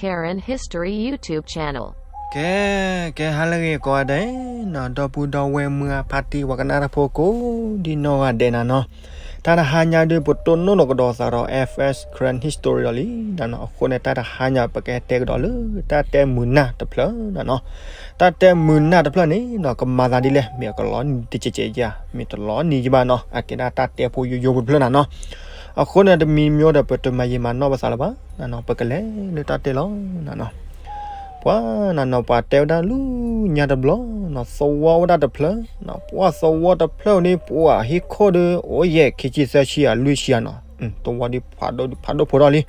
Karen History YouTube channel. ကဲ, ကဲဟါလၢအဂ့ၤကိးဂၤဒဲးနီၤ, ဒီပုၢ်ဒီဝဲၢ်မုၢ်အဖါတံၢ် ပှၤကနၣ်တၢ်ဖိကိးဒံနီၢ်ဂၤဒဲးနၤနီၤ, တၢ်တဟါညါဒုး ပတိၢ်နီၣ်နီၢ်ကဒီးသးဒီး F S Karen History ဒီးလံနၤနီၤ, အဃိန့ၣ် တၢ်တဟါညါ ပကဟဲတဲကဒီးလၢ တၢ်တဲမုာ်နၢ်တဖျၢၣ်နၤနီၤ, တၢ်တဲမုာ်နၢ်တဖျၢၣ်န့ၣ်နီၤ ကမၤသးဒ်လဲၣ်, မ့ၢ်အကလီနံၤတကဲးကဲးဧါ, မ့ၢ်တလီနံၤကဘၣ်နီၤ, အကဲဒၣ်တၢ်တဲဖိယိယိဖိတဖျၢၣ်နၤနီၤ, အဃိန့ၣ် တမံၤမ့ၢ်အိၣ်ဒီး ပတမၤယံာ်မၤနီၢ်ပသးလၢၤဘၣ်နၤနီၤ, ပကလဲၤလၢတၢ်တဲလီၤနၤနီၤ. ပှၤနၤနီၤ ပှၤတဲဝဲဒၣ်လၢညါတဘျီနီၤ, သဝီအိၣ်ဒၣ်တဖျၢၣ်နီၤ, ပှၤသဝီတဖျၢၣ်န့ၣ် ပှၤဟံၣ်ခိၣ်ဒီး အိၣ်ယဲၢ်ခံဆံသၢဆံဧါလွံၢ်ဆံဧါနီၤ, သဝီဒ်ဖးဒိၣ်ဖးဒိၣ်ဖိထီၣ်လံ.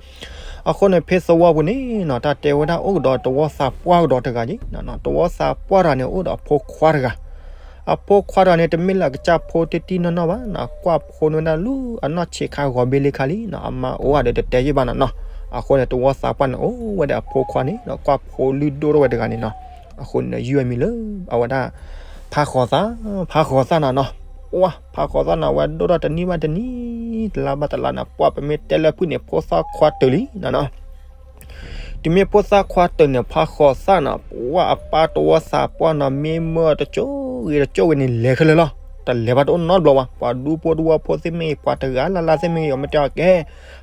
အဃိန့ၣ် ဖဲသဝီပူၤန့ၣ်နီၤ တၢ်တဲဝဲဒၣ်အိၣ်ကဒီးသဝီသးပှၢ်ကဒီးတဂၤက့ၤနၤနီၤ, သဝီသးပှၢ်တဂၤန့ၣ် အိၣ်ဒီးအဖိခွါတဂၤ အဖိခွါတဂၤန့ၣ် တမ့ၢ်လၢအကစၢ်ဖိတံၢ်တံၢ်နီၢ်နီၢ်ဘၣ်နီၤ, ကွၢ်ဖိန့ၢ်ဝဲဒၣ်လၢအနီၢ်ဆံးခါဂီၤဘ့လ့ခါလံနီၤ, အမါအိၣ်ဧါဒီးတတဲယံာ်ဘၣ်နီၤနီၤ. အဃိန့ၣ် သဝီသးပှၢ်န့ၣ် အိၣ်ဝဲဒီးအဖိခွါန့ၣ်နီၤ, ကွၢ်ဖိလုၢ်ဒိၣ်ထီၣ်ဝဲတဂၤန့ၣ်နီၤ. အဃိန့ၣ် ယုၢ်ဝဲမံၤလၢ အဝဲဒၣ် ဖးဃီၤသၣ်, ဖးဃီၤသၣ်နၤနီၤ. ပှၤ ဖးဃီၤသၣ်န့ၣ် အဝဲဒိၣ်ထီၣ်တနံၣ်ဘၣ်တနံၣ်, တလါဘၣ်တလါန့ၣ် ပှၤ ပမ့ၢ်တဲလၢဖုၣ်န့ၣ် ဖိသၣ်ခွါတၢၢ်လံနၤနီၤ. တုၤမ့ၢ်ဖိသၣ်ခွါတၢၢ်န့ၣ် ဖးဃီၤသၣ်န့ၣ် ပှၤအပၢ်သဝီသးပှၢ်န့ၣ် မ့ၢ်မၢတကၠိဂ့ၤတကၠိဂ့ၤန့ၣ် လဲၤခဲလၢာ်လီၤ. တလဲၤဘၣ်တအိၣ်နီတဘျီဘၣ်. ပှၤဒူဖိတဝီဖိသ့ၣ်မ့ၢ်ဂ့ၤ ပှၤတဂၤလၢ်လၢ်သ့ၣ်မ့ၢ်ဂ့ၤ အမ့ၢ်တဲအီၤ ကဲ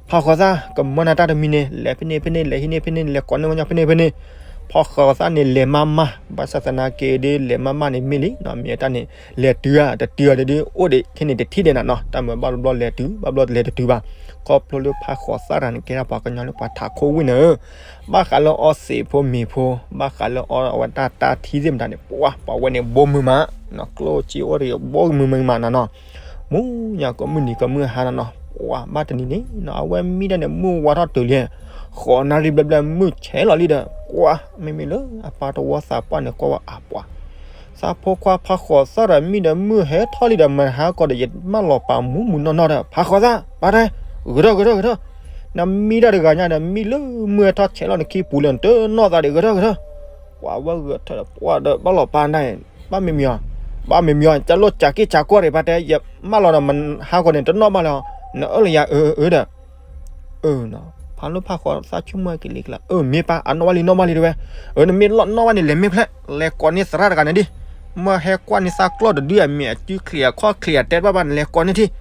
ဖးဃီၤသၣ် ကမၢနၤတၢ်တမံၤန့ၣ် လဲၤဖဲန့ၣ်ဖဲန့ၣ် လဲၤဟံးန့ၢ်ဖဲန့ၣ် လဲၤကိးန့ၢ်ဝဲညါဖဲန့ၣ်ဖဲန့ၣ်. ဖးဃီၤသၣ်န့ၣ် လဲၤမးမး, ဘၣ်ဆၣ်သနာ်က့ဒီး လဲၤမးမးန့ၣ်မ့ၢ်လံနီၤ, မ့ၢ်တၢ်န့ၣ် လဲၤတုၤဧါ တတုၤဧါဒီး အိၣ်ဒံးခဲန့ၣ်တထံၣ်ဒံးနၤနီၤ. တၢ်မၤဘၣ်တဘျီလဲၤတုၤ ဘၣ်ဘျီလဲၤတတုၤဘၣ်. ခီဖျိလၢဖးဃီၤသၣ်တဂၤန့ၣ် ကဲဒၣ်ပှၤကညီလၢပှၤထးခိၣ်ဝံၣ်န့ၣ်ဧၢ, ဘၣ်ဃးလၢအီသံးဖိမ့ၤဖိ, ဘၣ်ဃးလၢအီအဝဲတၢ်တၢ်ထံသ့ၣ်မတၤန့ၣ် ပှၤ ပှၤဝဲန့ၣ်ဘိမုာ်မး, ကျိၣ်စ့အိၣ်တဂ့ၤ ဘိမုာ်မးနၤနီၤ. မုၢ်ညါကိးမုၢ်နံၤကိးမုၢ်ဟါနၤနီၤ, ပှၤ ဘၣ်တနံၤန့ၣ်နီၤ အဝဲမံတၢ်န့ၣ် မုၢ်ဝါထီၣ်တုၤလံ, ဃိးနၣ်ရံၣ်ဘျဲၣ်ဘျဲၣ် မုၢ်ဆဲးလီၤလံဒီး ပှၤ မ့မ့ၢ်လၢအပၢ်သဝီသးပှၢ်န့ၣ် ကွၢ်ဝဲအါပှၤ သးဖိခွါဖးဃီၤသၣ်ဒီး မံဒီးမုၢ်ဟဲထီၣ်လံဒီး မဟါကီဒီး ယမၢလီၤပာ်မူမုာ်နီၢ်နီၢ်ဒီး ဖးဃီၤသၣ် ပၢ်တဲ ဂဲၤထၢၣ်ဂဲၤထၢၣ်ဂဲၤထၢၣ်, နမံတၢ်တဂၤညါဒီး မံလၢမုၢ်ဟဲထီၣ်ဆဲးလီၤနခံပူၤလၢနတနီၣ်သးဒီး ဂဲၤထၢၣ်ဂဲၤထၢၣ်. ပှၤဝဲဂဲၤထၢၣ်ဒီး ပှၤဒီး ဘၣ်လီၤပာ်နၤ ဘၣ်မံမံၤအီၤ, ဘၣ်မံမံၤအီၤ ကၢ်လိၣ်ကၢ်က့ၢ်ကၢ်ကွၢ်ရံၣ် ပၢ်တဲ ယမၢလီၤဒီး မဟါကီန့ၣ် တနီၣ်ဘၣ်လၢၤ, နအၢၣ်လီၤယၤအၢအၢဒီး အၢနီၤ, ဖးလိၣ်ဖးဃီၤသၣ်ဆိကမိၣ်က့ၤလံကလး, အၢ မ့ၢ်ပၢ် အနီၣ်ဘၣ်လံနီၣ်ဘၣ်လံတဲဝဲ, အၢ နမ့ၢ်လီၣ်နီၣ်ဘၣ်န့ၣ် လဲၤမ့ၢ်ဖျဲး လဲၤကိးန့ၢ်သရၣ်တဂၤန့ၣ်ဒံး, မ့ၢ်ဟဲကွၢ်န့ၢ်သးကျီၢ်တဒုအမ့ၢ်အစုချံးအခီၣ်ချံးအတဲတဘၣ်ဘၣ်န့ၣ် လဲၤကိးန့ၢ်ထံၣ်.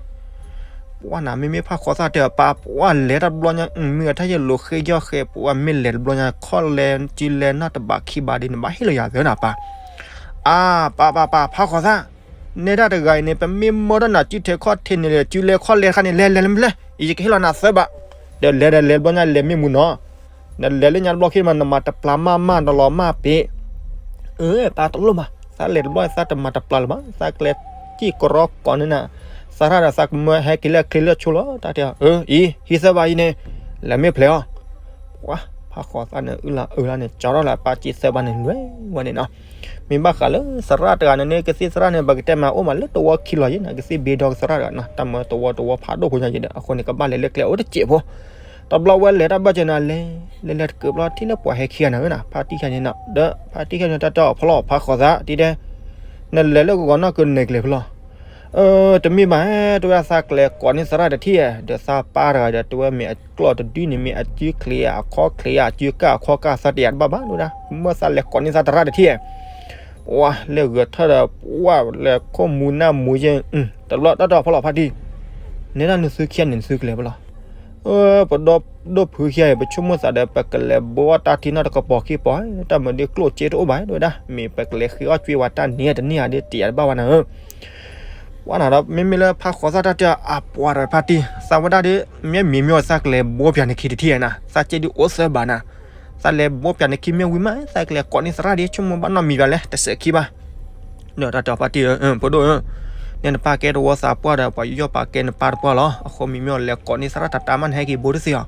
ပှၤနၤ မ့မ့ၢ်ဖးဃီၤသၣ်တဲအပၢ် ပှၤလဲၤတဘျီညါ မ့ၢ်အတၢ်ယဲၢ်လိာ်ဃ့ယီၢ်ဃဲ ပှၤမ့ၢ်လဲၤတဘျီညါ ခီၣ်လဲၤစုလဲၤနီၢ်တဘးခံဘးဒ်န့ၣ် ဘၣ်ဟ့ၣ်လီၤယၤသၢနၤပၢ်, အါ ပၢ်ပၢ်ပၢ် ဖးဃီၤသၣ် နဲဒၣ်တဂၤအံၤန့ၣ် ပမ့ၢ်မၢထီၣ်နၤစုထဲခီၣ်ထဲန့ၣ် လဲၤစုလဲၤခီၣ်လဲၤတခါန့ၣ် လဲၤလဲၤလဲၤမ့ၢ်ဖျဲး ယကဟ့ၣ်လီၤနၤသၢဘး, ဒီးလဲၤဒီးလဲၤတဘျီညါ လဲၤမ့ၢ်မုာ်နီၤ, နလဲၤလၢညါတဘျီခံမး နမၤတပျၢ်မးမး နလီၤမၢ်ပ့ၤ အၢ ပၢ်တလိၣ်ဘၣ်, သးလဲၤတဘျီ သးတမၤတပျၢ်လၢၤဘၣ်, သးကျဲစံၣ်ကရီကိးန့ၢ်နၤ, သရၣ်ဒီးသးကမၢဟဲက့ၤလၢချ့လၢဆိလီၤ တၢ်တဲအီၤ, အၢ အံၤ ဟံးသၢဘးအံၤန့ၣ် လဲၤမ့ၢ်ဖျဲးအီၤ, ပှၤ ဖးဃီၤသၣ်န့ၣ် အုၣ်လၢအုၣ်လၢန့ၣ် ကၠီထီၣ်လၢအပၢ်စံးသၢဘးန့ၣ် လွဲဝဲန့ၣ်နီၤ, မ့ၢ်ဘၣ်ဃးလၢသရၣ်တဂၤန့ၣ်န့ၣ် ကသံၣ်သရၣ်န့ၣ် ပကတဲမးအိၣ်မးလၢသဝီခံလီၤယံၤနီၤ, ကသံၣ်ဘ့ဒီကသရၣ်တဂၤနီၤ, တၢ်မၢသဝီသဝီဖးဒိၣ်ဖိညါယံၤဒီး အဃိန့ၣ် ကဘၣ်လဲၤလၢကျဲအိၣ်တစဲးဖိ တဘျီဝဲလဲၤတၢ်ဘၢၣ်စၢၤန့ၣ် လဲၤ လဲၤလဲၤတကးဘျီထံၣ်လၢပှၤဟဲခံဂၤန့ၣ်ဧၢနီၤ, ဖါတံၢ်ခဲန့ၣ်နီၤ, ဒီးဖါတံၢ်ခဲန့ၣ် တၢ်တဲအီၤဖီလီၤ ဖးဃီၤသၣ် တံၤတဲ, နလဲၤလၢဂီၤဂီၤနီၢ်ကန့ၢ်ကျဲၤဖဲလဲၣ်, အၢ တမ့ၢ်ဘၣ် တဝဲသးကျဲၤကိးန့ၢ်သရၣ်တထံၣ်ဧါ, ဒီးသးပၢ်တဂၤဒီး တဝဲမ့ၢ်အကျီၢ်တဒုန့ၣ် မ့ၢ်အစုချံးအခီၣ်ချံးအစုကၢ်အခီၣ်ကၢ်သးတယၤတဘၣ်ဘၣ်ဒၣ်, မ့ၢ်သးလဲၤကိးန့ၢ်သးသရၣ်တထံၣ်ဧါ ပှၤလဲၤဂဲၤထၢၣ်ဒီး ပှၤလဲၤခိၣ်မူနၢ်မူယဲၢ်, တဘျီတၢ်တီၢ်ဖီလီၤဖါတံၢ်, နဲဒၣ်နသုခံဂၤန့ၣ် နသုကလဲၤဖဲလဲၣ်, ပဒီဒိၣ်ဖုခံဂၤအံၤ ပဆိကမိၣ်သးဒီး ပကလဲၤဘိအီၣ်တၢ်ထံနီၢ်တကပီၤခံပီၤ, တၢ်မၤဒ်ကျိၣ်စ့တအိၣ်ဘၣ်ဒၣ်ဝဲဒၣ်, မ့ၢ်ပကလဲၤဃ့အီၣ်ကွ့ဝဲတၢ်န့ၣ်တန့ၢ်ဧါဒ်တယၤတဘၣ်ဝဲနၤဧၢ ပှၤနၤဒီး မ့မ့ၢ်လၢဖးဃီၤသၣ်တၢ်တဲအီၤ အပှၤဒီးဖါတံၢ် သးဝဲဒၣ်ဒီး မ့ၢ်မံၤမ့ၢ်သးကလဲၤဘိပၠးနခံတထံၣ်ဧါနၤ, သးစ့ဒ်အိၣ်သၢဘးနၤ, သးလဲၤဘိပၠးနခံမ့ၢ်ဝံၤမး သးကလဲၤကိးန့ၢ်သရၣ်ဒီး ဆိကမိၣ်ဘၣ်နီတမံၤဘၣ်လဲၣ် တစဲးခံဘၣ်, ဒီးတၢ်တဲအီၤဖါတံၢ်ဧၢ ဖိဒိၣ်ဧၢ, နဲနပၢ်ကဲသဝီသးပှၢ်ဒီး ပှၤယူးယီၣ်ပာ်ကဲနပၢ်တပှၢ်လီၤ, အဃိမံၤမ့ၢ်အီၤလဲၤကိးန့ၢ်သရၣ်တၢ်တၢ်မး နဟဲက့ၤဘိတသ့အီၤ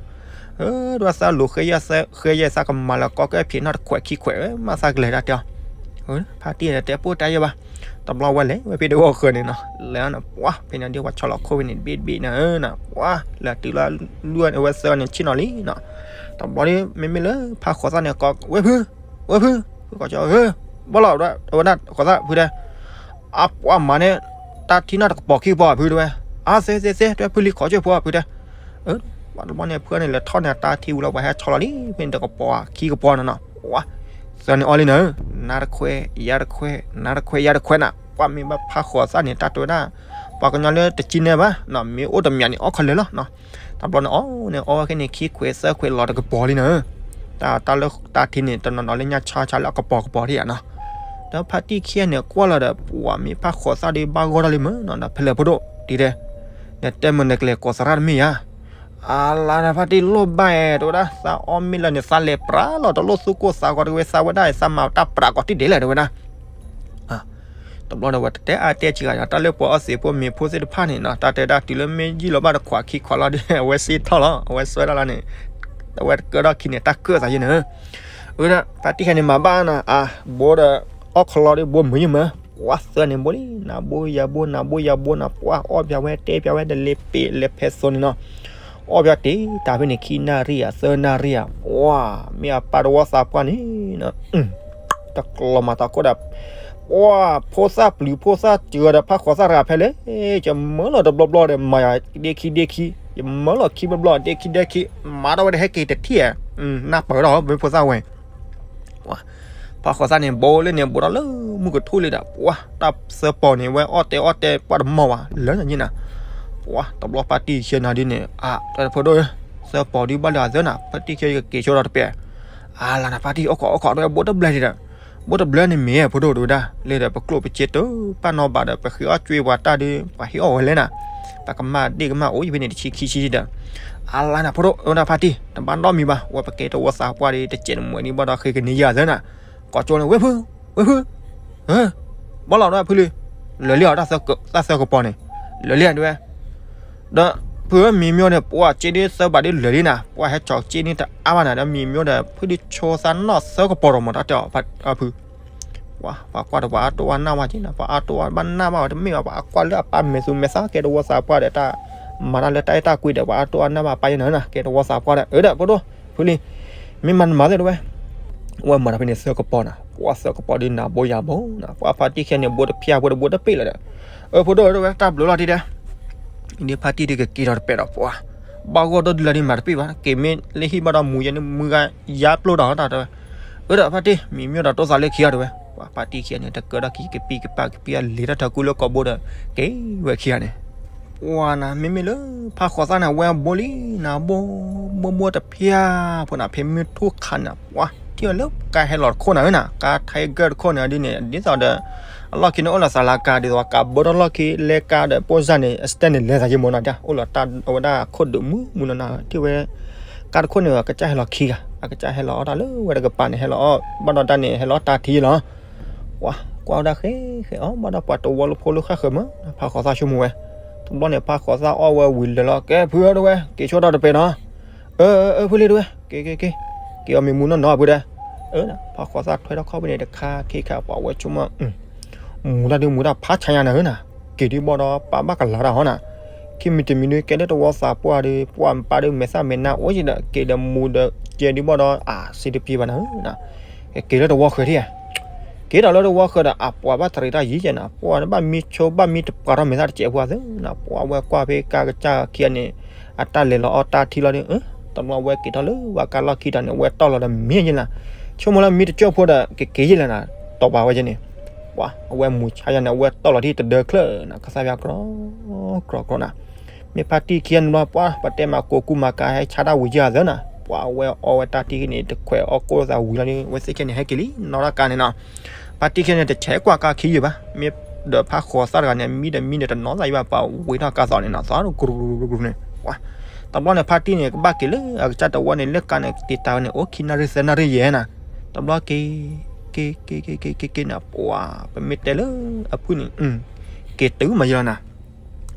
ဒီးသးလူၤဃ့ယဲၢ်သးကမၤလၢကီကဲဖံးနီၣ်တခွဲးခံခွဲးဝဲ မ့ၢ်သးကလဲၤတၢ်တဲအီၤ, ဖါတံၢ်တဲပိၢ်တၢ်ယဲၢ်ဘၣ်, တဘျီဝဲလဲၤဝဲဖဲတဝီဃၢၤန့ၣ်နီၤ, လဲၤအီၤန့ၣ် ပှၤဖဲန့ၣ်ဒ်ပှၤဆီလီၤခိၣ်ဝဲန့ၣ် တဘ့ၣ်တဘ့ၣ်နၤဧၢနၤ, ပှၤလဲၤတုၤလၢလွံၢ်ဝဲသၢန့ၣ်ဆ့ၣ်နီၤလံနီၤ, တဘျီဒီး မ့မ့ၢ်လၢဖးဃီၤသၣ်န့ၣ် ကိး ဝဲၢ်ဖု, ဝဲၢ်ဖု, ဖုကီၢ်ကၠီဧၢ, ဘၣ်လီၤ အဝဲဒၣ်ဃီၤသၣ်ဖုတဲ အပှၤမၤန့ၣ် တၢ်ထံနီၢ်တကပီၤခံကပီၤဖုတဲဝဲ, အါသ့သ့သ့ တဲဖုလံခီၣ်ကၠိၣ်ဖိဖုတဲ, အၢ ပှၤတဘျီန့ၣ် ဖုန့ၣ်လဲၤထီၣ်န့ၢ်တၢ်ထံဝံၤလီၤ ပှၤဟဲဆီလီၤလံ ဖဲန့ၣ်တကပီၤခံကပီၤန့ၣ်နီၤ, ဝါ, သၢန့ၣ်အီၣ်လံနၤဧၢ, နါတခွဲး ယါတခွဲး နါတခွဲး ယါတခွဲးနၤ, ပှၤမ့ၢ်ဘၣ်ဖးဃိးသၣ်န့ၣ် တၢ်တဲဝဲဒၣ် ပှၤကညီလၢတကံနဲၣ်ဘၣ်နီၤ, မ့ၢ်အိၣ်တမံၤန့ၣ် အီၣ်ခီလၢာ်လီၤနီၤ, တဘျီန့ၣ်အီၣ်န့ၣ် အီၣ်ဝဲခဲန့ၣ် ခံခွဲးသၢခွဲးလီၤတကပီၤလံနၤဧၢ, တၢ် တၢ်လၢတၢ်ထံန့ၣ် တနီၤနီၤလၢညါဆါဆါလၢအကပီၤကပီၤထံၣ်ဧါနီၤ, ဒီးဖါတံၢ်ခံဂၤန့ၣ်ကွၢ်လီၤဒီး ပှၤမ့ၢ်ဖးဃိးသၣ်ဒီးဘၣ်ဂီၢ်ထီၣ်လံမ့ၢ်နီၤ, ဒီးဖဲလဲၣ်ဖိဒိၣ် ဒ်တဲ နတဲမ့ၢ်နကလဲၤကိးသရၣ်တမ့ၢ်ဧါ အလါနဖါတံၢ်လိၣ်ဘၣ်အဲၣ် တဲဝဲဒၣ် သးအီၣ်မ့ၢ်လၢန့ၣ် သးလဲၤပြးလီၤ တလိၣ်သူၣ်ကိၢ်သးဂီၤတဝဲ သးဝဲဒၣ် သးမၤတၢ်ပြးကီးတံၢ်ဒဲးလဲၣ် တဲဝဲဒၣ်. တဘျီန့ၣ် ဝဲတတဲအါတဲစှၤ တၢ်လၢပှၤအီၣ်သံးဖိမ့ၤဖိသ့ၣ်တဖၣ်န့ၣ်နီၤ တၢ်တဲဒၣ်တုၤလၢမ့ၢ်ယံာ်လီၤဘၣ်တခွးခံခွးလီၤဒီး အဝဲစ့ထီၣ်လီၤ အဝဲစွဲဒၣ်လီၤန့ၣ် အဝဲတကၢထီၣ်ခံန့ၣ် တၢ်ကၢၣ်သးယဲၢ်န့ၣ် အဝဲဒၣ်ဖါတံၢ်ခဲန့ၣ် မၤဘၣ်နၤ အါ ဘိဒီး အီၣ်ခီလီၤဒီး ဘိမုာ်ယံၢ်မး ပှၤသၢန့ၣ်ဘိလံ နၤဘိယၤဘိ နၤဘိယၤဘိနၤ ပှၤအီၣ်ပၠးဝဲ တဲပၠးဝဲ တလ့ပ့ၤလဲၤဖဲသိးန့ၣ်နီၤ အီၣ်ပၠးတ့ၢ်တၢ်ဖဲန့ၣ် ခံနၣ်ရံၣ်ဧါ သၢနၣ်ရံၣ်ဧါ ပှၤ မ့ၢ်အပၢ်တဝီသးပှၢ်န့ၣ် တကျီၤမၤသးခိၣ်ဒီး ပှၤ ဖိသၣ်ပျုၤဖိသၣ်စၢၤဒီး ဖးဃိးသၣ်တဂၤဖဲလဲၣ် ယမၢလီၤတဘျီဘျီဒီး မၤယၤဒ့ခံဒ့ခံ ယမၢလီၤခံဘျီဘျီ ဒ့ခံဒ့ခံ မၤထီၣ်ဝဲဒီး ဟဲက့ၤတထံၣ်ဧါ နၢ်ပၢၢ်ထီၣ် မ့ၢ်ဖိသၣ်ဝဲ ပှၤ ဖးဃိးသၣ်န့ၣ် ဘိလၢန့ၣ် ဘိထီၣ်လၢမုၢ်ကထူၣ်လံဒီး ပှၤ တၢ်သၢပီၤန့ၣ် ဝဲအီၣ်တဲအီၣ်တဲ ပှၤတမီၢ်ဘၣ် လၢညါန့ၣ်နၤ ပှၤ တဘျီဖါတံၢ်ခံဂၤန့ၣ်ဒ်န့ၣ် အါ တဲဖိဒိၣ်ဧၢ သၢပီၤဒ်ဘၣ်လၢအသၢနၤ ဖါတံၢ်ခံဂၤကက့ၤဆိဒီးတပဲာ် အါလါနၤ ဖါတံၢ် အိၣ်ခိးအိၣ်ခိး တဲဝဲ ဘိတဘျဲၢ်ဒံးဒီး ဘိတဘျဲၢ်န့ၣ်မ့ၢ်ဖိဒိၣ် တဲဝဲဒၣ် လၢဒီးပကျိၣ်ပစ့တပၢ်နီၢ်ဘၣ်ဒီး ပဃ့အီၣ်ကွ့ပှၤတၢ်ဒီး ပှၤဟ့ၣ်အီၣ်ဝဲလဲၣ်နၤ ပကမၣ်ဒ့ၣ်ကမၣ်အိၣ်ယဖဲန့ၣ် တဆံခံဆံဒီး အါလါနၤ ဖိဒိၣ် တဲဝဲဒၣ် ဖါတံၢ် တဘၣ်နီတမံၤဘၣ် ဝဲပကဲတဝီသးပှၢ်ဒီး တစဲးတမှဲးဒံးဘၣ်ဒီး ဃ့ကန့ၢ်ယၤသၢနၤ ကိးကၠိန့ၣ် ဝဲၢ်ဖု ဝဲၢ်ဖု ဘၣ်လီၤဒီးဖုလံ လၢာ်လံဧါ တၢ်သၢကပီၤန့ၣ် လၢာ်လံဧါ တဲဝဲ ဒီးဖုဧၢ မံၤမၠိန့ၣ် ပှၤစ့ဒ်သၢဘးဒ်လၢာ်လံနၤ ပှၤဟဲကၠီၤစ့န့ၣ်တအါဘၣ်နၤ ဒီးမံၤမၠိဒီး ဖုဒ်ဆိသးနီၢ်သၢကပီၤဒီးမး တၢ်တဲအီၤဖု ပှၤကွၢ်ဒီးပှၤအါတိၢ်အါနၢ်ဘၣ်က့ၤနၤ ပှၤအါတိၢ်အါဘၣ်နၢ်ဘၣ်ဝဲ တမ့ၢ်ဘၣ် ပှၤအကွၢ်လၢအပၢ်မဲာ်သူမဲာ်သၣ် ကဲတဝီသးပှၢ်ဒီးတၢ် မၤတၢ်လၢတၢ်အဲၣ်တၢ်ကွံဒီး ပှၤအါတိၢ်အါနၢ်ဘၣ်ပၢ်ယဲၢ်နၤ ကဲတဝီသးပှၢ်ဒီး အၢ ဒီးဖိဒိၣ် ဖုလံ မ့ၢ်မၤနမၤသ့ၣ်တဲဝဲ ဝဲမၤတၢ်ဖဲန့ၣ်သၢကပီၤနၤ ပှၤသၢကပီၤဒ်နၤဘိယၤဘိနၤ ပှၤဖါတံၢ်ခံဂၤန့ၣ် ဘိတဖျၢၣ်ဖိဒီးဘိတပ့ၢ်လၢၤဒီး အၢ ဖိဒိၣ်တဲဝဲ တၢ်ဘျုးလီၤတံၢ်တဲ ဒ်ဖါတံၢ်ဒ်ကက့ၤထီၣ်တပဲာ်ဒီးပှၤ ဘၣ်ဂီၢ်ဒီဒုလၢဒ်မၤတပ့ၢ်ဘၣ် က့ၤမ့ၢ်လၢဟံၣ်ဘၣ်ဒီးမူယဲန့ၣ် မုၢ်ဂၤယါပျိဒီးတၢ်တဲဝဲ အၢ ဒီးဖါတံၢ် မံၤမၠိဒီးတိၢ်သးလၢခံဂၤတဲဝဲ ပှၤဖါတံၢ်ခံဂၤန့ၣ် တကၢထီၣ်ခံ ကပံၢ်ကပၢ် ကပံၢ်အလံၤတၢ်ထၢကူလၢကိာ်ဘိဒီး က့ၤဝဲခံဂၤန့ၣ် ပှၤနၤ မ့မ့ၢ်လၢ ဖးဃိးသၣ်န့ၣ် ဝဲဘိလံနၤ ဘိ ဘိဘိတဖျၢၣ်ဖိနၤ ဖဲမုၢ်ထူၣ်ခါန့ၣ် ပှၤထံၣ်ဝဲလၢကါဟဲလီၤတခိၣ်နၤဧၢနၤ ကါ Tiger တခိၣ်န့ၣ် ဒ်န့ၣ် ဒ်သိးဒီး အလီၢ်ခံန့ၣ်အိၣ်လီၤသးလၢကါ ဒ်သိးကါဘၢထီၣ်လီၢ်ခံ လဲကါဒီး ပိၢ်စၢ်န့ၣ် အစတဲန့ၣ် လဲၤသးယံၤမ့ၢ်နၤ အိၣ်လီၤတၢ်အဝဲဒၣ်ခိၣ်ဒုးမုၢ်မုၢ်နၤနၤ ထံၣ်ဝဲ ကါတခိၣ်န့ၣ် အကစၢ်ဟဲလီၤခံဂၤ အကစၢ်ဟဲလီၤအီၣ်တၢ်လၢဝဲတကပၤန့ၣ် ဟဲလီၤအီၣ် ဘၣ်ဒီးတၢ်န့ၣ် ဟဲလီၤအီၣ်တၢ်ထံလီၤ ပှၤကွၢ်ဝဲဒၣ်ဃဲဃဲအီၤ ဘၣ်ဒီးပှၤတဝီလၢဖိလၢဃၣ်ဃၢၤမး ဖးဃိးသၣ်ဆိကမိၣ်ဝဲ တဘျီန့ၣ် ဖးဃိးသၣ်အီၣ်ဝဲဝံၤလၢာ်လီၤ ကဲဖုဧၢတဲဝဲ က့ၤဆိဒီးတပဲာ်နီၤ အၢ အၢ ဖုလံတဲဝဲ က့ၤ က့ၤ က့ၤ က့ၤအီၤမ့ၢ်မူနီၢ်နီၢ်ဖုတဲ အၢ ဖးဃိးသၣ်ထွဲထီၣ်ခီၣ်ဖဲန့ၣ်တခါခံခါ ပှၤဝဲဆိကမိၣ် မူတၢ်ဒုးမူတၢ်ဖးဆါညါနၤဧၢနၤ က့ၤဒ်ဘၣ်ဒီးပာ်ဘၣ်ကလၤတၢ်ဟီနၤ ခံမံၤတမံၤဒုးကဲလၢတဝီသးပှၢ်ဒီး ပှၢ်ပၢ်ဒုးမဲာ်သၣ်မဲာ်နါအိၣ်ယံၤဒီး က့ၤဒီးမူဒီးကဲဒ်ဘၣ်ဒီး အစံးတပျံၤဘၣ်နၤဧၢနၤ က့ၤလၢတဝီဃၢၤထံၣ်ဧါ က့ၤဒီးလၢတဝီဃၢၤဒီး အပှၤဘၣ်တရံးတၢ်ယံၤယဲနၤ ပှၤဘၣ်မံဆိဘၣ်မံတပှၤထီၣ်မဲာ်သၣ်တစဲးဖိသ့နၤ ပှၤဝဲကွၢ်ဖဲကါကစၢ်ခံဂၤန့ၣ် အတၢ်လဲၤလီၤအီၣ်တၢ်ထံလီၤဒီး တဘျီဝဲက့ၤထီၣ်လၢဝဲကါလီၢ်ခံတၢ်န့ၣ် ဝဲတီၢ်လီၤဒီးမံယဲနၤ ဆိကမိၣ်လၢမံတကၠိၢ်ဖိဒီး ကက့ၤယဲလဲၣ်နၤ တီၢ်ပာ်ဝဲယဲန့ၣ် ပှၤ အဝဲမူဆါယဲန့ၣ် အဝဲတီၢ်လီၤထံတဒၢချၢနၤ ကစၢ်ယွၤကြီ ကြီကြီနၤ မ့ၢ်ဖါတံၢ်ခံဂၤန့ၣ်ဘျီ ပှၤ ပတဲမၤကိးကူမၤကၤဟဲဆါတၢ်ဝံၤယဲသ့နၤ ပှၤအဝဲအီဝဲတၢ်ထံန့ၣ် တခွဲးအီၣ်ကိၢ်သးဝံၤလီၤဒီး ဝဲသ့ၣ်ခဲန့ၣ် ဟဲက့ၤလံနီၢ်တၢ်ကါန့ၣ်နီၤ ဖါတံၢ်ခံဂၤန့ၣ် တဆဲးကွၢ်ကါခံယုာ်ဘၣ် မ့ၢ်ဒီးဖးဃိးသၣ်တဂၤန့ၣ် မံဒီးမံဒီးတနီသးယံၤဘၣ် ပှၤဝံၤထီၣ်ကါသီးန့ၣ်နီၤ သီးတကရူၢ်ကရူၢ်န့ၣ် ပှၤ တဘျီန့ၣ် ဖါတံၢ်န့ၣ် ကဘၣ်က့ၤလၢအကစၢ်တဝီန့ၣ် လၢကါန့ၣ် တ့ၢ်တၢ်ဝဲန့ၣ် အိၣ်ခံနၣ်ရံၣ်သၢနၣ်ရံၣ်ယဲနၤ တဘျီက့ၤ က့ၤ က့ၤ က့ၤ က့ၤ က့ၤ က့ၤန့ၣ် ပှၤ ပမ့ၢ်တဲလၢအဖုၣ်န့ၣ် က့ၤတုၤမးယဲလီၤနၤ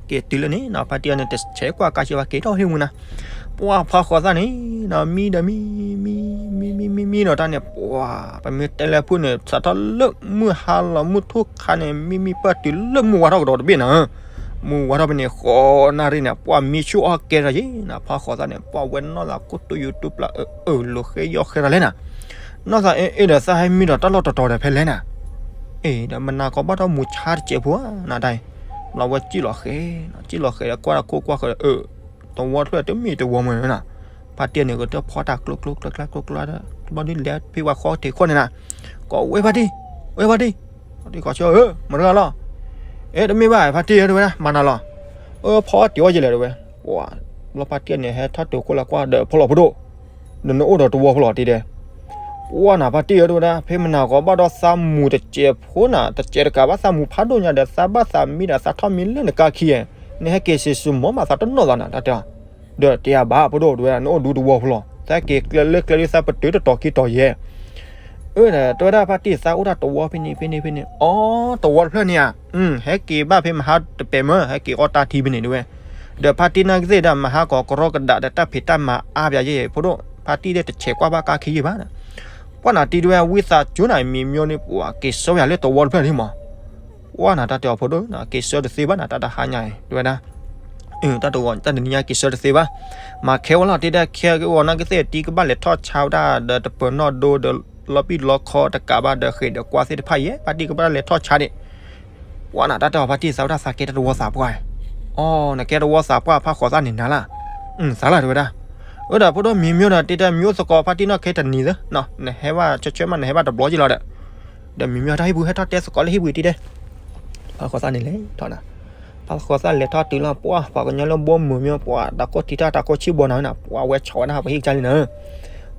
က့ၤတုၤလၢန့ၣ်နီၤ ဖါတံၢ်အီၤန့ၣ် တဆဲးကွၢ်ကါဆံးဘၣ် က့ၤထီၣ်ဟ့ၣ်မူနၤ ပှၤဖးဃိးသၣ်န့ၣ်နီၤ မံဒီးမံ မံ မံ မံ မံ မံနီၤ တၢ်န့ၣ် ပှၤ ပမ့ၢ်တဲလၢအဖုၣ်န့ၣ် စးထီၣ်လၢမုၢ်ဟါလီၤ မုၢ်ထူၣ်ခါန့ၣ် မံမံပၢၢ်တုၤလၢမုၢ်ဝါထီၣ်ကဒီးတဘ့ၣ်နၤ မုၢ်ဝါထီၣ်ဖဲန့ၣ် ဃိးနၣ်ရံၣ်န့ၣ် ပှၤမံဆူၣ်အီၣ်ကဲထီၣ်ယဲနၤ ဖးဃိးသၣ်န့ၣ် ပှၤဝဲနီၢ်သးကိၢ်တူၢ်ယူၤတူၢ်ပျၢ် အၢ အၢ လိာ်ဃဲယီၢ်ဃဲထီၣ်လဲၣ်နၤ နီၢ်သးအ့ၣ်အ့ၣ်ဒီးသးဟဲမံဒီးတၢ်လီၢ်တတီၤဒီးဖဲလဲၣ်နၤ အ့ၣ် ဒီးမနၤကီဘၣ်ထီၣ်မူဆါတစဲးဖိဧါနၤတၢ်အံၤ ဘျီဝဲစံၣ်လီၤဃဲၤ စံၣ်လီၤဃဲၤဒီးကွၢ်တၢ်ခိၣ်ကွၢ်ဃၢၤဒီး အၢ တဝီတဖျၢၣ်တမ့ၢ်တဝီမ့ၢ်နီၤ. ဖါတံၢ်န့ၣ် ကတၢၢ်ဖီတၢ်ကျိကျိကျိကျိကျိကျိ, တဘျီဒုးလဲၤဖဲဝဲဃီထံးခိၣ်န့ၣ်နီၤ, ကိးဝဲဖါတံၢ်, ဝဲဖါတံၢ်, ဖါတံၢ်ကိးဆၢ, မတၤတဂၤလီၤ. အဲ တမ့ၢ်ဘၣ် ဖါတံၢ်ဧၢ တဲဝဲဒၣ်, မၤနၤလီၤ. အၢ ဖီတံၢ်အီၣ်ယလဲၣ် တဲဝဲ. ပှၤ ဘျီဖါတံၢ်န့ၣ် ဟဲထီၣ်တုၤခိၣ်လၢကွၢ်ဒီး ဖိလီၤဖိဒိၣ်, ဒီးနအိၣ်ဒီးတဝီဖိလီၤတံၢ်ဒဲး. ပှၤနၤဖါတံၢ်ဧၢ တဲဝဲဒၣ်, ဖဲမနၤကီးဘၣ်ဒီးသးမူတစဲးဖိနၤ, တစဲးတကးဘၣ် သးမူဖးဒိၣ်ညါဒီး သးဘၣ်သးမံဒီးသးထီၣ်မံလၢနကါခံဧါ, နဟဲက့ၤစံးစံးမီၤမး သးတနီၣ်သးနၤ တၢ်တဲအီၤ. ဒီးတဲယၤဘၣ် ဖိဒိၣ် တဲဝဲဒၣ်, နအိၣ်ဒူတဝီဖိလီၤ, သးက့ၤကျဲလၢကျဲဒုး သးပတုာ်တတီၤခံတီၤယဲၢ်. အၢ တဲဝဲဒၣ်ဖါတံၢ် သးအိၣ်တၢ်တဝီဖဲန့ၣ်ဖဲန့ၣ်ဖဲန့ၣ်. အီ တဝီတဖျၢၣ်န့ၣ်ဧါ, ဟဲက့ၤဘၣ်ဖဲမဟါတပဲာ်မၢ ဟဲက့ၤအီၣ်တၢ်ထံဖဲန့ၣ် တဲဝဲ. ဒီးဖါတံၢ်နာ်ကသ့ၣ်ဒီး မဟါကီးကရီကဒးဒီးတၢ်ဖံးတၢ်မၤအါပယၤယဲၢ် ဖိဒိၣ်, ဖါတံၢ်ဒီးတဆဲးကွၢ်ဘၣ်ကါခံယဲၢ်ဘၣ်. ပှၤနၤတံၢ် တဲဝဲ ဝံသးစူၤနၤ မံၤမၠိန့ၣ် ပှၤက့ၤဆှၢဝဲယၤလၢတဝီတဖျၢၣ်လံမး. ပှၤနၤတၢ်တဲအီၤ ဖိဒိၣ်နၤ က့ၤဆှၢတသ့ဘၣ်နၤ တၢ်တဟါညါအံၤ တဲဝဲဒၣ်. တၢ်တဂီၤ တၢ်တနံၤညါက့ၤဆှၢတသ့ဘၣ်. မၤခဲဝဲလီၤ တဲဒၣ် ခဲကဝီၤနာ်ကသ့ၣ် တံၢ်ကဘၣ်လဲၤထီၣ်ဆါဝဲဒၣ်ဒီးတပၢၤနီၣ်ဒိဒီး လီပံာ်လီခီတကးဘၣ်ဒီးဃ့ၢ်ဒီးကွၢ်သ့ၣ်တဖၣ်ယဲၢ် ဖါတံၢ်ကဘၣ်လဲၤထီၣ်ဆါန့ၣ်. ပှၤနၤတၢ်တဲအီၤ ဖါတံၢ် သးဝဲဒၣ်သးကဲတၢ်တဝီသးပှၢ်. အီ နကဲတဝီသးပှၢ် ဖါဃိးသၣ်န့ၣ်နၤလၢ်. သးလၢ် တဲဝဲဒၣ်. အၢ ဒီးဖိဒိၣ် မံၤမၠိဒီး တဲဒၣ် မံၤအိၣ်သကိး ဖါတံၢ်နီၣ်ခဲတနံၤသၢ နဟဲဘၣ်ဆၢဆၢမး နဟဲဘၣ်တဘျီက့ၤလီၤဒီး ဒီးမံၤမၠိတၢ်ဟံၣ်ပူၤ ဟဲထီၣ်တဲသကိးလၢဟံၣ်ပူၤတံၢ်ဒဲး. ဖါဃိးသၣ်န့ၣ်လဲၤထီၣ်နၤ. ဖါဃိးသၣ်လဲၤထီၣ်တုၤလီၤ ပှၤပှၤကညီလၢဘိမုာ်မၠိ ပှၤတၢ်ကိၢ်ထံတၢ်တၢ်ကိၢ်ဆံၣ်ဘီနၤနၤ ပှၤဝဲဆီၣ်ဝဲဒၣ်ပှၤဟံၣ်ကစၢ်လံနၤ.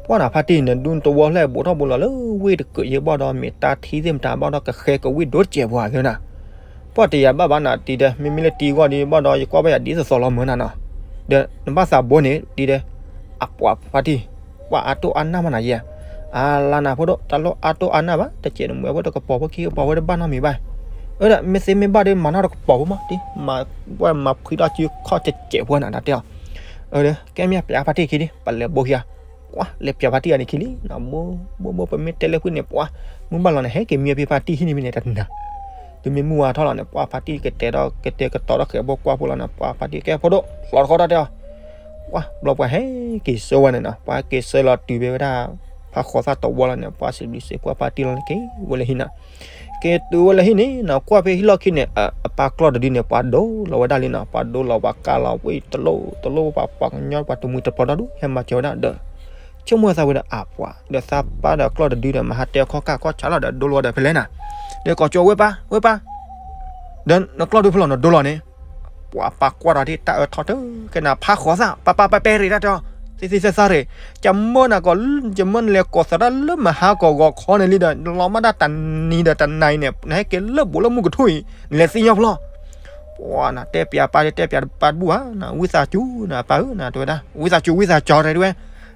ပှၤနၤဖါတံၢ် နဒူတဝီဖျၢၣ် ဘူးထီၣ်ဘူးလီၤလၢဝ့ၢ်တကုးယဲၢ်ဘၣ်ဒီး မ့ၢ်တၢ်ထံသ့ၣ်မတၤဘၣ်ဒီး ကဃဲကဝံၣ်ဒိတစဲးပှၤသ့နၤ. ပှၤတယာ်ဘၣ်ဘၣ်နၤတံၢ်ဒဲး မ့မ့ၢ်လၢတံၢ်ဂီၢ်ဒံးဘၣ်ဒီး ယကွၢ်ဘၣ်ယၤဒ်သိးသိးလီၤမၢ်နၤနီၤ. ဒီးနဘၣ်သးဘိန့ၣ်တံၢ်ဒဲး အပှၤဖါတံၢ် ပှၤအါတိၢ်အါနၢ်မးနၤယဲၢ်. အါလါနၤဖိဒိၣ် တၢ်လိၣ်အါတိၢ်အါနၢ်ဘၣ် တစဲးတမှဲးဖိတကပီၤဖိခံကပီၤဖိတဘၣ်နီတမံၤဘၣ်. အၢ ဒီးမ့ၢ်သ့မ့ၢ်ဘၣ်ဒီး မၤနီၣ်တကပီၤဖိမးတံၢ် မၤဝဲမၤဖှံထီၣ်စုခီၣ်တစဲးဖိနၤ တၢ်တဲအီၤ. အၢ ဒီးကဲမ့ၢ်ပျးဖါတံၢ်ခံဒံး ပလဲၤဘိခံဂၤ ပှၤလဲၤပျးဖါတံၢ်အံၤန့ၣ်ခံလံ နဘိဘိဘိ ပမ့ၢ်တဲလၢဃုန့ၣ် ပှၤ မုၢ်ဘၣ်လီၤန့ၣ် ဟဲက့ၤမံဖဲဖါတံၢ်ဟံၣ်န့ၣ်မ့ၢ်န့ၣ်တနၤ. တုၤမ့ၢ်မုၢ်ဝါထီၣ်လီၤန့ၣ် ပှၤဖါတံၢ်ကတဲာ်ဒီးကတဲာ်ကတီၤဒီးဃဲၤဘိကွၢ်ဖိလီၤန့ၣ် ပှၤဖါတံၢ်ကဲဖိဒိၣ် လီၤတခီတၢ်တဲအီၤ. ပှၤ ဘျီပှၤဟဲက့ၤဆှၢဝဲန့ၣ်နီၤ ပှၤဟဲက့ၤဆှၢလီၤတုၤဖဲဝဲဒၣ် ဖါဃိးသၣ်တဝီလီၤန့ၣ် ပှၤစံးဘျုးစံးဖှိၣ်ဖါတံၢ်လီၤန့ၣ် က့ၤဝဲလၢဟံၣ်နီၤ. က့ၤတုၤဝဲလၢဟံၣ်န့ၣ်နီၤ ကွၢ်ဖဲဟံၣ်လီၢ်ခံန့ၣ် အပၢ်ကျီၢ်တဒုန့ၣ် ပှၤဒိလီၤဝဲဒၣ်လံနီၤ ပှၤဒိလီၤပှၤကးလီၤဝံၣ်တလိၣ်တလိၣ်ပှၤပှၤကညီပှၤတမှံၤတပျီၤဒီဒူၣ် ဟဲမၤစၢၤဝဲဒၣ်ဒီး ဆိကမိၣ်သးဝဲဒီးအပှၤ ဒီးသးပၢ်ဒီးကျီၢ်တဒုဒီး မၤဟးတဲခီၣ်ကၢ်ခီၣ်ဆးလီၤဒီး ဒိလီၤဝဲဒီးဖဲလဲၣ်နၤ. ဒီးကိးကၠီဝဲပၢ် ဝဲပၢ် ဒီးနကျီၢ်ဒုဖဲလဲၣ်နဒိလီၤန့ၣ်. ပှၤပၢ်ကွၢ်ဒီးဒ်တၢ်အၢထီၣ်တကဲနၤ ဖါဃိးသၣ် ပၢ်ပၢ်ပၢ်ပဲရ့ၣ်တၢ်တဲအီၤ သ့သ့သၣ်သၣ်ရ့ၣ် ကမၢနၤကီး ကမၢနလဲၤကိးသးဒၣ်လၢမဟါကီးဂီၤခီန့ၣ်လံဒီး နလီၤမၢ်ဒၣ်တနံၤဒီးတနၤအံၤန့ၣ် နဟဲက့ၤလၢဘူးလၢမုၢ်ကထူၣ်အံၤ နလဲၤသ့ၣ်ညါဖျီ ပှၤနတဲပၠးပၢ် တဲပၠးပၢ်တဘူၣ်ဘၣ်နၤ ဝံသးစူၤနၤပၢ်ဧၢနၤ တဲဝဲဒၣ် ဝံသးစူၤ ဝံသးစူၤ တဲဝဲ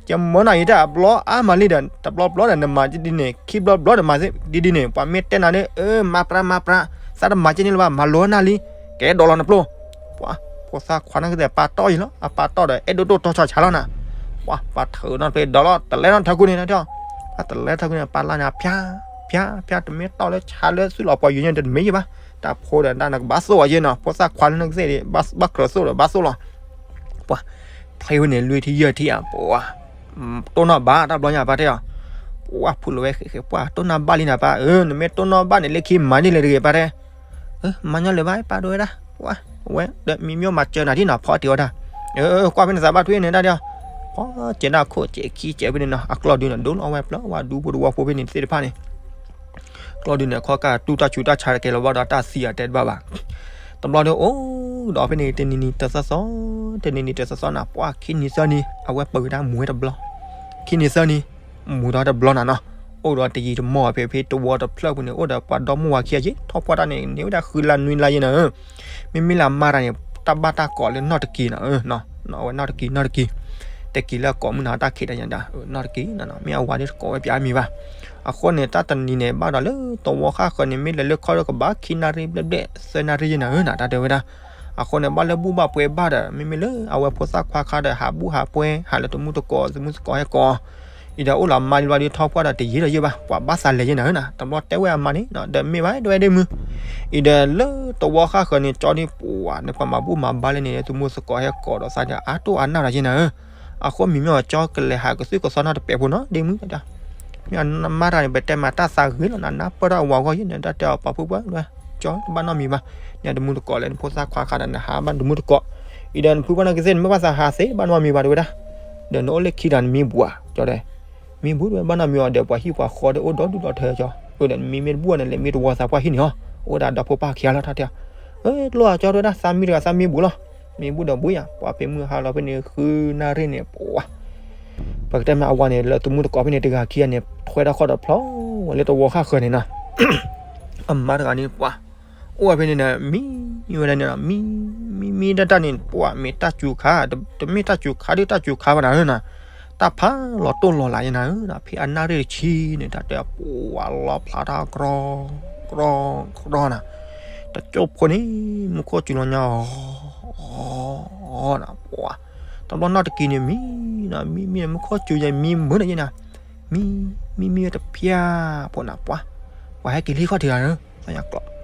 ယမၢနၤအံၤတၢ်အဘျီအါမးလံဒီး တဘျီဘျီဒီးနမၤဒ်န့ၣ် ခံဘျီဘျီဒီးမၤဒ်န့ၣ် ပှၤမ့ၢ်တဲနၤန့ၣ် အၢ မၤပြးမၤပြး သးတမၤက့န့ၣ်လၢၤဘၣ် မၤလိနၤလံ ကဲဒိးလီၤနပျိၢ် ပှၤ ဖိသၣ်ခွါန့ၣ်ကသ့ၣ်ပၢ်တီၢ်အံၤလီၤ အပၢ်တီၢ်ဒီး အဲၣ်ဒိၣ်ဒိၣ်တီၢ်ဆီၣ်ဆးလီၤနၤ ပှၤ ပှၤထုးနီတဖျၢၣ်ဒီးလီၤ တလဲၤနီတခူန့ၣ် ပှၤတလဲၤထီၣ်ခူန့ၣ် ပၢ်လၢန့ၣ် ဖၠါ ဖၠါ ဖၠါ တမ့ၢ်တီၢ်လၢဆါလၢသွံၣ်လီၤပှၤယိၤညါတမ့ၢ်ယံၤဘၣ် တၢ်ဖိဒီးတၢ်နကဘၣ်သိၣ်အီၤယဲနီၤ ဖိသၣ်ခွါလၢနကသ့ၣ် ဘၣ်ကြၢးသိၣ်ဒီးဘၣ်သိၣ်လီၤ ပှၤ ဖဲဝဲန့ၣ် လွံၢ်ထံၣ်ယဲၢ်ထံၣ်ဧါ ပှၤ တိၢ်နီၣ်ဘၣ်တၢ်ဘျီညါပၢ်တဲအီၤ ပှၤဖုးလီၤဝဲဃဲးဃဲး ပှၤတိၢ်နီၣ်ဘၣ်လံနၤပၢ် အၢ နမ့ၢ်တိၢ်နီၣ်ဘၣ်န့ၣ် လၢခံမၤန့ၢ်လဲၣ်တဂ့ၤပၢ်တဲ မၤညီလၢၤဘၣ်ပၢ်တဲဝဲဒၣ် ပှၤ ဝဲဒီးမံၤမၠိမၤစၢၤနၤဒ်နီၤ ဖီတ့ၢ်ဝဲဒၣ် ကွၢ်ဖဲန့ၣ်သးဘၣ်ထွံၣ်န့ၣ်ဒၣ်တဲအီၤ ဖီစဲးဒၣ်ခိၣ်စဲးခံစဲးဖဲန့ၣ်နီၤ အကျီၢ်ဒုန့ၣ် ဒိလီၤဝဲပျၢၤဝဲဒူဖိတဝီဖိဖဲန့ၣ်သ့ၣ်တဖၣ်န့ၣ် ကျီၢ်ဒုန့ၣ် ခီၣ်ကၢ်တူၢ်တၢ်ဆူးတၢ်ဆါတကဲလၢၤဘၣ်ဒီးတၢ်သံအတဲတဘၣ်ဘၣ် တဘျီဒီးအိၣ်ဒီးဖဲန့ၣ် တနံၤနံၤတသီသီ တနံၤနံၤတသီသီနၤ ပှၤခံနံၤသၢနံၤ အဝဲပၢၤဝဲဒၣ်မူၤဝဲတဘျီ ခံနံၤသၢနံၤ မူၤဒီးတဘျီနၤနီၤ အိၣ်ဒီးတယံာ်တမီၢ်ဖဲဖဲတဝီတဖျၢၣ်ပူၤန့ၣ် အိၣ်ဒီးပှၤဒီမါဝၤခံဂၤက့ၤ ထီၣ်ပှၢ်တၢ်န့ၣ် န့ၢ်ဝဲဒၣ်ဃုလါနွံလါယဲနၤဧၢ မ့မ့ၢ်လၢအမါတၢ်န့ၣ် တၢ်ဘၣ်တၢ်ကိးလၢနီၢ်တကံၤနၤဧၢ နီၢ်ဝဲနီၢ်တကံၤ နီၢ်တကံၤ တကံၤလၢအကိးမုၢ်နၤတၢ်ခံးတၢ်ညါဒၣ် နီၢ်တကံၤနၤနီၤ မ့ၢ်အဝၤဒ်တကိးဝဲပၠးမံၤဘၣ် အဃိန့ၣ် တၢ်တနံၤန့ၣ် ဘၣ်ဒီးလၢတဝီဃၣ်ဃၢၤန့ၣ် မ့ၢ်လဲၤလၢခီလၢကဘၣ်ခံနၣ်ရံၣ်ဘျဲၣ်ဘျဲၣ် သၢနၣ်ရံၣ်ယဲနၤဧၢနၤ တၢ်တဲဝဲဒၣ် အဃိန့ၣ် ဘၣ်လၢဘူၣ်ဘၣ်ပှဲၤဘၣ်ဒီး မ့မ့ၢ်လၢအဝဲဖိသၣ်ခွါခါဒီး ဟးဘူၣ်ဟးပှဲၤ ဟးလၢတမူတကိး တမူတကိးဟဲကိး အံၤဒီးအိၣ်လီၤမါလံဘျီဒုးထီၣ်ပှၢ်ဒီးတယံာ်ဒီးယဲဘၣ် ပှၤဘၣ်သးလဲၤယဲနၤဧၢနၤ တဘျီတဲဝဲအမါန့ၣ် ဒီးမ့ၢ်ဘၣ်တဲဝဲဒ်မုၢ် အံၤဒီးလၢတဝီဃၣ်ဃၢၤန့ၣ် ကၠီဒ်ပှၤန့ၣ် ပှၤမၤဘူၣ်မၤဘါလၢန့ၣ် တမူတကိးဟဲကိးဒီးသးဒီး အါတိၢ်အါနၢ်ဒီးယဲနၤဧၢ အဃိမံၤမ့ၢ်အီၤကၠီကလဲၤဟးကသုၣ်ကသီနီတပဲာ်ဖိနီၤ ဒ်မုၢ် မ့ၢ်အမါတၢ်န့ၣ် ပတဲမၤတၢ်သးဂ့ၤလီၤနၤ နၢ်ပၢၢ်ထီၣ်အဝၤဂီၢ်ယဲန့ၣ် တၢ်တဲအီၤပာ်ဖုၣ်ပှၢ် ကၠီတဘၣ်နီတမံၤဘၣ် န့ၣ်တမူတကိးလဲၣ် နဖိသၣ်ခွါခါဒီးနဟးဘၣ်တမူတကိး အံၤဒီးနဖုဘၣ်နီၢ်ကသ့ၣ်န့ၣ် မ့ၢ်ဘၣ်သးဟးသ့ဘၣ်နီတမံၤဘၣ်တဲဝဲဒၣ်, ဒီးနအိၣ်လၢခံတဂၤနမံဘူဧါ ကၠီတဲ, မံဘူတဲဝဲဘၣ်နီတမံၤအီၤဒီး ပှၤဟံၣ်ပှၤဃီဒီးအိၣ်ဒီဒူၣ်ဒီထၢကၠီ, အၢဒီးနမံမ့ၢ်တဘူဧါန့ၣ် လဲၤမံတဝီသးပှၢ်ဟံၣ်န့ၣ်ဟီ, အိၣ်ဝဲဒၣ်ဒီဖိပၢ်ခံဂၤလီၤတၢ်တဲ, အၢ တလိၣ်အကၠီတဲဝဲဒၣ် သးမံတဂၤသးမံဘူလီၤ, မံဘူဒီးဘူယၤ ပှၤဖဲမုၢ်ဟါလီၤဖဲန့ၣ် ဃုနၣ်ရံၣ်န့ၣ် ပှၤ ပကတဲမ့ၢ်အဝၤန့ၣ် လၢတမူတကိးဖဲန့ၣ် တဂၤခံဂၤန့ၣ် ထွဲတၢ်ခီၣ်ဒီးဖျီဝဲလၢတဝီဃၣ်ဃၢၤန့ၣ်နီၤ, အမါတဂၤန့ၣ် ပှၤ အိၣ်ဝဲဖဲန့ၣ်ဒီး မံဝဲဒၣ်န့ၣ်လီၤ, မံ မံမံတၢ်တၢ်န့ၣ် ပှၤမ့ၢ်တၢ်စူၤခါ, တမ့ၢ်တၢ်စူၤခါဒ်တၢ်စူၤခါဘၣ်နၤဧၢနၤ, တၢ်ဖးလီၤတိၢ်လီၤလးယဲနၤဧၢ, ဖဲအနၣ်ရံၣ်တဆံန့ၣ် တၢ်တဲပှၤလီၤဖျါတၢ်ကြီ ကြီ ကြီနၤ, တကၠိၢ်ဖိန့ၣ် မူခိၣ်စူၤလီၤညါ အီ အီနၤ, ပှၤ တဘျီနီၢ်တကံၤန့ၣ် မံနၤ မံမံ မူခိၣ်စူၤယဲမံမုာ်န့ၣ်ယဲနၤ, မံ မံမံတဖၠၣ်ဖိနၤ ပှၤ ပှၤဟဲက့ၤလၢဟံၣ်ခီၣ်ထံးလီၤ, ကျး ကျး ကျး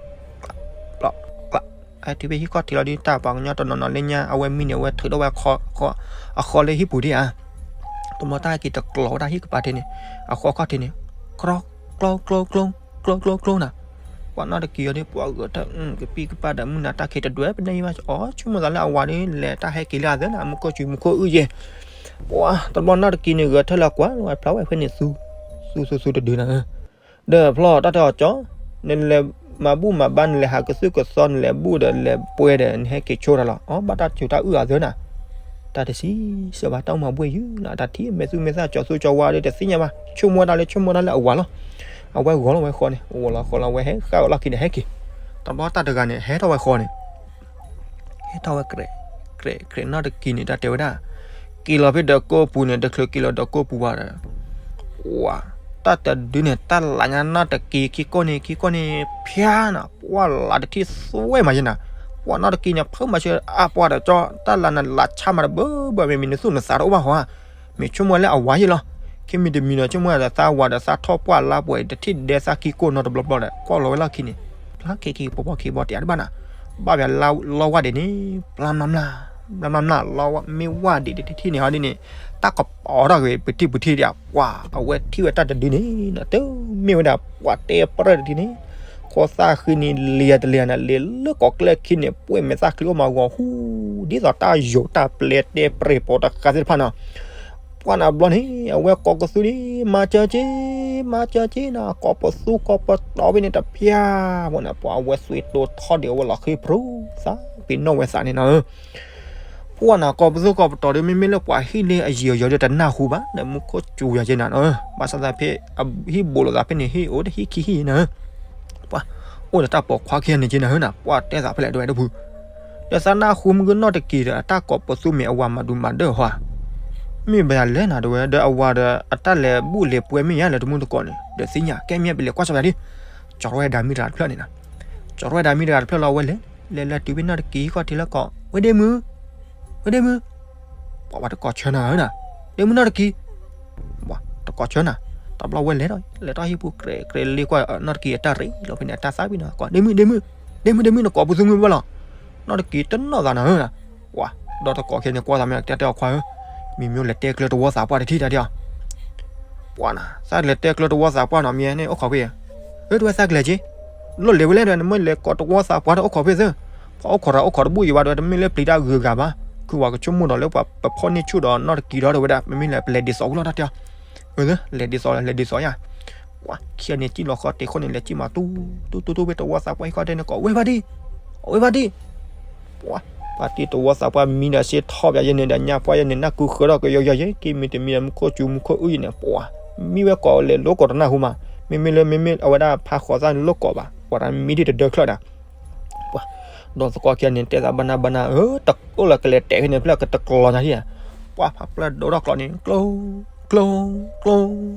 ဟဲတုၤဖဲဟံၣ်ခီၣ်ထံးလီၤဒ်တၢ် ပှၤကညီတနီၤနီၤလၢညါ အဝဲမံန့ၣ် အဝဲထုးထီၣ်ဝဲ အဃီလၢဟံၣ်ပူၤဒံးဧါ, တဘျီတၢ်ဟဲက့ၤတကျိၤဝဲဒၣ်ဟံၣ်ကပၤထံးန့ၣ်, အဃီခီၣ်ထံးန့ၣ် ကြီ ကြီ ကြီ ကြီ ကြီနၤ, ပှၤနီၢ်တကံၤအီၤဒ် ပှၤဂဲၤထၢၣ် ကပံၢ်ကပၢ်ဒီးမုၢ်နၤတၢ်ခံးတဒွဲၣ်ပနဲယဲဘၣ် အီ ဆိကမိၣ်သးလၢအဝၤဒ်လဲၣ် တၢ်ဟဲက့ၤလၢအသၢနၤ မူခိၣ်စူၤမူခိၣ်အုၣ်ယဲ, ပှၤ တဘျီနီၢ်တကံၤန့ၣ် ဂဲၤထၢၣ်လၢကွၢ်ဝဲဖျါဝဲဖဲန့ၣ် သူ သူသူသူတဒုနၤဧၢ, ဒီးဖျီတၢ်တဲအီၤကၠီ, နလဲၤမၤဘူၣ်မၤဘါ နလဲၤဟးကသုၣ်ကသီ နလဲၤဘူၣ်ဒီးလဲၤပှဲၤဒီး နဟဲက့ၤဆိတၢ်လီၤ, အီ ဘၣ်တၢ်စူၤတၢ်အုၣ်အသၢနၤ, တၢ်တဆံးစၢၤဘၣ် တၢ်အိၣ်မၤဘှ့ၣ်ယုၢ်နၤ တၢ်ထံၣ်မဲာ်သူမဲာ်သၣ် ကၠီသူကၠီဝါဒီးတသ့ၣ်ညါဘၣ် ဆိကမိၣ်ဝဲဒၣ်လၢ ဆိကမိၣ်ဝဲဒၣ်လၢအဝၤလီၤ, အဝဲဂီၤလီၤဝဲဃီန့ၣ် ဂီၤလီၤဃီလီၤ အဝဲဟဲဃၣ်ဝဲလီၢ်ခံဒီးဟဲက့ၤ, တဘျီတၢ်တဂၤန့ၣ် ဟဲထီၣ်ဝဲဃီန့ၣ် ဟဲထီၣ်ဝဲ ကြဲး ကြဲး နီၢ်တကံၤန့ၣ် တၢ်တဲဝဲဒၣ်, က့ၤလီၤဖဲဒီးကိးပူၤန့ၣ် တချုးက့ၤလီၤဒီးကိးပူၤဘၣ်ဒီး, ပှၤ တၢ်တဒုန့ၣ် တၢ်လၤညါနီၢ်တကံၤခံကိၢ်န့ၣ် ခံကိၢ်န့ၣ် ဖၠါနၤ ပှၤလၤတထံၣ်သွဲမးယဲနၤ, ပှၤနီၢ်တကံၤန့ၣ် ဖုးမၤစၢၤအါပှၤဒီးကၠီ တၢ်လၤနၤလၤဆါမးတဘၢဘၢ မ့မ့ၢ်နသူၣ်နသးတအိၣ်ဘၣ်ဟီဧါ မ့ၢ်ဆိကမိၣ်လၢအဝၤယဲလီၤ, ခဲမံၤတမံၤဒီး ဆိကမိၣ်ဒီးသးဝၤဒီးသးထီၣ်ပှၢ်လါပှဲၤ တထံၣ်ဒဲသးခံကိၢ်နီတဘျီဘျီဒီး ကွၢ်လီၤဝဲလီၢ်ခံန့ၣ်, ဖျါခံခံဖိဖိခံဘီတယးတဘၣ်နၤ, ဘၣ်ပှၤလီဝၢ်ဒံးန့ၣ် ပျၢ်မျၢ်မျၢ်, ပျၢ်မျၢ်မျၢ် လီဝၢ်မ့ၢ်ဝၢ်ဒံးတထံၣ်န့ၣ်ဟီဒ်န့ၣ်, တၢ်ကပီၤထီၣ်က့ၤပထံၣ်ပထံၣ်ဒံး ပှၤအဝဲထံၣ်ဝဲတၢ်တဒုန့ၣ် တမ့ၢ်ဝဲဒၣ် ပှၤတဲပြၢၢ်တထံၣ်န့ၣ်, ခိသၣ်ဃံန့ၣ် လံၤတလံၤနၤ လံၤလၢကိးကျဲခံန့ၣ် ပှဲၤမဲာ်သၣ်ချံအိၣ်မးဂီၤဟူ ဒ်သိးတၢ်ယိာ်တၢ်ပျဲတဲပြဲၤပိာ်တဃာ်သ့ၣ်တဖၣ်နီၤ, ပှၤနၤဘျီန့ၣ် အဝဲကိးပသူန့ၣ် မၤစၢၤက့ၤ မၤစၢၤက့ၤနၤ ကိးပသူကိးပတီၤဖဲန့ၣ်တဖၠၣ်ဖိနၤ ပှၤအဝဲသွံတိၤထီၣ်ဒံးအဝဲလီၤဃ့ဖရူသး ပ့ၤနီၣ်ဝဲသးန့ၣ်နီၤ, ပှၤနၤကိးပသူကိးပတီၤဒီး မ့မ့ၢ်လၢပှၤဟံၣ်လၢအယံာ်အယီၤဒီးတနၢ်ဟူဘၣ် ဒီးမူခိၣ်စူၤယၤက့ၤနၤနီၤ, ဘၣ်ဆၣ်သးဖဲ ဟံၣ်ဘိးလိာ်သးဖဲန့ၣ် ဟံၣ်အိၣ်တဟံၣ်ခံဟံၣ်နၤ ပှၤ အိၣ်ဒီးတၢ်ပိာ်ခွါခံဂၤန့ၣ်က့နၤဧၢနၤ ပှၤတဲသးဖဲလဲၣ်တဝဲတပူၤ, ဒီးသးနၢ်ဟူမုၢ်ကနီၢ်တက့ၤဒီး အတၢ်ကိးပသူမ့ၢ်အဝၤမၤဒူမၤဒၢၣ်ဟီဧါ, မ့ၢ်ဘၣ်ယၤလဲၣ်နၤတဝဲ ဒီးအဝၤဒီးအတၢ်လဲၤဘူၣ်လဲၤပှဲၤမ့ၢ်ယါလၢတမူတကိးန့ၣ် ဒီးသ့ၣ်ညါ ကဲမ့ၢ်ပလဲၤကွၢ်စၢၤယၤဒ်, ကၠီထီၣ်ဝဲဒၣ်မံတဂၤတဖျၢၣ်န့ၣ်နၤ, ကၠီထီၣ်ဝဲဒၣ်မံတဂၤတဖျၢၣ်လီၤ အဝဲလဲၤ လဲၤလဲၤတုၤဖဲနီၢ်တကံၤဟံၣ်ခီၣ်ထံးလၢကိး ဝဲဒ့မုၣ် ဝဲဒ့မုၣ် ပှၤဝဲတကိးဆၢနၤဧၢနၤ, ဒ့မုၣ်နီၢ်တကံၤ, ပှၤတကိးဆၢနၤ, တဘျီဝဲလဲၤထီၣ် လဲၤထီၣ်ဟံၣ်ပူၤ ကြဲးကြဲးလ့ကွၢ် နီၢ်တကံၤအတၢ်ရ့လီၤဖဲန့ၣ် အတၢ်သးဝံၤနၤ ကိး ဒ့မုၣ် ဒ့မုၣ် ဒ့မုၣ် ဒ့မုၣ် နကိးပသူမုၢ်ဘၣ်လီၤ, နီၢ်တကံၤတနီၣ်သးနၤဧၢနၤ, ပှၤ ဒီးတကိးခဲန့ၣ် ကွၢ်သးမ့ၢ်တဲတဲအီၤခွါဧၢ, မံၤမံၤလဲၤတဲကျၢၤတဝီသးပှၢ်တထံၣ်တၢ်ဒ်အီၤ ပှၤနၤ သးလဲၤတဲကျၢၤတဝီသးပှၢ်နီၤ မ့ၢ်န့ၣ်အိၣ်ခိးဖဲအံၤ, အၢ တဝဲသးကလဲၤက့ၤ, လိၣ်လဲၤဝဲလဲၣ်ဒီး နမ့ၢ်လဲၤကိးတဝီသးပှၢ်ဒီးအိၣ်ခိးဖဲသၢ, ပှၤအိၣ်ခိးဒီးအိၣ်ခိးတဘူၣ်အံၤဘၣ်ဒီး တမ့ၢ်လၢပျံၤတၢ်ဂုၤဂၤဘၣ်, ခုဝဲကဆိကမိၣ်ဒီးလၢပှၤပဖီၣ်န့ၢ်ဆူၣ်ဒီးနီၢ်တကံၤဒီးတဝဲဒၣ် မ့မ့ၢ်လဲၤပလဲၤဒ်သိးဝဲလီၤတၢ်တဲအီၤ, အၢ လဲၤဒ်သိးလဲၤဒ်သိးယါ ပှၤခံဂၤန့ၣ် စံၣ်လီၤဃီတ့ၢ်ခိၣ်န့ၣ် လဲၤစံၣ်မၤတူတူတူဖဲတဝီသးပှၢ်ဟံၣ်ခီၣ်ထံးန့ၣ်ကိး ဝဲဘၣ်ဒံး, ဝဲဘၣ်ဒံး, ပှၤ ပှၤတံၤတဝီသးပှၢ်မံဒီးစ့ထီၣ်ပယဲန့ၣ်ဒီး ညါပှၢ်ယဲန့ၣ် နၢ်ကူဃၢထီၣ်ကယီယီယဲ က့ၤမံၤတမံၤဒီး မူခိၣ်စူၤမူခိၣ်အုၣ်ယဲန့ၣ် ပှၤ မံဝဲကိးလဲၤလိကိးတနၢ်ဟူမး, မ့မ့ၢ်လၢမ့မ့ၢ်အဝဲဒၣ်ဖးဃီၤသၣ်န့ၣ်လိကိးဘၣ်, ပှၤတၢ်မံဒံးတဒၢချၢၣ်ဒၣ် ပှၤ ဒီးသကိးခံဂၤန့ၣ် တဲသးဘၣ်နၢ်ဘၣ်နၢ် အၢ တအိၣ်လၢကလဲၤတဲာ်ဖဲန့ၣ် ဖဲလၢကတကျီၤညါဒံးဧါ, ပှၤဖးပျၢၢ်ဒိၣ်ထီၣ်ကျိးန့ၣ် ကျိ ကျိ ကျိ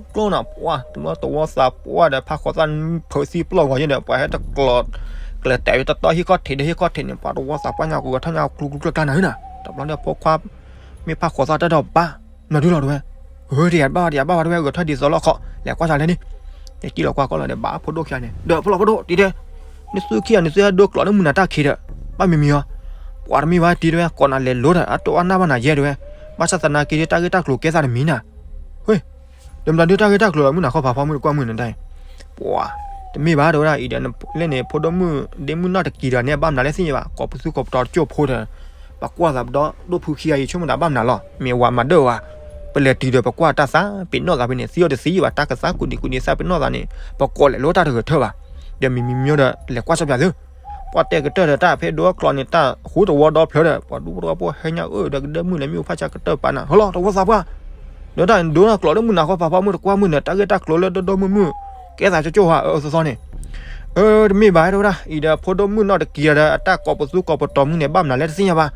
ကျိနၤ ပှၤ တဘျီတဝီသးပှၢ်ဒီး ဖးဃီၤသၣ်ဖုးသံပျီၢ်ဂီၤယဲဒီး ပှၤဟဲတကျီၤ ကလဲၤတဲာ်ဖဲတတီၢ်ဟံၣ်ခီၣ်ထံးဒီးဟံၣ်ခီၣ်ထံးန့ၣ် ပှၤတဝီသးပှၢ်ညါ ဂဲၤထၢၣ်ညါကျူကျူကျၢၢ်ကျၢၢ်နၤဧၢနၤ, တဘျီဒီးဖိခွါ မ့ၢ်ဖးဃီၤသၣ်တၢ်ဒီးဘၣ် နဒုလီၤတဝဲ ဧၢ တယၤဘၣ်ဝဲ တယၤဘၣ်ဝဲတဝဲ ဂဲၤထၢၣ်ဒ်သိးလီၤခီ လဲၤကွၢ်စၢၤလဲၣ်န့ၣ်, ယကံၣ်လီၤကွၢ်ကီလီၤဒီး ဘၣ်ဖိဒိၣ်ခံဂၤန့ၣ် ဒီးဖိလီၤဖိဒိၣ် တံၤတဲ နသုခံဂၤန့ၣ် သုဟဲဒိကျိးလၢမုၢ်နၤတၢ်ခံးဒီး ဘၣ်မံၤမံၤအီၤ, ပှၤတမ့ၢ်ဘၣ်တံၤတဝဲ ကိးနၤလဲၤလိဒီး အတိၢ်အါနၢ်ဘၣ်နၤယဲတဝဲ, ဘၣ်ဆၣ်သနာ်က့ တၢ်ဂ့ၢ်တၢ်ကျိၤကဲသးတမံၤနၤ, ဝဲ ဒီးမတၤဒုးတၢ်ဂ့ၢ်တၢ်ကျိၤလီၤ မုၢ်နၤခီဖးဖီမုၢ်တကွၢ်မုၢ်နၤတၢ်အံၤ, ပှၤ တမ့ၢ်ဘၣ်တဝဲဒၣ်အံၤဒီး လၢန့ၣ် ဖိဒိၣ်မုၣ်ဒ့မုၣ်နီၢ်တကံၤဒီးန့ၣ် ဘၣ်မနုၤလဲၣ်သ့ၣ်ညါဘၣ် ကိးပသူကိးပတီၤတကၠိၢ်ဖိဒီး ပကွၢ်သးပဒီဒိၣ်ဖုခံဂၤအံၤ ဆိကမိၣ်သးဘၣ်မနုၤလီၤ. မ့ၢ်ဝၤမၤဒၢၣ်ဝဲ, ပလဲၤတုၤဒီးပကွၢ်တၢ်သးပ့ၤနီၣ်သးဖဲန့ၣ် သံအီၤတသံဘၣ်, တၢ်ကသးကူးဒံးကူးဒံးသးပ့ၤနီၣ်သးန့ၣ် ပကိးလဲၤလိတၢ်တဂၤထၢၣ်ဘၣ်. ဒီးမံၤမံၤမံၤဒီး လဲၤကွၢ်ဆီၣ်ဖျါသု ပှၤတဲကတၢၢ်ဒီးတၢ်ဖဲဒိအကျိာ်န့ၣ် တၢ်ဟူတဝီဒီဖျၢၣ်ဒီး ပှၤဒူဖိတဝီဖိဟဲညါအၢ ဒီးကဒၢမုၢ်လဲၤမ့ၣ်အူဖးဆါကတၢၢ်ပာ်နၤ ဟလီၤ တဝီသးပှၢ်, ဒီးတၢ်ဒိအကျိာ်လၢမုၢ်နၤဃီ ဖးဖီမုၢ်တကွၢ်မုၢ်န့ၣ် တၢ်ဂ့ၢ်တၢ်ကျိၤလၢဒိၣ်ဒိၣ်မုၢ်မုၢ် ကဲသးကၠိကၠိဧါ အၢသီသီန့ၣ် အၢ တမ့ၢ်ဘၣ် တဲဝဲဒၣ် အံၤဒီးဖိဒိၣ်မုၣ်နီၢ်တက့ၢ်ဒီး အတၢ်ကိးပသူကိးပတီၤမုၢ်န့ၣ် ဘၣ်မနုၤလဲၣ်တသ့ၣ်ညါဘၣ်.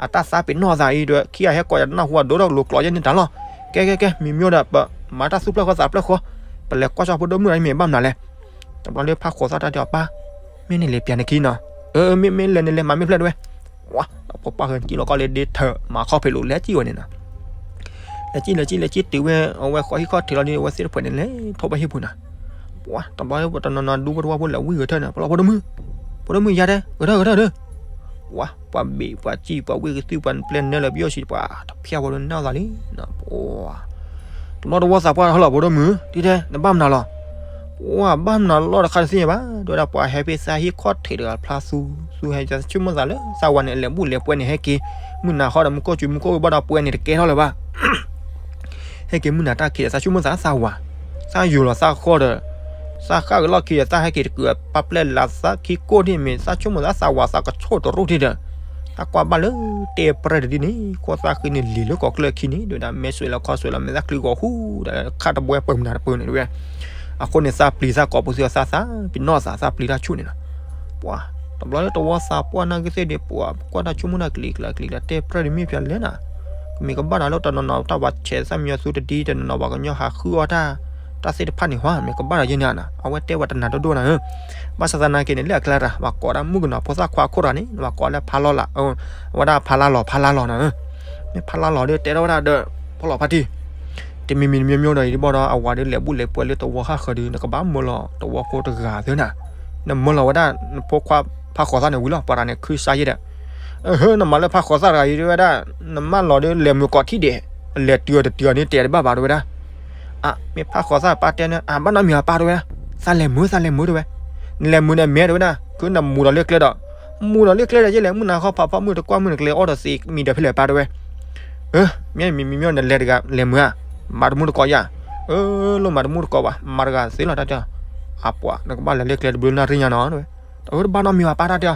အတၢ်သးပ့ၤနီၣ်သးအံၤဒီး ခံဂၤဟဲကိးယၤတနၢ်ဟူအဒိၣ်ထီၣ်ကလိၤကျိာ်ယဲန့ၣ်တၢ်လီၤ. ကဲကဲကဲ မံၤမံၤဒီး ပမၤတၢ်သူၣ်ဖျၢၣ်ဃီသးဖျၢၣ်ဃီ, ပလဲၤကွၢ်ဆီဖိဒိၣ်မုၣ်ဒီးမ့ၢ်ဘၣ်မနုၤလဲၣ်. တဘျီလၢဖးဃိးသၣ်တၢ်တဲအီၤ ပၢ်, မ့ၢ်န့ၣ်လဲၤပျးနခံနီၤ. အၢ မ့ၢ်မ့ၢ်လဲၤန့ၣ်လဲၤမၤမ့ၢ်ဖျၢၣ်တဝဲ. ဝါ ဒီးဖိပၢ်ဃၢၤကံၣ်လီၤကီၢ်လၢဒ့ထၢၣ် မၤခီၣ်ဖံးလိာ်လဲၤကံၣ်ဝဲန့ၣ်နီၤ လဲၤကံၣ်လဲၤကံၣ်လဲၤကံၣ် တုၤဝဲအဝဲဃီဟံၣ်ခီၣ်ထံးလီၤဒီး အဝဲသ့ၣ်တဖၣ်န့ၣ်လဲၤထီၣ်ဘၣ်ဟံၣ်ပူၤနီၤ. ပှၤတဘျီတနီၤနီၤ ဒူဖိတဝီဖိလဲၤဝံဂဲၤထၢၣ်န့ၣ် ပလီၢ်ဖိဒိၣ်မုၣ်, ဖိဒိၣ်မုၣ်ယါတဲ ဂဲၤထၢၣ်ဂဲၤထၢၣ်ဒီး, ပှၤဘ့ၣ်ပှၤစံၣ်ပှၤဝ့ၢ်ကသုၣ်ပှၤပျဲၢ်နၢလၢပယီၢ်ဆံး ပှၤတဖျၢၣ်ဝဲဒၣ်နၢ်သးလံ. ပှၤ တဘျီတဝီသးပှၢ်ဟဲလီၤ ဖိဒိၣ်မုၣ် ဒ်တဲ နဘၣ်မနုၤလီၤ. ပှၤဘၣ်မနုၤလီၤတခါတသ့ၣ်ညါဘၣ် တဲဝဲဒၣ် ပှၤဟဲဖဲသးဟံၣ်ခီၣ်ထံးတဂၤဖျါသူ သူဟဲဆိကမိၣ်သးလၢသးဝၤန့ၣ် အလဲၤဘူၣ်လဲၤပှဲၤန့ၣ် ဟဲက့ၤ မုၢ်နၤဃီဒီးမူခိၣ်စူၤမူခိၣ်ဝ့ၢ်ဘၣ်ဒီးပှဲၤန့ၣ်တကဲထီၣ်လၢၤဘၣ် ဟဲက့ၤမုၢ်နၤတၢ်ခံးဒီး သးဆိကမိၣ်သးသးဝၤ, သးယိၤလီၤသးဃီဒီး သးဃၣ်ကလီၢ်ခံဒီး သးဟဲက့ၤတကုးပာ်ပျဲၢ်လၢသးခံကိၢ်ဒ်မ့ၢ် သးဆိကမိၣ်သးသးဝၤသးကဆိၣ်တရူၢ်ထံဒီး သးကွၢ်ဘၣ်လၢတဲပြဲၢ်တဒ်န့ၣ် ခိၣ်သၣ်ဃံန့ၣ်လံၤလၢကီၢ်ကျၢၢ်ခံန့ၣ် ဒ်ဝဲဒၣ်မဲာ်ဆွဲးလီၤခီဆွဲးလီၤ မဲာ်သၣ်ချံဂီၤဟူဒီး ခးတဘှဲပှဲၤမနုၤတပၢၢ်န့ၣ်တဝဲ. အဃိန့ၣ် သးပျံၤသးကိးပသူသးသးပ့ၤနီၣ်သး သးပျံၤတၢ်ဆူၣ်န့ၣ်နီၤ. ပှၤ တဘျီလၢတဝီသးပှၢ်နာ်က့သ့ၣ်ဒီး ပှၤကွၢ်တၢ်ဆိကမိၣ်တၢ်ကလံၤကျါကလံၤကျါ တဲပြဲၢ်ဒ်မ့ၢ်ပျၢၤလဲၣ်နၤ, မ့ၢ်ကဘၣ်နၤလၢတနီၤနီၤ တၢ်ပှၤဆဲးသၣ်မံအီၤသူတဒ် တနီၤနီၤ ပှၤကညီဟးဃုအီၣ်တၢ် တၢ်သ့ၣ်တဖၣ်န့ၣ်ဟီ မ့ၢ်ကဘၣ်ဒီးယဲန့ၣ်နၤ အဝဲတဲဝဲတနၤဒိၣ်ဒိၣ်နၤဧၢ. ဘၣ်ဆၣ်သနာ်က့န့ၣ် လၢအကျါတၢ် ပှၤကိးဒၣ်မုၣ်ကနီၤဖိသၣ်ခွါအခိၣ်တဂၤန့ၣ် ပှၤကိးလၢဖါလီၢ်လၢ် အဝဲဒၣ်ဖါလါလီၤ ဖါလါလီၤနၤဧၢ. မ့ၢ်ဖါလါလီၤဒီး တဲထီၣ်ဝဲဒၣ်ဒီး ဖီလီၤဖါတံၢ် တမံၤမံၤတမံၤမံၤဒီး ယတဘၣ်ဒီး အဝၤဒီးလဲၤဘူၣ်လဲၤပှဲၤလၢတဝီဃၣ်ဃၢၤဒီး နကဘၣ်မၢလီၤတဝီဖိတဂၤသ့နၤ, နမၢလီၤဝဲဒၣ် နဖိခွါဖးဃိးသၣ်န့ၣ်ဝံၤလီၤ ပှၤတဂၤန့ၣ်ခုစါယဲဒီး, အဟၢ နမၤလၢဖးဃိးသၣ်တဂၤအံၤတဲဝဲဒၣ်, နမၢလီၤဒီးလဲၤမုာ်ကိးထံၣ်ဒဲး, လဲၤတုၤအီၤတတုၤအီၤန့ၣ်တဲတဘၣ်ဘၣ်တဲဝဲဒၣ်. အ မ့ၢ်ဖးဃိးသၣ်ပၢ်တဲန့ၣ် အဘၣ်နီတမံၤအပၢ်တဲဝဲ, သးလဲၤမုာ် သးလဲၤမုာ်တဲဝဲ, နလဲၤမုာ်န့ၣ်မဲတဲဝဲဒၣ် ခုနမူၤလီၤလၢကျဲဒီး, မူၤလီၤလၢကျဲဒီး ယဲလဲၣ် မုၢ်နၤခီဖးဖီမုၢ်တကွၢ်မုၢ် နကျဲအီၣ်ဒီးသ့မံၤဒီးဖဲလဲၣ်ပၢ်တဲဝဲ. အၢ မ့ၢ်မံၤမံၤမံၤ နလဲၤတဂၤလဲၤမုာ်ဧါ, မၤတမူတကိးယၤ, အၢ လိၣ်မၤတမူတကိးဘၣ် မၤတဂၤသ့လီၤတၢ်တဲ, အပှၤ နကဘၣ်လဲၤလၢကျဲတဘျုးနၣ်ရံၣ်ညါနီၤတဲဝဲ, တအၢ တဘၣ်နီတမံၤဘၣ်ပၢ်တၢ်တဲ,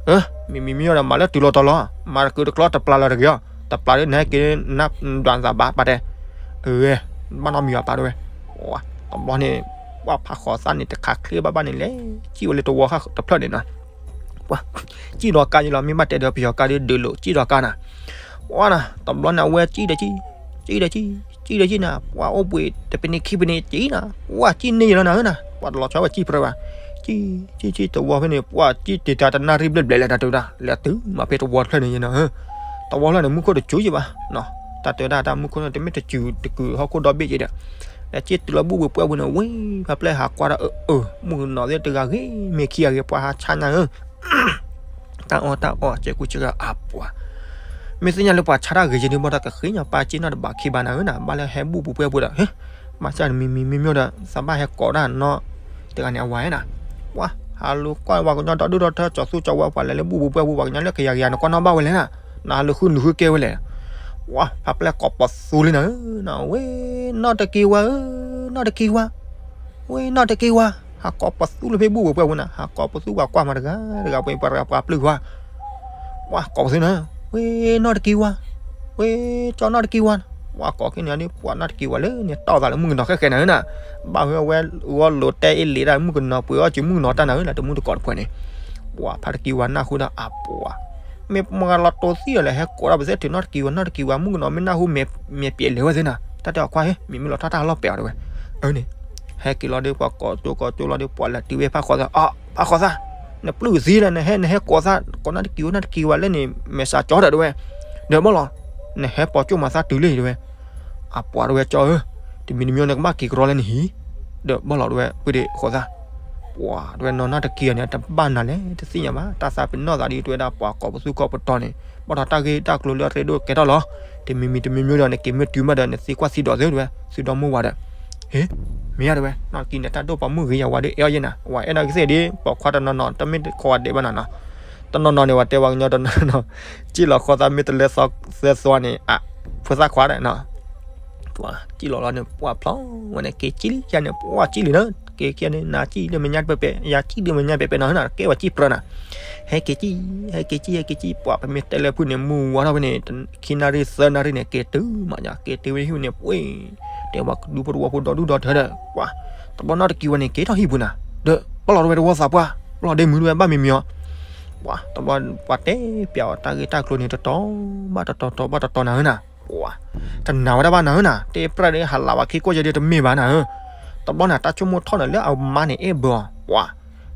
အၢ မံၤမံၤမံၤဒီး မၤလၢတုၤလီၤတီၤလီၤ, မၤတကုာ်တကျီတပျၢ်လီၤတဂ့ၤအီၤ, တပျၢ်ဒီးနဟဲက့ၤနဒွးသးဘၣ်ပၢ်တဲ, အၢ ဘၣ်နီတမံၤဘၣ်ပၢ်တဲဝဲ, တဘျီန့ၣ် ပှၤဖးဃိးသၣ်န့ၣ် တခးချ့ဘၣ်ဘၣ်န့ၣ်လဲၣ်, စံၣ်ဝဲလၢတဝီဃၣ်တဖျၢၣ်န့ၣ်နီၤ ပှၤ စံၣ်ဒီးကါယလီၤ မ့ၢ်ဘၣ်တဲဒီးပယီၤကါဒီးဒုးလိာ် စံၣ်ဒီးကါနၤ, ပှၤနၤ တဘျီန့ၣ် အဝဲစံၣ်ဒီးစံၣ်, စံၣ်ဒီးစံၣ်, စံၣ်ဒီးစံၣ်နၤ, ပှၤအိၣ်ဘှံးတပနံၣ်ခံပနံၣ်စံၣ်နၤ, ပှၤစံၣ်န့ၢ်ယလီၤနၤဧၢနၤ, ပှၤတလီၤဆီဝဲစံၣ်ပြၢဘၣ်, စံၣ် စံၣ် စံၣ် တဝီဖဲန့ၣ် ပှၤစံၣ်တ့ၢ်တၢ်တနၣ်ရံၣ်ဘျဲၣ်ဘျဲၣ်လဲၣ် တၢ်တဲဝဲဒၣ် လဲၤတုၤမးဖဲတဝီတဖျၢၣ်န့ၣ်ယဲနၤဧၢ, တဝီဖျၢၣ်န့ၣ် မူခိၣ်တစူၤယဲဘၣ်, တၢ်တဲဝဲဒၣ်တၢ်မူခိၣ်န့ၣ် တမ့ၢ်တစူၤတကုာ်ဟီၣ်ခိၣ်ဒီဘ့ၣ်က့ၤဒီး လဲၤစံၣ်တုၤလီၤဘူၣ်ဘှံးပှဲၤပူၤန့ၣ် ဝ့ၢ်ဖးပျဲၢ်ဟးကွၢ်ဒီး အၢ အၢ မုၣ်ကနီၤသ့ၣ်တဂၤဂ့ၤ မ့ၢ်ခံဂၤဂ့ၤ ပှၤဟးဆါနၤဧၢ တၢ်အီၣ်တၢ်အီ စဲးကူစဲးဂၤအပှၤ, မ့ၢ်သ့ၣ်ညါလၢပှၤဆါတၢ်ဂ့ၤယဲဒုး ဘၣ်တၢ်ကဃ့ညါပၢ်စ့ၢ်နီတဘးခံဘးနၤဧၢနၤ, ဘၣ်လၢဟဲဘူၣ်ပူၤပှဲၤပူၤဒီး ဟ့ မၤစၢ်တမံၤမံၤမံၤမံၤဒီး သးဘၣ်ဟဲကိးဒၣ်နီတဂၤန့ၣ် အဝၤဧဲနၤ, ပှၤ ဟးလူၤကွၢ်ပှၤကညီဒီဒူၣ်ဒီထၢ ကၠီၤသူကၠီၤဝါ ပှၤလဲၤလၢဘူၣ်ပူၤပှဲၤပူၤ ပှၤကညီလၢကယၤကယၤ နကွၢ်နီၣ်ဘၣ်ဝဲလဲၣ်နၤ, နဟးလူၤဃုနုာ်ဃုကဲဝဲလဲၣ်, ပှၤ ဖးပျဲၢ်ကိးပသူလံနၤဧၢ, ဝ့ၢ် နီၢ်တက့ၤဝါဧၢ, နီၢ်တက့ၤဝါ ဝ့ၢ်နီၢ်တက့ၤဝါ, ဟးကိးပသူလၢဖဲဘူၣ်ပူၤပှဲၤပူၤနၤ, ဟးကိးပသူပှၤကွၢ်မၤတဂၤတဂၤ ပှၤပှၤပှၤပျုၢ်ဝါ, ပှၤကိးပသူနၤ, ဝ့ၢ်နီၢ်တက့ၤဝါ, ဝ့ၢ်ကၠီနီၢ်တက့ၤဝါ, ပှၤကိးက့ၤန့ၣ်ဒ် ပှၤနီၢ်တက့ၤဝါလၢန့ၣ် တီၢ်သးလၢမုၣ်ကနီၤဃဲဃဲနၤဧၢနၤ, ဘၣ်ဝဲဝဲဂီၢ်လိာ်တဲအ့ၣ်လံၤဒၣ် မုၣ်ကနီၤပှ့ၤအီၣ်စူၤမုၣ်ကနီၤတၢ်နၤဧၢ လၢတမူတကိးတဖၣ်န့ၣ်, ပှၤဖးတက့ၤဝါနၢ်ဟူဒီးအပှၤ မ့ၢ်မၤလီၤတိၤသံဒီးလဲၤဟဲကိးဒၣ်ပသဲထုးနီၢ်တက့ၤဝါ နီၢ်တက့ၤဝါ မုၣ်ကနီၤမ့ၢ်နၢ်ဟူမဲာ်ပျဲးလဲၤဝဲသ့နၤ, တၢ်တဲအီၤခွါဧၢ မ့ၢ်မ့ၢ်လီၤထီၣ်တၢ်ဟးလီၢ်ပဲာ်အီၤတဲဝဲ, အၢန့ၣ်, ဟဲက့ၤလီၤဒီးပှၤကိးကၠိကိးကၠိလီၤဒီး ပှၤလဲၤတုၤဝဲဖးဃိးသၣ် အၢ ဖးဃိးသၣ်, နပျုၢ်သံဒီး နဟဲနဟဲကိးသး ကိးနီၢ်တက့ၤဝါ နီၢ်တက့ၤဝါလၢန့ၣ် မဲာ်ဆှးကၠီဒီးတဲဝဲ, ဒီးဘၣ်လီၤ, နဟဲပိာ်ကၠိမၤသးတုၤလံတဲဝဲ အပှၤတဲဝဲကၠီဧၢ, တမံၤတမံၤန့ၣ်ကဘၣ်က့ၤကရီလၢနဟံၣ်, ဒီးဘၣ်လီၤတဲဝဲ ပှ့ၤဒံးဃိးသၣ်, ပှၤတဲဝဲနီၢ်နီၢ်တက့ၤအီၤန့ၣ် တဘၣ်နၤလဲၣ် တသ့ၣ်ညါဘၣ် တၢ်သးပ့ၤနီၣ်သးဒ်တဲဝဲဒၣ် ပှၤကိးပသူကိးပတီၤန့ၣ် ဘၣ်ဒီးတၢ်ဂ့ၢ်တၢ်ကျိၤလၢအရ့ဒိၣ်ကဲထီၣ်လီၤ, တမံၤမံၤတမံၤမံၤဒီး နက့ၤမ့ၢ်တုၤမးဒီး နသံကွၢ်သံဒိးသ့တဲဝဲ သံဒိးမုၢ်ဝၤဒီး ဟ့, မ့ၢ်ဧါတဲဝဲ နီၢ်တက့ၤန့ၣ် တၢ်ဒိၣ်ပှၤမုၣ်ဂ့ၤယၤဝၤဒီးအဲၣ်အီၤယဲနၤ ဝၤအဲၣ်ဒိးကသ့ၣ်ဒ် ပိာ်ခွါတနီၤနီၤ တမ့ၢ်တခီဝဲဒဲးဘၣ်နၤနီၤ, တနီၤနီၤန့ၣ် ပှၤတဲပှၤကညီတနီၤနီၤ ကံၣ်လီၤဃီသးမ့ၢ်တလဲသၢသွါန့ၣ် အဖိသၣ်ခွါဒီးနီၤ ပှၤကံၣ်လီၤလီၤန့ၣ် ပှၤဖျီဝဲန့ၣ် က့ၤကံၣ်လံယၤန့ၣ် ပှၤကံၣ်လံနီၤ က့ၤကံၣ်န့ၣ် နၤကံၣ်ဒုးမဲာ်ညါပဲပဲ ယၤကံၣ်ဒုးမဲာ်ညါပဲပဲနီၤ ကဲပှၤကံၣ်ပြၢနီၤ ဟဲက့ၤကံၣ် ဟဲက့ၤကံၣ် ဟဲက့ၤကံၣ် ပှၤပမ့ၢ်တဲလၢဖုၣ်န့ၣ် မုၢ်ဝါထီၣ်ဖဲန့ၣ် ခံနၣ်ရံၣ်သၢနၣ်ရံၣ်န့ၣ် က့ၤတုၤမးညါ က့ၤတုၤဝဲဟံၣ်န့ၣ် ပှ့ၤ တဲပှၤကဒူဖိတဝီဖိဒီဒူၣ်ဒီထၢဒီး ပှၤ တဘျီနီၣ်တကံၤဝဲန့ၣ် က့ၤထီၣ်ဟံၣ်ပူၤနၤ ဒီးပလီၢ်ဒဝဲတဝီသးပှၢ် ပလီၢ်ဒ့မုၢ်ဒဝဲဘၣ်မံၤမံၤအီၤ ပှၤ တဘျီပှၤတဲပျးအီၤတၢ်ဂ့ၢ်တၢ်ကျိၤန့ၣ် တတီၤဘၣ်တတီၤ တီၤဘၣ်တတီၤနၤဧၢနၤ ပှၤ တနာ်ဝဲဒၣ်ဘၣ်နၤဧၢနၤ တဲပြဲၣ်ဒီးဟးလးဝဲခံကိၣ်ယဲဒ်တမ့ၢ်ဘၣ်နၤဧၢ တဘျီန့ၣ် တၢ်ဆိကမိၣ်ထီၣ်န့ၣ်လၢအမါန့ၣ်အဲၣ်ဘၢအီၤ ပှၤ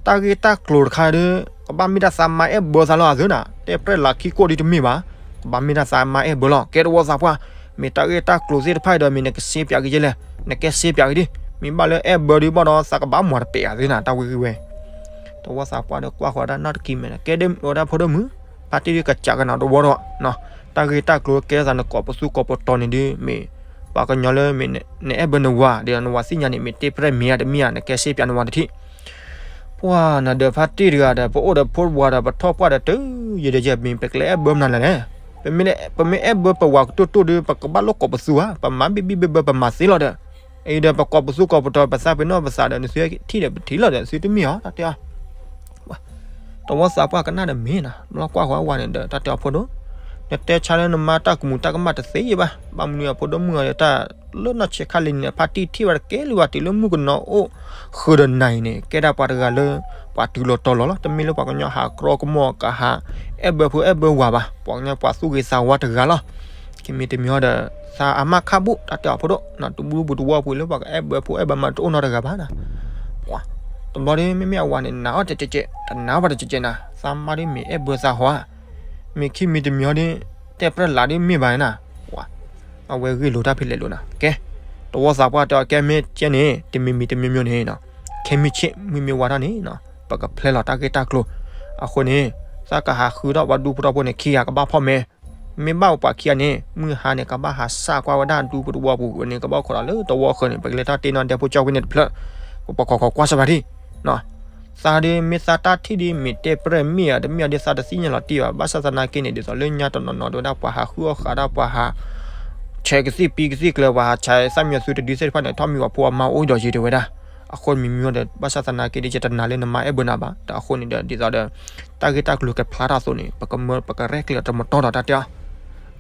တၢ်ဂ့ၢ်တၢ်ကျိၤတခါဒီး ကဘၣ်မ့ၢ်ဒၣ်သးမါအဲၣ်ဘၢသးလီၤအသုနၤ တဲပြဲၣ်လးခံကိၣ်ဒ်တမ့ၢ်ဘၣ် ကဘၣ်မ့ၢ်ဒၣ်သးမါအဲၣ်ဘၢလီၤ ကဲတဝီသးပှၢ် မ့ၢ်တၢ်ဂ့ၢ်တၢ်ကျိၤသ့ၣ်တဖၣ်အံၤဒီး မ့ၢ်နကစ့ပျးက့ၤယဲလဲၣ် နကဲစ့ပျးက့ၤဒ် မ့ၢ်ဘၣ်လၢအဲၣ်ဘၢဒ်ဘၣ်ဒီး သးကဘၣ်မၤတပဲာ်အသုနၤ တၢ်ဝံၤဂံၢ်ဝဲ တဝီသးပှၢ်ဒီးကွၢ်ဃီၤဒၣ်နီၣ်တကံၤမဲာ် ကဲဒ်ဝဲဒၣ်ဖိဒိၣ်မုၣ် ဖါတံၢ်ဒ်ကစးကနၤတဝီဒီး တၢ်ဂ့ၢ်တၢ်ကျိၤကဲသးနကိးပသူကိးပတီၤန့ၣ်ဒ်မ့ၢ် ပှၤကညီလၢမ့ၢ်နအဲၣ်ဘၢနဝၤ ဒီးနဝၤသ့ၣ်ညါန့ၣ် မ့ၢ်တဲပြဲၣ်မ့ၢ်ဧါတမ့ၢ်ဧါ နကဲစ့ပျးနဝၤတထံၣ် ပှၤနဒီးဖါတံၢ်တဂၤဒီး ပအိၣ်ဒီးဖိဝၤဒီး ပထီၣ်ပှၢ်ဒီးတုၤယဲဒ်ယဲမ့ၢ် ပကလဲၤအဲၣ်ဘၢမနုၤလဲၣ်လဲၣ် ပမ့ၢ်အဲၣ်ဘၢပဝၤကတိၢ်တိၢ်ဒီး ပကဘၣ်လိၣ်ကိးပသူဧါ ပမၤဘံၣ်ဘံၣ်ဘၢဘၢပမၤသ့လီၤဒီး အံၤဒီးပကိးပသူကိးပတီၤ ပသးပ့ၤနီၣ်ပသးဒီး နသုထံၣ်ဒီးပထံၣ်လီၤဒီး သုတမ့ၢ်အီၤတၢ်တဲအီၤ တဝီသးပှၢ်ကနၣ်ဒီးမ့ၢ်နၤ ဘျီကွၢ်ဃီၤဝဲန့ၣ်ဒီး တၢ်တဲအီၤဖိဒိၣ် နတဲဆါလၢနမါတၢ်ကမူးတၢ်ကမၣ်တသ့ဘၣ် ဘၣ်မနုၤအဖိဒိၣ်မုၣ်အီၤဒီးတၢ်လၢနီၢ်ဆဲးခါလံန့ၣ် ဖါတံၢ်ထံၣ်ဝဲတကဲလံဘၣ် တုၤလၢမုၣ်ကနီၤအိၣ်ဃုာ်ဒီးနၤအံၤန့ၣ် ကဲဒၣ်ပှၤတဂၤလၢ ပှၤတုၤလီၤတီၤလီၤလီၤ တမ့ၢ်လၢပှၤကညီဟးကြီကမီၤကဟး အဲၣ်ဘၢဖိအဲၣ်ဘၢဝၤဘၣ် ပှၤကညီပှၤသူၣ်ဂ့ၤသးဝါတဂၤလီၤ ခံမံၤတမံၤအီၤဒီး သးအမါခါဘူး တၢ်တဲအီၤဖိဒိၣ် နတဘူပူၤတဝီပူၤလၢပှၤကအဲၣ်ဘၢဖိအဲၣ်ဘၢမၤတအိၣ်နီတဂၤဘၣ်နၤ ပှၤ တဘျီဒီး မ့မ့ၢ်အဝၤန့ၣ် နာ်အီၤတကဲးကဲး တနာ်ဘၣ်တကဲးကဲးနၤ သးမါဒီးမ့ၢ်အဲၣ်ဘၢသးဟီဧါ မ့ၢ်ခံမံၤတမံၤအီၤဒီး တဲပြဲၣ်လးဒီးမ့ၢ်ဘၣ်နၤ ပှၤ အဝဲဂ့ၢ်လိာ်တၢ်ဖဲလဲၣ်လိာ်နၤ ကဲ တဝီသးပှၢ်တဲအီၤကဲမ့ၢ်ကဲန့ၣ် တမံၤမံၤတမံၤမံၤန့ၣ် ခဲမုၢ်ဆ့ၣ် မုၢ်မ့ၢ်ဝါထီၣ်န့ၣ် ပကဖျဲလီၤတၢ်ဂ့ၢ်တၢ်ကျိၤ အဃိန့ၣ် သးကဟးဃုထီၣ်ပှၤဒူဖိထီဖိန့ၣ် ခံဂၤကဘၣ်ဖီၣ်မဲ မ့ၢ်ဘၣ်ပှၤခံဂၤန့ၣ် မုၢ်ဟါန့ၣ် ကဘၣ်ဟးစၢ်ကွၢ်ဝဲဒၣ်ဒူပတဝီပူၤန့ၣ် ကဘၣ်ခိးဒီးလၢတဝီဃၢၤန့ၣ် ပကလဲၤထီၣ်တ့ၢ်နီၣ်ဒဲဖိကၠီဝံၤန့ၣ်တဖျၢၣ် ပပှၤခိးခိးကွၢ်စၢၤဘၣ်ဒံး သးဒီးမ့ၢ်သးတၢ်ထံၣ်ဒ်မ့ၢ်တဲပြဲၣ်မ့ၢ်ဧါ တမ့ၢ်ဧါဒ်သးတသ့ၣ်ညါလီၤတံၢ်ဘၣ် ဘၣ်ဆၣ်သနာ်က့န့ၣ် ဒ်သိးလၢညါတနီၤနီၤဒ်ဝဲဒၣ်ပှၤဟးဃုအီၣ်ဃးဒၣ်ပှၤဟး ဆဲးကသံၣ်ပံကသံၣ်ကျၢၤ ပှၤဟးဆဲးသၣ်မံအီၤသုတဒုသ့ၣ်တဖၣ်န့ၣ် ထီၣ်မံၤပှၤဖိအမါအိၣ်ဒီးယံၤတဲဝဲဒၣ် အဃိမံၤမံၤဒီး ဘၣ်ဆၣ်သနာ်က့ဒ်ယတနာ်လၢနမါအဲၣ်ဘၢနၤဘၣ် ဒီးအဃိန့ၣ်ဒီး ဒ်သိးဒီး တၢ်ဂ့ၢ်တၢ်ကျိၤကဖျါထီၣ်အသိးန့ၣ် ပကမၢပကရဲၣ်ကျဲၤအီၤတမတီၢ်ဒီးတၢ်တဲအီၤ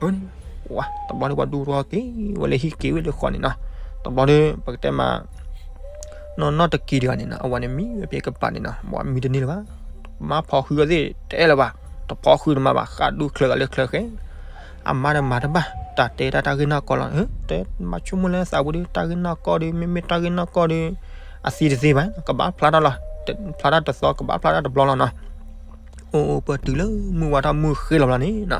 အန့ၣ် ဝါ တဘျီဒီးပှၤဒူရီက့ၤဝဲလၢဟံၣ်က့ၤဝဲလၢဃီန့ၣ်နီၤ တဘျီဒီး ပကတဲမး နီၢ်နီၢ်တကံၤတဂၤန့ၣ်နီၤ အဝၤန့ၣ်မံဝဲဖဲကပၤန့ၣ်နီၤ ဝၤမံတန့ၢ်လၢၤဘၣ် မါဖီၣ်ဃုအီၤသ့ၣ်တအဲၣ်လၢၤဘၣ် တဖီၣ်ဃုတမးဘၣ် ဃးဒူချၢဂၤလၢချၢဃဲ အမါဒီးမၤတဘၣ် တၢ်တဲတၢ်တၢ်ဂ့ၢ်နီၢ်ကီၢ်လီၤ တဲမၤဆိကမိၣ်လၢသးပူၤဒီး တၢ်ဂ့ၢ်နီၢ်ကီၢ်ဒီး မ့မ့ၢ်တၢ်ဂ့ၢ်နီၢ်ကီၢ်ဒီး အသံတသ့ဘၣ် ကဘၣ်ဖျါတၢ်လီၤ ဖျါတၢ်တသီ ကဘၣ်ဖျါတၢ်တဘျီလီၤနီၤ အိၣ်အိၣ်ပတုၤလၢမုၢ်ဝါထီၣ်မုၢ်ဃ့လီၤဘျီန့ၣ်နီၤ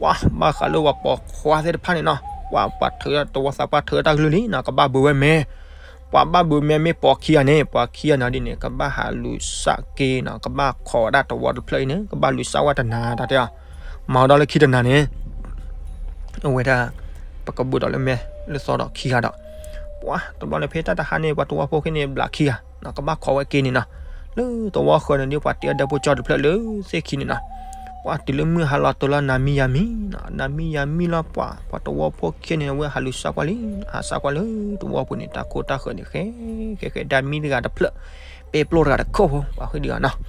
ပှၤဘၣ်ဃးလၢပှၤပိာ်ခွါသ့ၣ်တဖၣ်န့ၣ်နီၤ ပှၤပှၤထုးတဝီသးပှၢ်ထုးတၢ်ကလုၢ်လံနီၤ ကဘၣ်ဘုးဝဲမဲ ပှၤဘၣ်ဘုးမဲမ့ၢ်ပိာ်ခံဂၤန့ၣ် ပှၤခံဂၤန့ၣ်ဒ်န့ၣ် ကဘၣ်ဟးလူၤစၢ်က့ၤနီၤ ကဘၣ်ခိးဝဲဒၣ်တဝီတဖျၢၣ်အံၤန့ၣ် ကဘၣ်လူၤစၢ်ဝဲတနၤတၢ်တဲအီၤ မၤအီၤဒီးလၢခံတနၤန့ၣ် အဝဲဒၣ် ပကဘုးဒီးလၢမဲ လၢသီဒီးခံဂၤဒီး ပှၤတဘျီန့ၣ်ဖဲတၢ်တဟါန့ၣ် ပှၤတဝီဖိခဲန့ၣ် ဘျးခံဂၤ ကဘၣ်ခိးဝဲက့ၤန့ၣ်နီၤ လၢတဝီဃၢၤန့ၣ်ဒ်ပှၤတ့အီၣ်ဒဲဖိကၠီတဖျၢၣ်လၢသ့ၣ်ခံန့ၣ်နီၤ ပှၤတုၤလၢမုၢ်ဟါလီၤတိၤလီၤနၤမံယၤမံနီၤ နၤမံယၤမံလီၤပှၤ ပှၤတဝီဖိခဲန့ၣ် အဝဲဟးလူၤစၢ်ကွၢ်လံ ဟးစၢ်ကွၢ်လၢတဝီပူၤန့ၣ် တၢ်ခိတၢ်ဃၢၤန့ၣ် ဃဲ ဃဲ ဃဲ ဒၣ်မံတဂၤတဖျၢၣ် ပဲပျိတဂၤတခိၣ်ဖိ ပှၤဃ့ဒုးဂၤနီၤ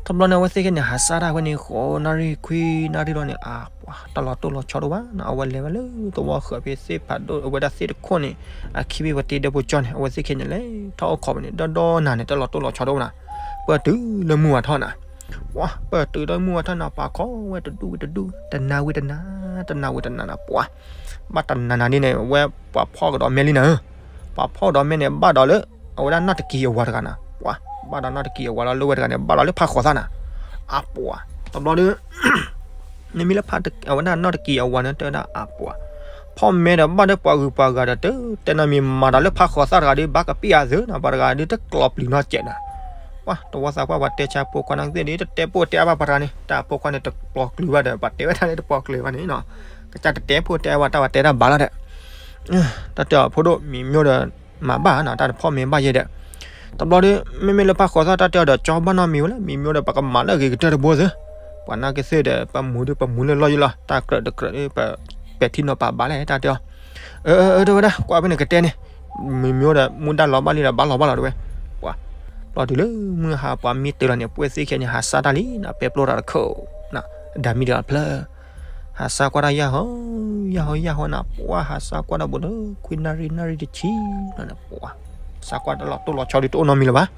တဘျီန့ၣ် အဝဲသ့ၣ်ခဲန့ၣ် ဟးစၢ်ဒၣ်ဝဲန့ၣ် ဃိးနၣ်ရံၣ်ခွံနၣ်ရံၣ်လီၤန့ၣ် အပှၤ တၢ်လီၤတိၢ်လီၤဆီတအိၣ်ဘၣ်နီၤ အဝဲလဲၤဝဲလၢတဝီဃၢၤဖဲသ့ၣ်ဖးဒိၣ် အဝဲဒၣ်သ့ၣ်တခိၣ်န့ၣ် အခံဘ့ၣ်ပှၤတ့ဒဲဖိကၠီန့ၣ် အဝဲသ့ၣ်ခဲန့ၣ် လဲၤထီၣ်အိၣ်ခိးဝဲန့ၣ် ဒီဒီနၤန့ၣ် တၢ်လီၤတိၢ်လီၤဆီတအိၣ်နၤ ပၢၢ်တုၤလၢမုၢ်ဝါထီၣ်နၤ ပှၤ ပၢၢ်တုၤလၢမုၢ်ဝါထီၣ်နၤ ပှၤခိးဝဲတဒူၣ်ဝဲတဒူၣ် တနၤဝံၤတနၤ တနၤဝံၤတနၤနၤ ပှၤ ဘၣ်တနၤနၤဒ်န့ၣ် အဝဲပှၤဖီၣ်ကဒီးမဲလံနၤဧၢ ပှၤဖီၣ်ဒီးမဲန့ၣ် ဘၣ်ဒီးလၢ အဝဲဒၣ်နီၢ်တကံၤအဝၤတဂၤနၤ ပှၤ ဘၣ်ဒီးနီၢ်တကံၤအဝၤလီၤ လၢဝဲတဂၤန့ၣ် ဘၣ်ဒီးလၢဖးဃီၤသၣ်နၤ အပှၤ တဘျီဒီး နမ့ၢ်လၢဖး အဝဲဒၣ်နီၢ်တကံၤအဝၤန့ၣ် တဲဝဲဒၣ်အပှၤ ဖီၣ်မဲဒီးဘၣ်ဒီးပှၤဂုၤပှၤဂၤဒီး တတဲနီတမံၤ မၤဒီးလၢဖးဃီၤသၣ်တဂၤဒီး ဘၣ်ကပ့ၣ်အသုနီၤ ပှၤတဂၤဒီးတကျီၤပျုၤနီတစဲးနၤ ပှၤ တဝီသးပှၢ်ပှၤတဲဆါဖိခွါနီၢ်ကသ့ၣ်ဒီး တတဲပိၢ်တဲအါဘၣ်ပှၤတဂၤန့ၣ် တၢ်ဖိခွါန့ၣ်တကျီၤပျုၤဘၣ်ဒီး ပှၤတဲဝဲဒၣ်လၢတကျီၤပျုၤဘၣ်န့ၣ်နီၤ ကစၢ်တတဲပိၢ်တဲအါဘၣ် တၢ်ပှၤတဲတၢ်ဘၣ်လီၤဒီး တၢ်တဲအီၤဖိဒိၣ်မံၤမျိၣ်ဒီး မၤဘၣ်နီၤ တၢ်တဖီၣ်မဲဘၣ်ယဲဒီး တဘျီဒီး မ့မ့ၢ်လၢဖးဃီၤသၣ်တၢ်တဲအီၤဒီး ကၠီဘၣ်နီတမံၤဝဲလဲၣ်, မံမံဝဲဒီး ပကမၤလၢအဂ့ၤကတၢၢ်တဘိသ့, ပှၤနာ်က့သ့ၣ်ဒီး ပမူဒီးပမူလၢလီၢ်ယံၤလီၤ, တၢ်ကြၢးတကြၢးဒီး ပပဲာ်ထံနီၤဖးဘၣ်လဲၣ်တၢ်တဲအီၤ. အၢ အၢ တဲဝဲဒၣ် ကွၢ်ဖဲန့ၣ်ကတဲန့ၣ်, မံမံဝဲဒီး မူဒါလီၤဘၣ်လံဒီး ဘၣ်လီၤဘၣ်လီၤတဲဝဲ, ပှၤ ဘျီတုၤလၢမုၢ်ဟါ ပှၤမံတၢၤလီၤန့ၣ် ပှဲၤသ့ၣ်ခံဂၤန့ၣ် ဟးစၢ်တၢ်လံနီၤ, ပဲပျိၢ်တၢ်တခိၣ်, ဒၣ်မံတဂၤတဖျၢၣ် ဟးစၢ်ကွၢ်တၢ်ယၢ်ဟီ ယၢ်ဟီ ယၢ်ဟီနၤ, ပှၤဟးစၢ်ကွၢ်တၢ်ဘူးဒီး ခွံနၣ်ရံၣ် နၣ်ရံၣ်တဆံလီၤန့ၣ်, ပှၤ စၢ်ကွၢ်တၢ်လီၤတိၢ်လီၤဆီဒုးတအိၣ်နီတမံၤလၢၤဘၣ်.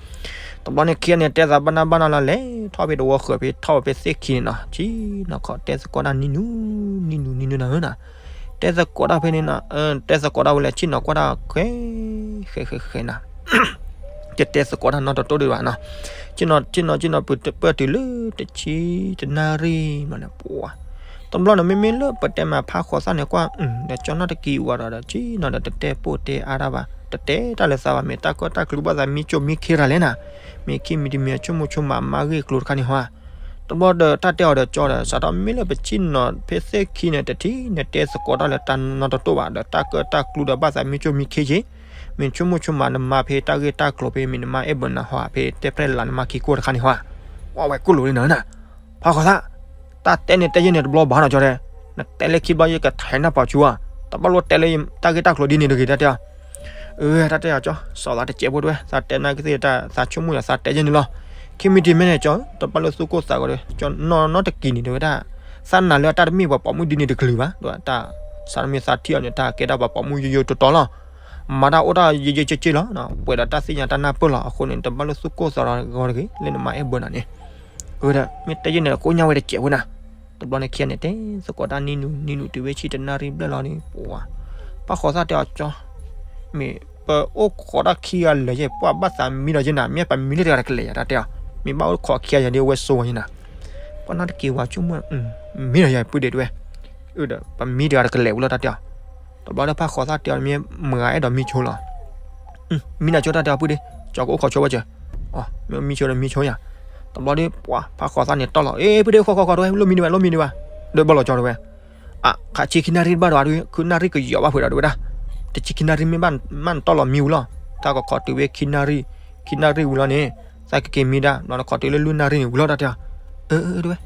တဘျီန့ၣ်ခံဂၤန့ၣ် တဲသးဘၣ်နၢ်ဘၣ်နၢ်လီၤလဲၤထီၣ်ဖဲတဝီဃၢၤဖဲထီၣ်ဝဲဖဲသ့ၣ်ခံန့ၣ်နီၤ, ဆံနီၤခီတဲသကိးတၢ်နံၤနူၤ နံၤနူၤ နံၤနူၤနၤဧၢနၤ, တဲသကိးတၢ်ဖဲန့ၣ်နီၤ, တဲသကိးတၢ်ဝဲလဲၣ် ဆံနီၤကွၢ်တၢ်ဃဲ ဃဲ ဃဲ ဃဲနၤ ကတဲသကိးတၢ်နီတတိၢ်ဒံးဘၣ်နီၤ, ဆံနီၤ ဆံနီၤ ဆံနီၤ ပၢၢ်တုၤလၢ တဆံတနၣ်ရံၣ်မးန့ၣ် ပှၤ တဘျီန့ၣ် မ့မ့ၢ်လၢပတဲမးဖးဃီၤသၣ်န့ၣ်ကွၢ် ဒီးကၠီနီၢ်တကံဝဲဒီး ဆံနီၤဒီးတတဲပိၢ်တဲအါတၢ်ဘၣ်, တတဲတၢ်လၢသးဘၣ်, မ့ၢ်တၢ်ကီတၢ်ကျူဘၣ်သးမံကၠိမံခ့တၢ်လဲၣ်နၤ, မ့ၢ်ခံမံၤတမံၤအဆိကမိၣ်ဆိကမးမါဂ့ၢ်ကျိၤတခါန့ၣ်ဟီဧါ. တဘျီဒီးတၢ်တဲအီၤဒီးကၠီဒီး စးထီၣ်မ့ၢ်လၢပဆံနီၤဖဲသ့ၣ်ခံန့ၣ် တထံၣ်န့ၣ် တဲသကိးတၢ်လၢတၢ်နီတတိၢ်ဘၣ်, ဒီးတၢ်ကီတၢ်ကျူဒီးဘၣ်သးမံကၠိမံခ့က့ၤ, မ့ၢ်ဆိကမိၣ်ဆိကမးနမါဖဲတၢ်ဂ့ၢ်တၢ်ကျိၤဖဲ မ့ၢ်နမါအဲၣ်ဘၢနၤဟီဧါ ဖဲတဲဖျဲၣ်လၢနမါခံကိၢ်တခါန့ၣ်ဟီဧါ. ကွၢ်ဝဲကိၣ်လိာ်လံနၤနၤ, ဖးဃီၤသၣ်, တၢ်တဲန့ၣ်တဲယဲၢ်န့ၣ်တဘျီဘၣ်နီၤကၠီတဲ, နတဲလၢခံဘျီယကထဲးနၢ်ပၤဆူဧါ, တဘၣ်လိၣ်တဲလၢတၢ်ဂ့ၢ်တၢ်ကျိၤဒ်န့ၣ်တဂ့ၤတၢ်တဲအီၤ. အၢ တၢ်တဲအီၤကၠီ စီၤသးတစဲးဖိတဲဝဲ, သးတဲနာ်က့သ့ၣ်တၢ် သးဆိကမိၣ်ဒီးသးတဲယဲၢ်န့ၣ်လီၤ. ခံမံၤတမံၤန့ၣ်ကၠီ တဘၣ်လိၣ်သူၣ်ကိၢ်သးဂီၤဒီး ကၠီနီၢ်နီတကံန့ၣ်တဲဝဲဒၣ်, သးနာ်လၢတၢ်တမ့ၢ်ပှၤပိာ်မုၣ်ဒ်န့ၣ်တကလုာ်ဘၣ်, ဒီးတၢ် စးထီၣ်မ့ၢ်သးထံၣ်အီၤန့ၣ် တၢ်ကဲဒၣ်ပှၤပိာ်မုၣ်ယိယိတိတီလီၤ. မၤတၢ်အိၣ်တၢ်ယဲၢ်ယဲၢ်က့က့လီၤ, ပှဲၤဒီးတၢ်သ့ၣ်ညါတၢ်နၢ်ပၢၢ်လီၤ. အဃိန့ၣ် တဘၣ်လိၣ်သူၣ်ကိၢ်သးဂီၤတဂ့ၤ လၢနမါအဲၣ်ဘၢနၤန့ၣ်. အၢ ဒီး မ့ၢ်တဲယဲၢ်န့ၣ် ကိညါဝဲတစဲးဖိနၤ. တဘျီန့ၣ်ခံဂၤန့ၣ် တဲသကိးတၢ်နံၤနူၤ နံၤနူၤတုၤဝဲဆံတနၣ်ရံၣ်ဘျဲၣ်လီၤန့ၣ် ပှၤ ဖးဃီၤသၣ်တဲအီၤကၠီ, မ့ၢ်ပအိၣ်ခိးတၢ်ခံဂၤလၢာ်ယဲၢ် ပှၤဘၣ်သးမံဒီးယဲၢ်နၤ, မ့ၢ်ပမံလၢတဂၤတကလဲာ်ယၤတၢ်တဲအီၤ, မ့ၢ်ဘၣ်အိၣ်ခိးခံဂၤယဲၢ်ဒ်အဝဲစိဝဲယဲၢ်နၤ. ပှၤနီတကံဝဲဆိကမိၣ် မံဒီးယၤပုၢ်ဒ့တဲဝဲ, အၢ ဒီး ပမံတဂၤတကလဲာ်ဝဲလီၤတၢ်တဲအီၤ. တဘျီဒီးဖးဃီၤသၣ်တဲအီၤ မ့ၢ်မတၤဂၤအဲၣ်ဒိးမံဆိလီၤ. မံနၤဆိတၢ်တဲအီၤပုၢ်ဒ့, ကၠီကအိၣ်ခိးဆိဝဲကၢၤ. မ့ၢ်မံဆိဒီးမံဆိယၤ. တဘျီဒီး ပှၤ ဖးဃီၤသၣ်န့ၣ်တီၢ်လီၤ, အ့ ပုၢ်ဒ့ ဃီဃီဃီတဲဝဲ လိၣ်မံဒံးဘၣ် လိၣ်မံဒံးဘၣ်, ဒီးဘၣ်လီၤကၠီတဲဝဲ. အ ခးဆံခံနၣ်ရံၣ်တဘၣ်ဒီး ခုနၣ်ရံၣ်ကယီၤဘၣ်ဖုးဒီးတဲဝဲဒၣ်, တဆံခံနၣ်ရံၣ်မ့ၢ်ဘၣ်မးနတီၢ်လီၤမံဝံၤလီၤ. တၢ်ကခိးတုၤဝဲခံနၣ်ရံၣ်, ခံနၣ်ရံၣ်ဝံၤလီၤန့ၣ်, သးကက့ၤမံဒၣ် ဘျီနခိးတုၤလၢလွံၢ်နၣ်ရံၣ်န့ၣ်ဝံၤလီၤတၢ်တဲအီၤ. အၢ အၢ တဲဝဲ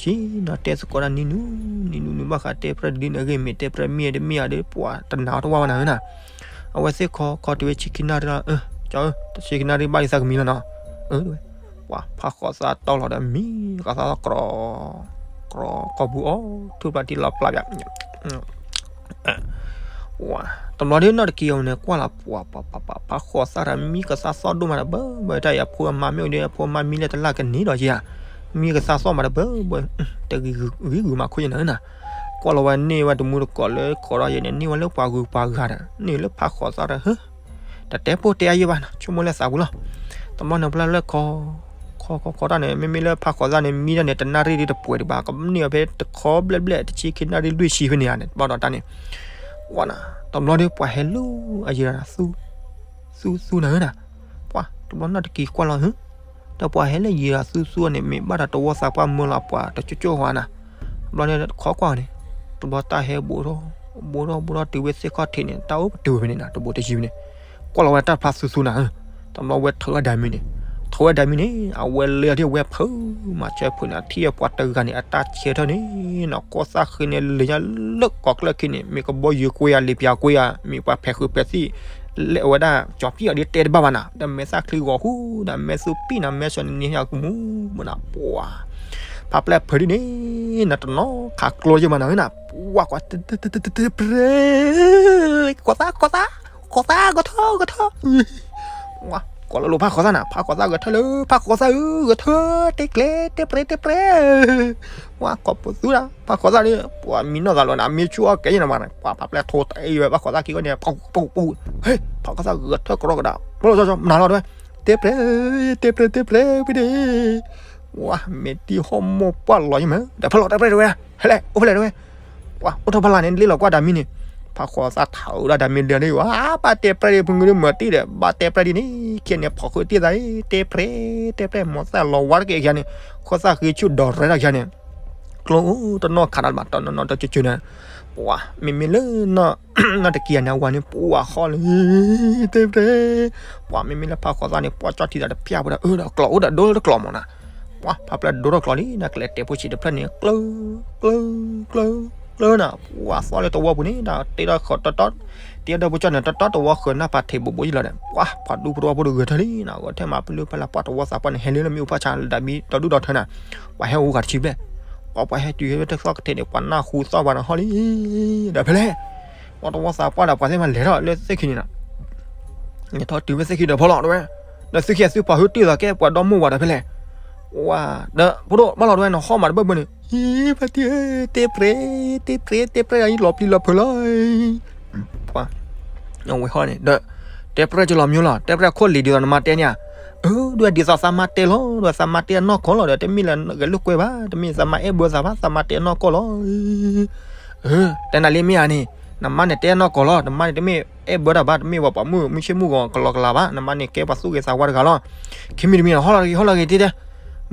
ဆံနီၤတဲသကိးတၢ်နံၤနူၤ နံၤနူၤနံၤဘၣ်ဃးတဲပြဲၢ်ဒ်န့ၣ်အဂ့ၢ် မ့ၢ်တဲပြဲၢ်မံဒ်မံဧါဒီး ပှၤတနာ်အီၤတဝၢ်ဝဲနၤဧၢနၤ. အဝဲသ့ၣ်ခီခီတုၤဝဲဆံခံနၣ်ရံၣ်လီၤ, အၢ ကၠီဧၢ တဆံခံနၣ်ရံၣ်ဘၣ်လံသးကမံလီၤနီၤ. အၢ တဲဝဲ ပှၤဖးဃီၤသၣ်တီၢ်လီၤဒီးမံဃီၤသၣ် ကြီ ကြီ ကီၢ်ပူၤအီၤ ထူၣ်ပျၢ်ထံလီၤပျၢ်ပျၢ် တဘျီဒီးနီၢ်တက့ၤအီၤန့ၣ် ကွၢ်လီၤပှၤ ပှၤ ပှၤ ပှၤ ဖးဃီၤသၣ်ဒီးမံကသၣ်သီၣ်ဒိၣ်မးဒီးဘၢဘၢ တၢ်အံၤအဖိအမါမ့ၢ်အိၣ်ဒီး အဖိအမါမံလၢတလၢ်ကန့ၢ်ဒီးယဲၢ်ဧါ, မံကသၣ်သီၣ်မးဒီးဘၢဘၢ တဂံၤဂုၤမးခိၣ်ယဲၢ်နၤဧၢနၤ. ကွၢ်လီၤဝဲန့ၢ်ဝဲတမူတကိးလၢခိးဒီးယဲၢ်န့ၣ် န့ၢ်ဝဲလၢပှၤဂုၤပှၤဂၤဒီး န့ၢ်လၢဖးဃီၤသၣ်ဒီး ဟၢ တတဲပိၢ်တဲအါယဲၢ်ဘၣ်နၤ ဆိကမိၣ်လၢသးပူၤလီၤ. တဘျီန့ၣ်ဖျါလၢခီ ခီခီခီတၢ်န့ၣ် မ့မ့ၢ်လၢဖးဃီၤသၣ်န့ၣ် မံတၢ်န့ၣ် တနၣ်ရံၣ်ဒ်တပှဲၤဒံးဘၣ် ကန့ၢ်အီၤဖဲတခီဘျဲၣ်ဘျဲၣ် တဆံခံနၣ်ရံၣ်လွံၢ်ဆံဖဲန့ၣ်ဧါန့ၣ် တဘျီဒီးတၢ်န့ၣ် ကွၢ်နၤ တဘျီဒီးပှၤဟဲလၢအယံၤ သူ သူ သူနၤဧၢနၤ. ပှၤ တဘျီနီၢ်တက့ၤကွၢ်လီၤ ဟၢ ဒီးပှၤဟဲလၢယံၤသူသူန့ၣ် မ့ၢ်ဘၣ်ဒီးတဝီသးပှၢ်မၢလီၤပှၤတကၠိကၠိဟီနၤ. တဘျီန့ၣ်ခီကွၢ်န့ၣ် တဘျီတၢ်ဟဲဘူးထီၣ် ဘူးထီၣ်ဘူးထီၣ်တုၤဝဲသ့ၣ်ခီၣ်ထံးန့ၣ် တၢ်အိၣ်ပတုာ်ဖဲန့ၣ်နၤ တဘူးတယံၤဖဲန့ၣ် ကွၢ်လီၤဝဲတၢ်ဖျါသူသူနၤဧၢ. တဘျီဝဲထုးဝဲဒၣ်မံန့ၣ် ထုးဝဲဒၣ်မံန့ၣ် အဝဲလဲၤဒ်ဝဲဖုးမး ဆၢဖုးန့ၣ် ထံၣ်အပှၤတဂၤန့ၣ် အတၢ်ဆဲးထၢၣ်န့ၣ် နီၢ်ကီၢ်သၣ်ဃ့န့ၣ် လၢညါလၢကီၢ်ကျၢၢ်ခံန့ၣ် မ့ၢ်ကဘီယူၤကွ့ဧါ လံာ်ပျၢၤကွ့ဧါ မ့ၢ်ပှၤဖဲးဃုာ်ဖဲးသံၣ် လဲၤဝဲဒၣ် ကၠီပံၣ်အီၤဒ်တဲတဘၣ်ဘၣ်နၤ ဒီးမဲာ်သၣ်ချံဂီၤဟူဒီးမဲာ်သူပံၣ်နၤ မဲာ်စီၤန့ၣ်န့ၣ်ညါကမူမနၤ ပှၤ ဖးပျဲၢ်ဖုးဒ်န့ၣ် နတနီၤခးကျိယဲၢ်မနၤဧၢနၤ ပှၤကွၢ် တဲ တဲ တဲ တဲ တဲ ပြဲ ကီၢ်သၣ် ကီၢ်သၣ် ကီၢ်သၣ် ဂဲၤထၢၣ် ဂဲၤထၢၣ် ပှၤ ကိးလၢလိာ်ဖးဃီၤသၣ်နၤ ဖးဃီၤသၣ်ဂဲၤထၢၣ်လၢ ဖးဃီၤသၣ်ဧၢ ဂဲၤထၢၣ် တဲကျဲ တဲပြဲ တဲပြဲ ပှၤ ကိးပသူဒၣ် ဖးဃီၤသၣ်န့ၣ် ပှၤမံနီၢ်သးလီၤနၤ မ့ၢ်ဆူၣ်အီၣ်ကဲယဲၢ်နၤမး ပှၤဖးပျဲၢ်ထိတအံၤဝဲ ဖးဃီၤသၣ်ခံဂီၢ်န့ၣ် ပူၤ ပူၤ ပူၤ ဟဲ ဖးဃီၤသၣ်ဂဲၤထၢၣ်ကရီကဒါ ပလီၢ်စီစီ မနၤလီၤတဲဝဲ တဲပြဲ တဲပြဲ တဲပြဲ ဖဲန့ၣ် ပှၤ မ့ၢ်တံၢ်ဟီၣ်မိၢ်ပှၢ်လီၤယဲၢ်မး ဒီးဖဲလီၤတဲပြဲတဲဝဲ ဟဲလဲၣ် အိၣ်ဖဲလဲၣ်တဲဝဲ ပှၤ အိၣ်ထီၣ်ဖးလၢ်န့ၣ် လ့လီၤကွၢ်ဒၣ်မံန့ၣ် ဖးဃီၤသၣ်ထးအုးဒၣ်ဒၣ်မံလၢဒ်ဝဲ ဘၣ်တဲပြဲဒ်ဖုငုဒ်မၤတံၢ်ဒီး ဘၣ်တဲပြဲဒ်န့ၣ် ခံဂၤန့ၣ် ဖီၣ်ဃုာ်တံၢ်သး တဲပြဲ တဲပြဲ မၤသၣ်လီၤဝါတက့ၢ်ခံဂၤန့ၣ် ဃီသၣ်ဃ့ဆူၣ်ဒီးရဲၣ်ဒၣ်ခံဂၤန့ၣ် ကျိအိၣ်တနီၢ်ခးတၢ်ဘၣ် တနီၤနီၤတကၠၢၤကၠၢၤန့ၣ် ပှၤမ့မ့ၢ်လၢ နီၢ်တကံၤယၤန့ၣ် အဝၤန့ၣ် ပှၤဟီၣ်လံ, တဲပြဲ, ပှၤမ့မ့ၢ်လၢဖးဃီၤသၣ်န့ၣ် ပှၤကၠီထံသးတပျၢ်ပူၤဒီး အၢဒီးကျီၢ်အိၣ်ဒီးဒိလၢတကျီၢ်မးနီၤ, ပှၤဖးပျၢ်ဒိထီၣ်ကျီၢ်လံ နကလဲၤတဲာ်ဖိဆံးတဖျၢၣ်န့ၣ် ကျၢ ကျၢ ကျၢနၤ, ပှၤသီၣ်လၢတဝီပူၤန့ၣ် ဒီးတ့ထီၣ်ဃီၤတီတီ, တ့ထီၣ်ဒီးဖိကၠီန့ၣ် တီတီတဝီဃၢၤ နၢ်ပၤထံးဘိးဘိးယလီၤဒီး ပှၤပှၤဒူဖိတဝီဖိဒီးဂဲၤထၢၣ်လံနီၤ, ဂဲၤထၢၣ်မးပလုၢ်ဖဲလၢပှၤတဝီသးပှၢ်န့ၣ် ဟဲလၢလၢမ့ၣ်အူဖးဆါလၢဒၣ်ဘံဒီဒူၣ်ဒီထၢနၤ, ပှၤဟဲအိၣ်ဂၤတဆံဘျဲၣ်, ပှၤပှၤဟဲတုၤဟဲဝဲတသီၣ်ကထဲန့ၣ် ပှၤနၢ်ဟူသီၣ်ပှၤဒီးဟီၣ်လံ, ဒီးဖဲလဲၣ်, ပှၤတဝီသးပှၢ်ဒီးပှၤသ့ၣ်မးလဲၤထီၣ်လၢသ့ၣ်ခံန့ၣ်နီၤ လဲၤထီၣ်တုၤဝဲသ့ၣ်ခံဒီးဖီလီၤတဝဲ, ဒီးသုခံသုပှၤဟုတ့ၢ်သီးကဲပှၤဒီမိၢ်ဝၤဒီးဖဲလဲၣ်, ဝါ, ဒီးဖိဒိၣ်ဘၣ်လီၤတဝဲ နဟီၣ်မးတဘၢၣ်ဘၢၣ်န့ၣ်, ဟံ ဖါတံၢ်ဧၢ, တဲပြဲ, တဲပြဲ, တဲပြဲအံၤလီၤပျံၤလီၤဖုးလီၤ, ပှၤ, နဝဲဟီၣ်န့ၣ်ဒီးတဲပြဲကလီၤမၠိလီၤ, တဲပြဲခိၣ်လံၤဒ်သိးနမါတဲန့ၣ်ဧါ, အၢ ဒ်ဝဲဒ်သိးသးမါတဲလီၤ, ဒီးသးမါတဲအနီၢ်ကီၢ်လီၤ, ဒီးတမ့ၢ်လၢဂဲၤလိာ်ကွဲဘၣ်, တမ့ၢ်သးမါအဲၣ်ဘၢသးဘၣ်, သးမါတဲအနီၢ်ကီၢ်လီၤ အၢ တဲနၤလံမ့ၢ်ဧါန့ၣ်, နမါန့ၣ်တဲအနီၢ်ကီၢ်လီၤ, နမါန့ၣ်တမ့ၢ်အဲၣ်ဘၢတၢ်ဘၣ်, တမ့ၢ်ပှၤပိာ်မုၣ်မုၢ်ဆ့ၣ်မုၢ်ဂီၤကလီကလီဘၣ်, နမါန့ၣ်ကဲပှၤသူၣ်ဂ့ၤသးဝါတဂၤလီၤ, ခံမံၤတမံၤ ဟီၣ်လီၤတဂ့ၤ ဟီၣ်လီၤတဂ့ၤတဲတဲ,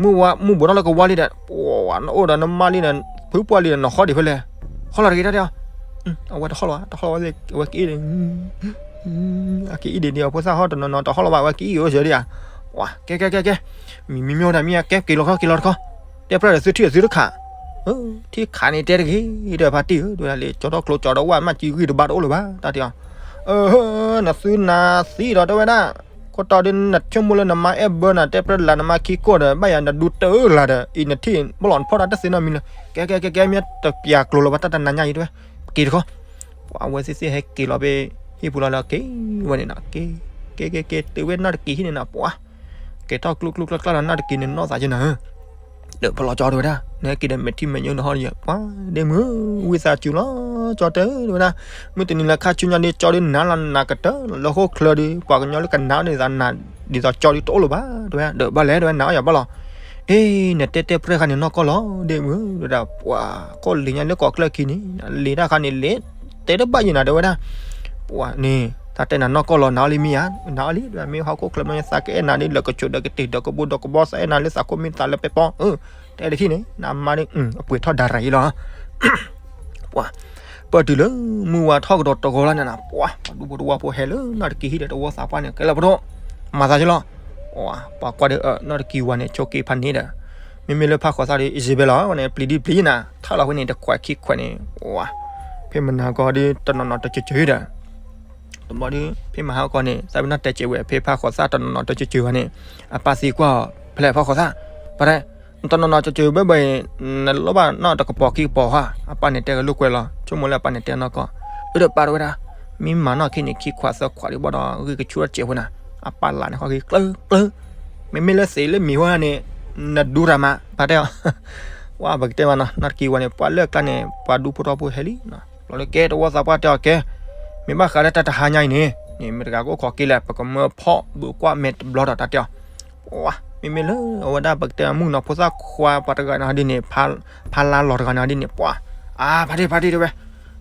မုၢ်ဝါမုၢ်ဘူးထီၣ်လၢကဝါလံဒီး, ပှၤနအိၣ်ဒီးနမါလံဒီး, ဖုပှၢ်လံဒီး နဟီၣ်ဒံးဖဲလဲၣ်, ဟီၣ်လီၤတဂ့ၤတၢ်တဲအီၤ, အဝဲတဟီၣ်လီၤဘၣ်, တဟီၣ်လီၤဘၣ်, အဝဲကအ့ၣ်ဒံး အကအံၣ်ဒံးဒံးအဖိသၣ်ဟီၣ်တနီၤနီၤ တဟီၣ်လီၤဘၣ် အဝဲကအံၣ်အိၣ်စၢၤဒံးဧါ, ကဲကဲကဲကဲ, မံၤမံၤမ့ၢ်ဝဲဒၣ်မ့ၢ်ကဲက့ၤလီၤခီက့ၤလီၤတခီ, တဲပြဲဒီးသုထံၣ်သုတခး, ထံၣ်ခးန့ၣ်တဲတဂ့ၤဒီး ဖါတံၢ်ဧၢ ဒ်ဝဲဒၣ်လံ ကၠီထီၣ်ကျိကၠီဒီးဝဲမ့ၢ်ကံဂံၢ်တဘၣ်တအိၣ်လၢၤဘၣ် တၢ်တဲအီၤ, နသုနၤသံဒီးတဲဝဲဒၣ်, ခိၣ်တီဒ်နဆိကမိၣ်လၢနမါအဲၣ်ဘၢနၤ တဲပြဲလၢနမါခံကိၢ်ဒီး ဘၣ်ယၤနဒူတၢ်လၢ်ဒီး အံၤနထံၣ်ဘၣ်လီၤနဖီၣ်တၢ်တသ့နီတမံၤလၢၤ, ကဲကဲကဲကဲ မ့ၢ်တပျၢ်ကျိၤလၢၤဘၣ် တၢ်တနၤညါအံၤတဲဝဲ, က့ၤတခီ ပှၤအဝဲသ့ၣ်သ့ၣ်ဟဲက့ၤလီၤဖဲဟံၣ်ပူၤလီၤလၢက့ၤဝဲန့ၣ်နီၤ, က့ၤက့ၤက့ၤက့ၤတုၤဝဲနီၢ်တကံၤဟံၣ်န့ၣ်နီၤ, ပှၤက့ၤထီၣ်ကျူကျူကျါကျါလီၤ နီၢ်တကံၤန့ၣ်နီၢ်သးက့နၤဧၢ, ဒီးဖီလီၤကၠီတဲဝဲဒၣ် နဟဲက့ၤဒီးမဲာ်ထံမဲာ်ညိနဟီၣ်ဒီးယဲ ပှၤဒ့မုၣ်ဧၢ, ဝံသးစူၤလီၤ ကၠီတဲဝဲဒၣ်, မုၢ်တနံၤလၢခါဆူညါဒီး ကၠီဒုးနၤလီၤနၤကတၢၢ်လီၤ လၢဟီၣ်ချၢဒီး ပှၤကညီလၢကနၤန့ၣ်သးနၤ ဒ်သိးကၠီဒုးတအိၣ်လၢၤဘၣ် တဲဝဲဒၣ်, ဒီးဘၣ်လဲၣ် တဲဝဲ နၤအီၣ်ယၤဘၣ်လီၤ, အ့ နတဲတဲပြဲၢ်ခါန့ၣ်နီၢ်ကီၢ်လီၤ ဒ့မုၣ်ဧၢ, တဲဝဲဒၣ်, ပှၤကီၢ်လံၤညါလၢကီၢ်ချၢခံန့ၣ် လံၤတၢ်ခါန့ၣ် လံၤတဲတဘၣ်ယံၤနၤ တဲဝဲဒၣ်, ပှၤန့ၣ် တၢ်တဲနၤနီၢ်ကီၢ်လီၤ နၤအီၣ်လံမ့ၢ်ဧါ, နၤအီၣ်လံ တဲဝဲ မ့ၢ်ဟီၣ်ခိၣ်ချၢမ့ၢ်သးကအဲၣ်နၤဒ်လၢကဆိးဒီးကတ့ၢ်ဒီးကဘိဒီးကဘီ သးအဲၣ်နၤလၢသးခိၣ်မ့ၢ်သးလၢပဲပီ အၢ တဲတထံၣ်န့ၣ် နမါဒ် အပှ့ၤထီၣ်ဒၣ်ရၤအံၤလီၤ ပှၤ, ပၢၢ်တုၤလၢမုၢ်ဝါထီၣ်ကဒီးတဂီၤလီၤန့ၣ်နီၤ, ပှၤ ပှၤဒူဖိတဝီဖိဟဲလၢနီၢ်တကံၤဟံၣ်ဒီးတဝီသးပှၢ်န့ၣ် ကဲလၢပဒိၣ်, မၤသးကလီၤ, ပှၤကွၢ်ဒီး နီၢ်တကံၤဝၤန့ၣ် ဆိးက့ဖးန့ၣ်ဒီး, မ့မ့ၢ်လၢဖးဃီၤသၣ်ဒီး အံၤစ့ဘဲလီၤန့ၣ် ပျံၤဒံပျံၤနၤ ထၢၣ်လီၤဝဲန့ၣ် တခွးခံခွးန့ၣ်, ပှၤ, ဖဲမနၤကီၢ်ဒီး တနီၤနီၤတကၠိၤကၠိၤဒီး တဘျီဒီး ဖဲမဟါကီၢ်န့ၣ် သးပ့ၤနီၣ်တဲကဲဝဲ ဖဲဖးဃီၤသၣ်တနီၤနီၤတကၠိၤကၠိၤဝဲန့ၣ်, အပၢ်သံကွၢ်အီၤ ဖဲလဲၣ်ဖးဃီၤသၣ်, ပှၤတဲ, တနီၤနီၤတကၠိၤဘၣ်ဘၣ်အံၤ, နလိၣ်ဘၣ်နီၢ်တကပီၤခံကပီၤဧါ, အပၢ်န့ၣ်တဲကလိာ်ကွဲလီၤ, ဆိကမိၣ်လၢအပၢ်န့ၣ်တဲနီၢ်ကီၢ်, အၢဒီးပၢ်တဲဝဲဒၣ်, မ့ၢ်မၤနီၢ်ခံန့ၣ် ခံခွးသၢခွးဒံးဘၣ်ဒီး ဂံၢ်ကဆူၣ်ထီၣ်စဲးဖိနၤ, အပၢ်လၢန့ၣ်ဃီက့ၤကျၢၤကျၢၤ, မ့မ့ၢ်လၢသ့လၢမံၤဝဲန့ၣ်, နဒူတၢ်မး ပၢ်တဲအီၤ, ဝဲပကတဲမးနီၤ နီၢ်တကံၤဝၤန့ၣ် ပှၤလၢအကျါန့ၣ် ပှၤဒူဖိထီဖိဟဲလံ ဘျီလၢကဲတဝီသးပှၢ်တဲအီၤကဲ, မ့ၢ်ဘၣ်ဃးလၢတၢ်တဟါညါအံၤန့ၣ်, န့ၣ်မ့ၢ်တဂၤကအိၣ်ခိးက့ၤလဲၣ် ပကမၢဖီၣ်ဘုးကွၢ်မဲာ်တဘျီဒီးတၢ်တဲအီၤ, ပှၤ, မ့မ့ၢ်လၢအဝဲဒၣ်ပကတဲမုၣ်ကနီၤဖိသၣ်ခွါပှၤတဂၤန့ၣ်ဒ်န့ၣ်, ဖါလါလီၤတဂၤန့ၣ်ဒ်န့ၣ် ပှၤ, အါ ဖါတံၢ် ဖါတံၢ်တဲဝဲ,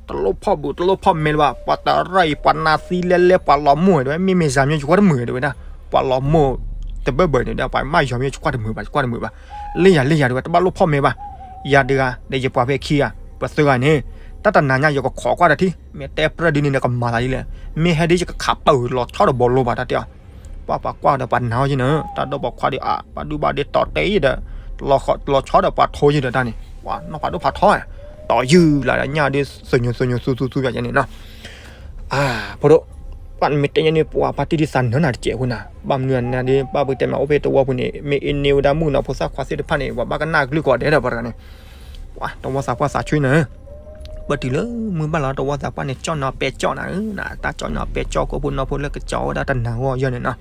တလိၣ်ဖီၣ်ဘုးတလိၣ်ဖီၣ်မဲာ်လၢၤဘၣ်, ပှၤတရၢၢ်အံၤ ပှၤနါသံလဲလဲ ပှၤလီၤမိၢ်တဲဝဲ, မ့မ့ၢ်ယၤမ့ၢ်ယကွၢ်တမုာ်တဲဝဲဒၣ်, ပှၤလီၤမိၢ်တဘၢၣ်ဘၢၣ်န့ၣ်ဒီး ပှၤမ့ၢ်ယၤမ့ၢ်ယကွၢ်တမုာ်ဘၣ် ယကွၢ်တမုာ်ဘၣ်, လၢယၤလၢယၤတဲဝဲ တဘၣ်လိၣ်ဖီၣ်မဲာ်ဘၣ်, ယၤတဂၤဒီးယပှၤဖဲခံဂၤ ပသၢဂၤန့ၣ်, တၢ်တနၤညါယကခိးကွၢ်တထံၣ်, မ့ၢ်တဲပြၢၢ်ဒ်န့ၣ်ဒီးကမၤသးဒ်လဲၣ်, မ့ၢ်ဟဲဒ်ယကခးပၢၢ်လီၤဆီဒီးဘီလိဘၣ်တၢ်တဲအီၤ, ပှၤပှၤကွၢ်ဒီးပှၤနါအီၤယဲန့ၣ်, တၢ်ဒိၣ်ပှၤခွါဒီးအါ ပှၤဒူဘၣ်ဒ်တီၤတဲအံၤဒီး, လီၤဆီဒီးပှၤထိယဲဒီးတၢ်န့ၣ်, ပှၤနီၢ်ဖးဒိၣ်ဖးထီ, တီၤယုၢ်လၢညါဒီး သညိၤသညိၤသူသူသူယၤန့ၣ်နီၤ အၢ ဖိဒိၣ်, ပှၤမ့ၢ်တဲညါန့ၣ် ပှၤပၢ်တံၢ်ဒ်သးနၢနၤတစဲးဖိနၤ, ဘၣ်မနုၤနၤဒီး ဘၣ်ပကတဲမးအိၣ်ဖဲတဝီပူၤန့ၣ် မ့ၢ်အ့န့ၢ်ဝဲဒၣ်မုၣ်ကနီၤဖိသၣ်ခွါသ့ၣ်တဖၣ်န့ၣ် ပှၤဘၣ်ကနၣ်ကလုၢ်ကိးဂၤဒဲးဒီးပှၤတဂၤန့ၣ်, ပှၤတဝီသးပှၢ်သးဆူၣ်နၤ, ပၢၢ်တုၤလၢမုၢ်ဘၣ်လီၤတဝီသးပှၢ်န့ၣ် ကၠီၣ်နီၤပဲကၠီၣ်နၤဧၢ, တၢ်ကၠီၣ်နီၤပဲကၠီၣ် ကိးဖိနီၢ်ဖိလၢကကၠီဝဲဒၣ်တနၤဂီၢ်ယဲန့ၣ်နီၤ,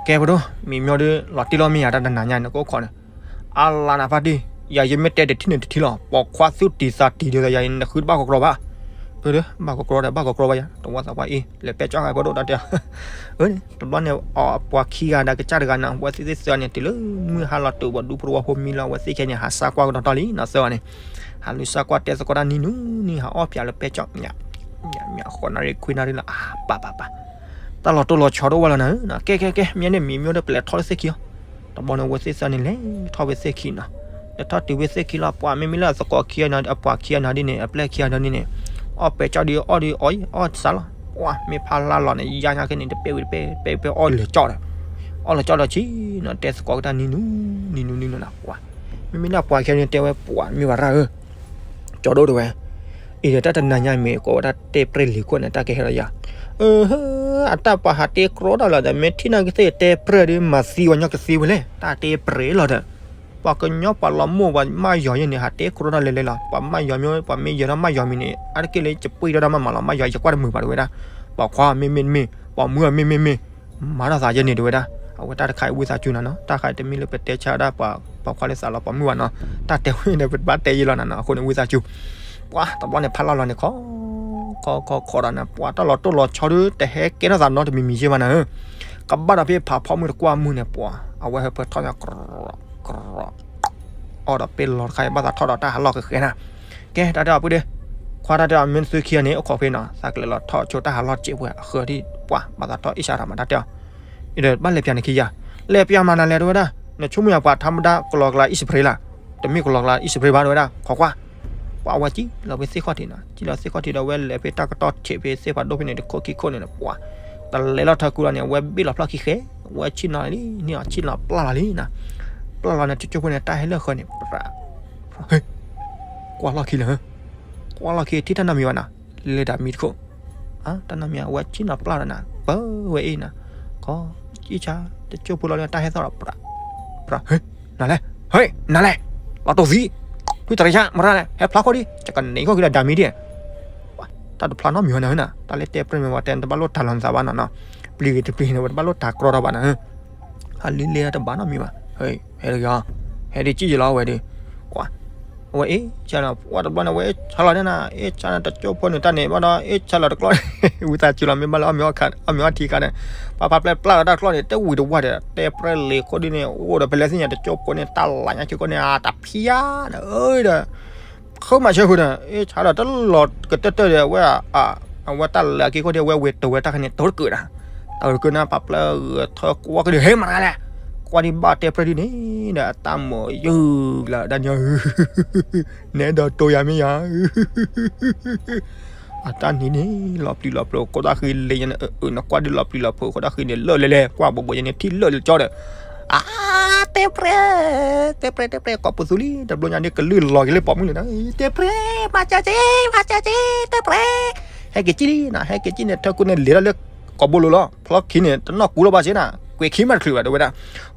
ကဲဖိဒိၣ် မံၤမ့ၢ်ဒ်လီၤတံၢ်လီၤမ့ၢ်ယၤတၢ်တနၤညါန့ၣ် ကအိၣ်ခိးန့ၣ် အါလါနၤဖါတံၢ်, ယၤယမ့ၢ်တဲတထံၣ်န့ၣ်တထံၣ်လီၤ, ပိာ်ခွါသူၣ်တံၤသးတံၤဒီးယၤ နဃုတဘၣ်ကီးကြီဘၣ်, အၢ ဘၣ်ကီးကြီဒီး ဘၣ်ကီးကြီဘၣ်ယၤ တဝီသးပှၢ်အံၤ လဲၤပဲကၠီၣ်ဃာ်ဖိဒိၣ်တၢ်တဲအီၤ, အၢ တဘျီန့ၣ် အပှၤခံဂၤဒီးကစၢ်တဂၤန့ၣ် ဝဲသ့ၣ်သ့ၣ်သၢန့ၣ် တုၤလၢမုၢ်ဟါလီၤတုၤပှၤဒူဖိတဝီဖိမံလီၤ အဝဲသ့ၣ်ခဲန့ၣ် ဟးစၢ်ကွၢ်ကဒီးတၢ်လံနီၤ သၢဂၤန့ၣ်, ဟးလူၤစၢ်ကွၢ်တဲသကိးတၢ်နံၤနုၤနံၤ ဟးအီၣ်ပၠးလၢပဲကၠီၣ် မ့ၢ် မ့ၢ် ဃိးနၣ်ရံၣ်ခွံနၣ်ရံၣ်လီၤ အါ ပၢ်ပၢ်ပၢ်, တၢ်လီၤတိၢ်လီၤဆီတအိၣ်ဝဲလီၤနၤ, ကဲကဲကဲ မ့ၢ်န့ၣ်မံၤမ့ၢ်ဒီးပလဲၤထီၣ်လၢသ့ၣ်ခံအီၤ, တဘျီန့ၣ် အဝဲသ့ၣ်သၢန့ၣ် လဲၤထီၣ်ဝဲသ့ၣ်ခံနီၤ, လဲၤထီၣ်တုၤဝဲသ့ၣ်ခံလီၤ ပှၤမ့မ့ၢ်လၢအသကိးခံဂၤန့ၣ် အပှၤခံဂၤန့ၣ်ဒ်န့ၣ် အပျဲၢ်ခံဂၤန့ၣ်ဒ်န့ၣ်, အီၣ်ပဲာ်ကၠီဒုးအီၣ်ဒုးအီၣ်အီၣ်စးလီၤ. ပှၤမ့ၢ်ဖးလါလီၤန့ၣ် ယါညါက့န့ၣ် တပဲာ်ဝံၤတပဲာ် တပဲာ်ဝံၤတပဲာ် အီၣ်လၢာ်ကၠီဒီး အီၣ်လၢာ်ကၠီဒီးဆံနီၤ တဲသကိးကတၢၢ်နံၤနူ နံၤနူ နံၤနူနီၤ ပှၤ မ့မ့ၢ်ဒၣ်ပှၤခဲန့ၣ်တဲဝဲ ပှၤမ့ၢ်ဝဲရၣ်ဧၢ ကၠီဒိၣ်တဲဝဲ အံၤဒီးတၢ်တနၤညါမ့ၢ်ကိးဝဲဒၣ်တဲပြဲၢ်လံၤခိၣ်န့ၣ် တၢ်ကဟဲလီၤယၤ အတၢ်ပှၤဟးတဲကြီတၢ်လီၤဒီး မ့ၢ်ထံၣ်နီၢ်ကသ့ၣ်တဲပြဲၢ်ဒီး မၤသံဝဲညီကသ့ဝဲလဲၣ် တၢ်တဲပြဲၢ်လီၤဒီး ပှၤကညီပှၤလီၤမိၢ်ပှၤမၢ်ယီၤယဲန့ၣ် ဟးတဲကြီတၢ်လဲၤလဲၤလီၤ ပှၤမၢ်ယီၤမ့ၢ် ပှၤမ့ၢ်ယဲၤထီၣ်မၢ်ယီၤမံၤန့ၣ် အါတက့ၢ်လၢယပှ့ၤထီၣ်တၢ်မးမးလီၤ မၢ်ယီၤယကွၢ်တမုာ်ဘၣ်တဲဝဲဒၣ် ပှၤခွါမ့မ့ၢ်တမ့ၢ် ပှၤမုၣ်မ့မ့ၢ်တမ့ၢ် မၤထီၣ်သးယဲန့ၣ်တဲဝဲဒၣ် အဝဲတၢ်တခါအံၤဝံသးစူၤနၤနီၤ တၢ်ခါအံၤတမ့ၢ်လၢပတဲဆါဒၣ်ပှၤ ပှၤခွါလၢသးလီၤပှၤမုၣ်ဘၣ်နီၤ တၢ်တဲဝဲန့ၣ် ပတဘၣ်တဲယဲလီၤနၤနီၤ အဃိန့ၣ်ဝံသးစူၤ ပှၤတဘျီန့ၣ်ဖးလါလီၤန့ၣ် ခီ ခီ ခီ ခီဒီးနၤ ပှၤတၢ်လီၤတိၢ်လီၤဆီဒု တဟဲကဲထီၣ်သးနီတမံၤမံၤယဲဘၣ်နၤဧၢ ကဘၣ်ဒီးဖဲဖးဖီမုၢ်တကွၢ်မုၢ်န့ၣ် ပှၤ အဝဲဟၢဖၢထီၣ်ညါ ကရီ ကရီ အီၣ်ဒီးပ့ၢ်လီၤတခါအံၤ ဘၣ်သးထီၣ်ဒီးတၢ်ဟးလီၢ်ဃဲဃဲနၤ ကဲ တၢ်တဲအီၤပုၢ်ဒ့ ခွါတၢ်တဲအီၤ မ့ၢ်သုခံဂၤန့ၣ် အိၣ်ခိးဖဲနီၤ သးကလဲၤလီၤထီၣ်ဆိတၢ်ဟးလီၢ်စဲးပှဲၤ အဃၢၤဒ်ပှၤ ဘၣ်သးထီၣ်အ့ၣ်ဆါထီၣ်မး တၢ်တဲအီၤ အံၤဒီးဘၣ်လဲၤပၠးနခံယၤ လဲၤပၠးမနုၤလဲၣ်တဲဝဲဒၣ် နဆိကမိၣ်ယၤပှၤထါမဒါ ကလီၤကျါအံၣ်စပရ့လၢ တမ့ၢ်ကလီၤကျါအံၣ်စပရ့ဘၣ်တဲဝဲဒၣ် ခိးကွၢ် ပှၤအဝဲစံၣ်လီၤဖဲသ့ၣ်ခီၣ်ထံးနီၤ စံၣ်လီၤသ့ၣ်ခီၣ်ထံးဒီး အဝဲလဲၤဖဲတၢ်ကတီၢ်ဆဲးဖဲသ့ၣ်ဖးဒိၣ်ဖဲန့ၣ် တခိၣ်ခံခိၣ်န့ၣ်ဒီး ပှၤ တလဲၤလီၤထၢကူလီၤန့ၣ် အဝဲဘ့ၣ်လီၤဖျီၣ်ခံဃဲ အဝဲဆ့ၣ်နီၤလံ န့ၣ်အီၤဆ့ၣ်နီၤပျၢ်လီၤလံနီၤ ပျၢ်လီၤန့ၣ် ကၠိကၠိဖိန့ၣ် တၢ်ဟဲလၢဃၢၤန့ၣ် ပြး ဟ့ ကွၢ်လီၢ်ခံလၢ ကွၢ်လီၢ်ခံ ထံၣ်တၢ်နီတမံၤဘၣ်နီၤ လဲၤဒၣ်မံၤတခိၣ် တၢ်နီတမံၤ အဝဲဆ့ၣ်နီၤပျၢ်လီၤနၤ ပၢဝဲအံၤနီၤ ခီ အံၣ်ဆါ တကၠိဖိလီၤန့ၣ် တၢ်ဟဲသီၣ်ဒီး ပြး ပြး ဟ့ နၤလဲၣ် ဟ့ နၤလဲၣ် လီၤတိၢ်သံ ဖုတရံးဆါ မရၣ်လဲၣ် ဟဲဖျါခိၣ်ဒံး ကကန့ၢ်ခိၣ်က့ၤဒီးဒၣ်မံၤဒံး တၢ်တဖျါနီတမံၤဝဲနၤဧၢနီၤ တၢ်လၢတဲပြဲၢ်မ့ၢ်ဝဲတဲ တဘၣ်လိၣ်တၢ်လီၤနသးဘၣ်နီၤနီၤ ပျံၤဂ့ၤတပျံၤန့ၣ် ဝဲတဘၣ်လိၣ်တၢ်ကြီတၢ်ဘၣ်နီၤဧၢ ဟးလံလဲတဘၣ်နီတမံၤဘၣ် ဟဲတဂ့ၤ ဟဲဒ်ကံၣ်ယလီၤဝဲဒီး ကွၢ် အဝဲအ့ၣ်ဆါနီၤ ပှၤတဘျီန့ၣ် အဝဲအ့ၣ်ဆါလီၤန့ၣ်နီၤ အ့ၣ်ဆါန့ၣ် တကၠိဖိန့ၣ် တၢ်န့ၣ်ဘၣ်ဒီး အ့ၣ်ဆါလီၤတကျီၢ် ဝံသးစူၤလီၤ မ့ၢ်ဘၣ်လၢအီၣ်မ့ၤအီထံခါန့ၣ် ပှၤဖးပျဲပျၢ်လီၤတၢ်ကျီၢ်န့ၣ် တဝံၤတဝါဒီး တဲပြဲၢ်လံၤခိၣ်ဒ်န့ၣ် အိၣ်ဒီးဖဲလဲၣ်သ့ၣ်ညါ တကၠိဖိန့ၣ် တၢ်လၢ်ညါက့ၤခိၣ်န့ၣ် အတဖျါဒီး အဒီး ခီမၤဆၢဃုာ်ဒီး အ့ၣ်ဆါဒီးတလီၤကတၢၢ်တၢၢ်ဒီး အဝဲ အဝဲတၢ်လၢာ်က့ၤခိၣ်ဒံး အဝဲဝဲတိၤဝဲတၢ်ခါန့ၣ် တိၤတကုာ်ဒီး တၢ်ကၢၢ်နၢ်ပှၤပျဲဂဲၤထၢၣ်ကွၢ်က့ၤဒီး ဟဲမၤတၢ်လဲၣ် ကွၢ်ဒံးဘၣ်တဲပြဲၢ်ဒ်န့ၣ်ဒီး အတၢ်မိၣ်ယုၢ်လၢဒၣ်ညီ နဲဒီးတိၤယၤမ့ၢ်ယၤ အတၢ်နံၤန့ၣ် လီၤပျံၤလီၤဖုး ခိၣ်တၢ်ဃံလ့ၣ်ညါန့ၣ် အၢ နကွၢ်ဒ်လီၤပျံၤလီၤဖုး ခိၣ်တၢ်ဃံန့ၣ် လၢာ်လဲၤလဲၤ ကွၢ်ဘိးဘိးညါန့ၣ် ထံၣ်လၢာ်လၢာ်ကၠီဒီး အါ တဲပြဲၢ် တဲပြဲၢ် တဲပြဲၢ် ကိးပသူလံ တဘျီညါန့ၣ် ကလုၢ်လီၤက့ၤလၢပိာ်မုၣ်န့ၣ်ဒီး တဲပြဲၢ် မၤစၢၤက့ၤ မၤစၢၤက့ၤ တဲပြဲၢ် ဟဲက့ၤကံၣ်လံနီၤ ဟဲက့ၤကံၣ်န့ၣ် ထၢကူန့ၣ် လဲၤထီၣ်လၢကိာ်ဘိလိၤလီၤ ဖျီခံန့ၣ် တနီၣ်ကူလီၤဘၣ်စ့ၢ်နီၤ ကွဲၤခံမးတချုးဘၣ် တဲဝဲဒၣ်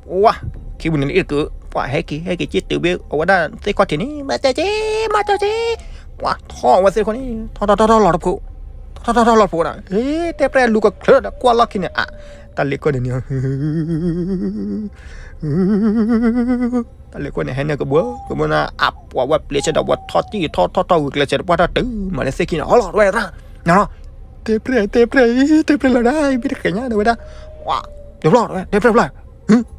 ပှၤ ခံပူၤန့ၣ်အ့ၣ်တကုာ် ပှၤဟဲက့ၤ ဟဲက့ၤကံၣ်တုၤဘ့ၣ် အဝဲဒၣ်သ့ၣ်ခီၣ်ထံးန့ၣ် မၤစၢၤက့ၤ မၤစၢၤက့ၤ ပှၤထီၣ်အဝဲသ့ၣ်တခီန့ၣ် ထီၣ်ထီၣ်ထီၣ်ထီၣ်လီၤတဖိး ထီၣ်ထီၣ်ထီၣ်ထီၣ်လီၤတဖိးနီၤ ဟ့ တဲပြဲၢ်လူၤကချုးဒီးကွၢ်လီၢ်ခံန့ၣ် အါ တၢ်လ့ၣ်ခိၣ်န့ၣ်န့ၣ် တၢ်လ့ၣ်ခိၣ်န့ၣ် ဟဲန့ၢ်ကဘှၢကဘှၢနၤ အပှၤဝဲပျဲဆဲဒီး ဝဲထီၣ်တံၢ်ထီၣ်ထီၣ်ထီၣ်ဂုာ်ကျဲးစဲးတပှၢ်တၢ်တုၤမၤလၢသ့ၣ်ခံန့ၣ် ဟီလီၤတဝဲဒၣ် နၤလီၤ တဲပြဲၢ် တဲပြဲၢ် တဲပြဲၢ်လီၤဒၣ် မ့ၢ်တဃဲၤညါတဝဲဒၣ် ပှၤ တဖျီၣ်တဝဲ တဲပြဲၢ်ဖျီၣ် ဟ့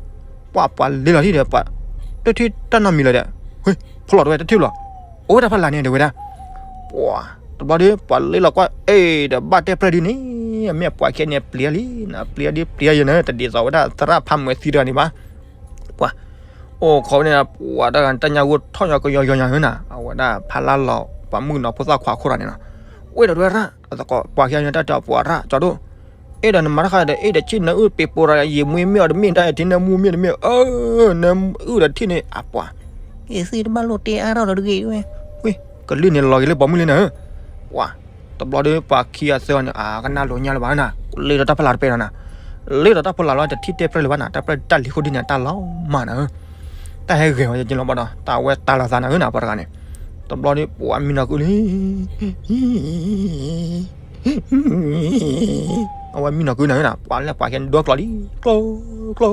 ပှၤပှၤလ့လီၤထံၣ်ဒီး ပှၤ တထံၣ်တၢ်နီတမံၤလၢၤဒီး ဟ့ ဖျီၣ်တဝဲ တထံၣ်လီၤ အိၣ်ဝဲတၢ်ဖးလၢ်န့ၣ်တဝဲဒၣ် ပှၤ တဘျီဒီး ပှၤလ့လီၤကွၢ် အ့ၣ် ဒီးဘၣ်တဲပြဲၢ်ဒ်န့ၣ် မ့ၢ်ပှၤခဲန့ၣ်ပျံၤလံနီၤ ပျံၤဒ်ပျံၤယဲန့ၣ် တဒ်သိးဝဲဒၣ်သရၣ်ဖးမွဲၤသံတဂၤန့ၣ်ဘၣ် ပှၤ အိၣ်ခိးန့ၣ် ပှၤတဂၤန့ၣ် တၢ်ညါဂိၢ်ထီၣ်ညီကယီယီညါန့ၣ်နီၤ အဝဲဒၣ်ဖးလၢ်လီၤ ပှၤမုၣ်ကနီၤဖိသၣ်ခွါခိၣ်တဂၤန့ၣ်နီၤ ဝဲဒီးတဝဲရၣ် ပှၤခံဂၤန့ၣ် တၢ်တဲပှၤရၣ် ကၠီဒိၣ် အ့ၣ်ဒီးနမၤတၢ်ဃါဒီး အ့ၣ်ဒီးဆ့ၣ်နၢအုၣ်ပ့ၤပိၤရၣ် ယံာ်မွ့မ့ၢ်အီၤတမ့ၢ် တၢ်အဲၣ်ထံနၢမူမ့ၢ်တမ့ၢ် အၢ နၢအုၣ်ဒီးထံၣ်န့ၣ် အပှၤ အ့ၣ်သ့ၣ်တဘၣ်လိၣ်တဲအါထီၣ်လီၤတဂ့ၤဝဲ ဝ့ၢ် ကလုၢ်န့ၣ်လီၤက့ၤလၢပိာ်မုၣ်လံနၤ ပှၤ တဘျီဒီးပှၤခံဂၤသၢဂၤန့ၣ် အကနၣ်လိာ်ညါလၢၤဘၣ်နၤ လ့ဒီးတၢ်ဖီလာ်တပဲနီၤနၤ လ့ဒီးတၢ်ဖီလာ်လီၤ တထံၣ်တဲပြဲၢ်လၢၤဘၣ်နၤ တၢ်ပြဲၢ်တၢ်လံၤခိၣ်ဒ်န့ၣ် တၢ်လီၤမၢ်နၤ တၢ်ဟဲဂဲၤဝဲယလီၤဘၣ်ဒီး တၢ်ဝဲတၢ်လီၤသးနၤဧၢနၤ ပှၤတဂၤန့ၣ် တဘျီဒီးပှၤမံနီၤကုလံ အဝဲမံနီၤကုနၤဧၢနၤ ပှၤလၢပှၤကဲဒိကျီလံ ကျိ ကျိ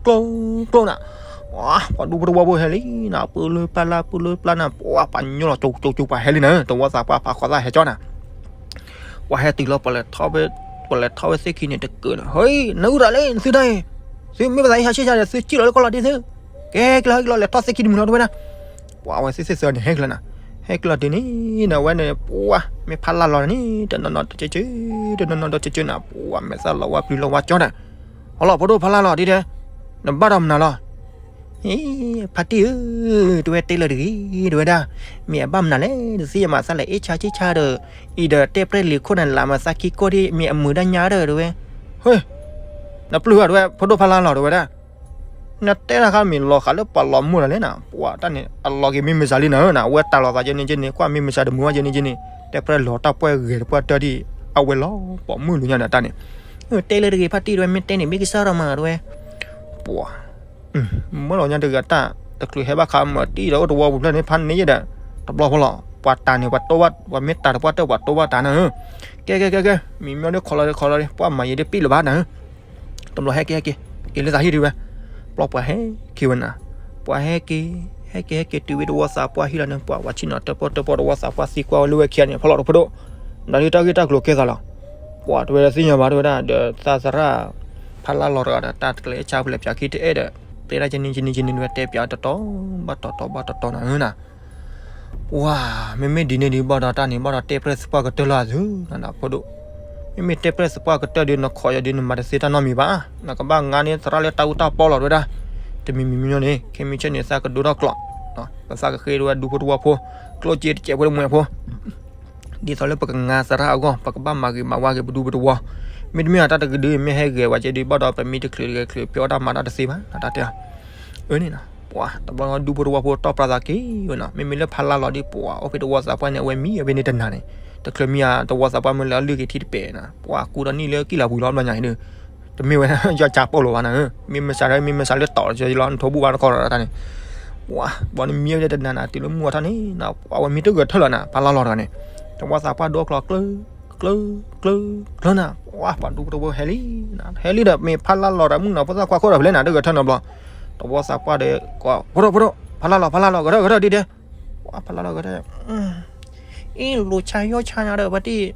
ကျိ ကျိနၤ ပှၤဒူပတဝီဖိဟဲလံနၤ ပုၢ်လၢပျၢ်လၢပုၢ်လၢပျၢ်နၤ ပှၤပှၤညီလီၤကၠိကၠိကၠိ ပှၤဟဲလံနၤ တဝီသးပှၢ်ဖးခီသၣ်ဟဲကၠီနၤ ပှၤဟဲတုၤလီၤ ပှၤလဲၤထီၣ်ဝဲ ပှၤလဲၤထီၣ်ဝဲသ့ၣ်ခံန့ၣ်တကုာ်နၤ ဟဲ နၢအုၣ်တၢ်လၢနသုတၢ်အံၤ သုမ့ၢ်ပသးဟံးဟးဆ့ၣ်ဆါဒီး သုစံၣ်လီၤလၢကီၢ်လီၤဒ်သု ကဲကလီၤဟဲကလီၤ လဲၤထီၣ်သ့ၣ်ခံတမုာ်လီၤတဝဲဒၣ် ပှၤအဝဲသ့ၣ်သ့ၣ်သၢန့ၣ် ဟဲကလီၤနၤ ဟဲကလီၤတုၤန့ၣ် နဝဲန့ၣ် ပှၤ မ့ၢ်ဖးလၢ်လီၤန့ၣ် တနီၤနီၤတကၢကၢ တနီၤနီၤတကၢကၢနၤ ပှၤမဲာ်သၣ်လီၤဝါပျုၤလီၤဝါကၠီနၤ ဟီလီၤ ဖိဒိၣ်ဖးလၢ်လီၤဒ်တဲ နဘၣ်ဒီးမနုၤလီၤ ဖါတံၢ်ဧၢ, တဲဝဲတဲလၢတဂ့ၤ, တဲဝဲဒၣ်, မ့ၢ်အဘၣ်မနုၤလဲၣ်, တသ့ၣ်ညါမးသးလဲၤအ့ၣ်ဆါဆ့ၣ်ဆါဒီး, အံၤဒီးတဲပြဲၣ်လံၤခိၣ်န့ၣ် လးမးသးခံကိၢ်ဒ်မ့ၢ်အမုာ်ဒၣ်ညါဒီး တဲဝဲ, ဟဲ, နပျုၢ်ဧါ တဲဝဲ, ဖိဒိၣ်ဖါလါလီၤ တဲဝဲဒၣ်, နတဲတၢ်ခါမ့ၢ်လီၤဃာ်လၢပှၤလီၤမုၢ်လီၤလဲၣ်နၤ, ပှၤတၢ်န့ၣ် အလီၤက့ၤမ့ၢ်မုၢ်စးလံနၤဧၢနၤ, အဝဲတၢ်လီၤသးကဲန့ၣ်ကဲန့ၣ် ကွၢ်မ့ၢ်မုၢ်စးတမုာ်ဘၣ်ကဲန့ၣ်ကဲန့ၣ်, တဲပြဲၣ်လီၤတၢ်ပှဲၢ်ဂဲၤတပှၢ်တၢၢ်ဒ်, အဝဲလီၤပိာ်မုၣ်လူညါဒီးတၢ်န့ၣ်, တဲလၢတဂ့ၤဖါတံၢ် တဲဝဲ, မ့ၢ်တဲန့ၣ် မ့ၢ်ကစၢ်ဒီးမး တဲဝဲ ပှၤ, မၢလီၤညါတဂၤတၢ်, တချုးဟဲဘၣ်ခးမၤတံၢ်ဒီးအိၣ်တဝီပူၤဖျၢၣ်န့ၣ် ဖးန့ၢ်ယဲဒီး, တဘျီဖိလီၤ, ပှၤတၢ်န့ၣ် ပှၤတိၢ်ဘၣ်, ပှၤမ့ၢ်တၢ်တပှၢ်တၢၢ် ပှၤတိၢ်ဘၣ်တၢ်နၤဧၢ, ကဲကဲကဲကဲ, မံၤမ့ၢ်ဒ် ခိးလီၤဒီးခိးလီၤဒီး ပှၤမၤယံၤဒ်ပံၣ်လၢၤဘၣ်နၤဧၢ, တဘျီဟဲက့ၤဟဲက့ၤ, အ့ၣ်လၢသးဟံၣ်ဒံးဝဲ, ပျီပှၤဟဲက့ၤဝဲနၤ, ပှၤဟဲက့ၤ, ဟဲက့ၤဟဲက့ၤတုၤဝဲတဝီသးပှၢ်ဟံၣ်လီၤန့ၣ် ပှၤဝဲဆ့ၣ်နီၤတၢၣ်ပီၣ်တၢၣ်ပီၣ် တဝီသးပှၢ်သံကွၢ်ဝဲလၢဝဲခံဂၤန့ၣ် ဖီလီၤတဖိဒိၣ်, ဒီးဒ်တၢ်ဂ့ၢ်တၢ်ကျိၤကဲသးလီၤ ပှၤတဲဝဲဒၣ်သ့ၣ်ညါဘၣ် တဲဝဲဒၣ်ဒီးသးသရၣ်, ဖါလါလီၤတဂၤဒီးတၢ်တကျဲၤအ့ၣ်ဆါဖဲလဲၣ်ပၠးခံတအဲၣ်ဒီး, တဲဒၣ်ကဲန့ၣ်ကဲန့ၣ်ကဲန့ၣ် တဲပၠးတတီၤ, ဘၣ်တတီၤဘၣ်တတီၤနၤဧၢနၤ, ပှၤ, မ့မ့ၢ်ဒ်န့ၣ်ဒ်ဘၣ်ဒီးတၢ်န့ၣ် ဘၣ်ဒီးတဲပြဲၣ်သပှၢ်ကတၢၢ်လၢအသု, နဖိဒိၣ်, မ့မ့ၢ်တဲပြဲၣ်သပှၢ်ကတၢၢ်ဒီး နခိးယၤဒ်နမၤတသ့တၢ်နီတမံၤဘၣ်, နကဘၣ်ငါန့ၢ်သရၣ်လၢတၢ်အူတၢ်ပီလီၤ တဲဝဲဒၣ်, တမံၤမံၤမံၤန့ၣ် ခဲမုၢ်ဆ့ၣ်န့ၣ် သးကဒိထီၣ်ကျိး, ပသးကဃ့ဝဲဒူဖိတဝီဖိ, ကျိၣ်စ့တစဲးဖိတမှဲးဖိ ဒ်သိးလၢပကငါသရၣ်အဂီၢ် ပကဘၣ်မၤဂ့ၤမၤဝါဂ့ၤပဒူပတဝီ, မ့တမ့ၢ်အတၢ်တကဒု မ့ၢ်ဟဲဂဲၤဝဲကဲဒုး ဘၣ်ဒီးပမ့ၢ်တချုးတဂဲၤချုး ဖဲအီၣ်တၢ်မၤတၢ်တသ့ဘၣ် တၢ်တဲ, အၢန့ၣ်, ပှၤတဘျီဒူဖိတဝီဖိတီၢ်ပြးသးက့ၤဝဲနီၤ, မ့မ့ၢ်လၢဖါလါလီၤဒီး ပှၤအိၣ်ဖဲတဝီသးပှၢ်န့ၣ် အဝဲမံအဝဲန့ၣ်တနၤန့ၣ်, တချုးမံဧါ တဝီသးပှၢ်မ့ၢ်လၢအလုၢ်က့ၤထံတပဲာ်နီၤ ပှၤကူဒီးနံၣ်လၢကံၣ်လီၤပှံၤလီၤဘျီညါအံၤဒီး, တမ့ၢ်ဝဲ ယီၤကၠါပိာ်လိာ်ဘၣ်နၤဧၢ, မ့ၢ်မုၢ်ဆါဒီး မ့ၢ်မုၢ်ဆါလၢတီၤလီၤ နထိဘူးဘၣ်တခီဒီးတၢ်န့ၣ်, ပှၤဘၣ်နမံဝဲတနၤနၤ တုၤလၢမုၢ်အထီၣ်န့ၣ် ပှၤဝဲမံတဂဲၤထၢၣ်လၢၤနၤ ဖါလါလီၤတဂၤန့ၣ်, တဝီသးပှၢ်ဒိကျီၤကျၢ ကျၢ ကျၢ ကျၢနၤ, ပှၤပှၤဒူဖိတဝီဟဲလံ, ဟဲလံဒီး မ့ၢ်ဖါလါလီၤဒီးမုၣ်နီၤ ဖိသၣ်ခွါခိၣ်ဒီးဖဲလဲၣ်နၤ တဂဲၤထၢၣ်နီတဘျီ, တဝီသးပှၢ်ဒီး ဖိဒိၣ်ဖိဒိၣ် ဖါလါလီၤ ဖါလါလီၤ ဂဲၤထၢၣ်ဂဲၤထၢၣ်ဒ်ဒဲး, ပှၤဖါလါလီၤဂဲၤထၢၣ် အ့ၣ် လိၤဆါယီၣ်ဆါညါဒီး ဖါတံၢ်,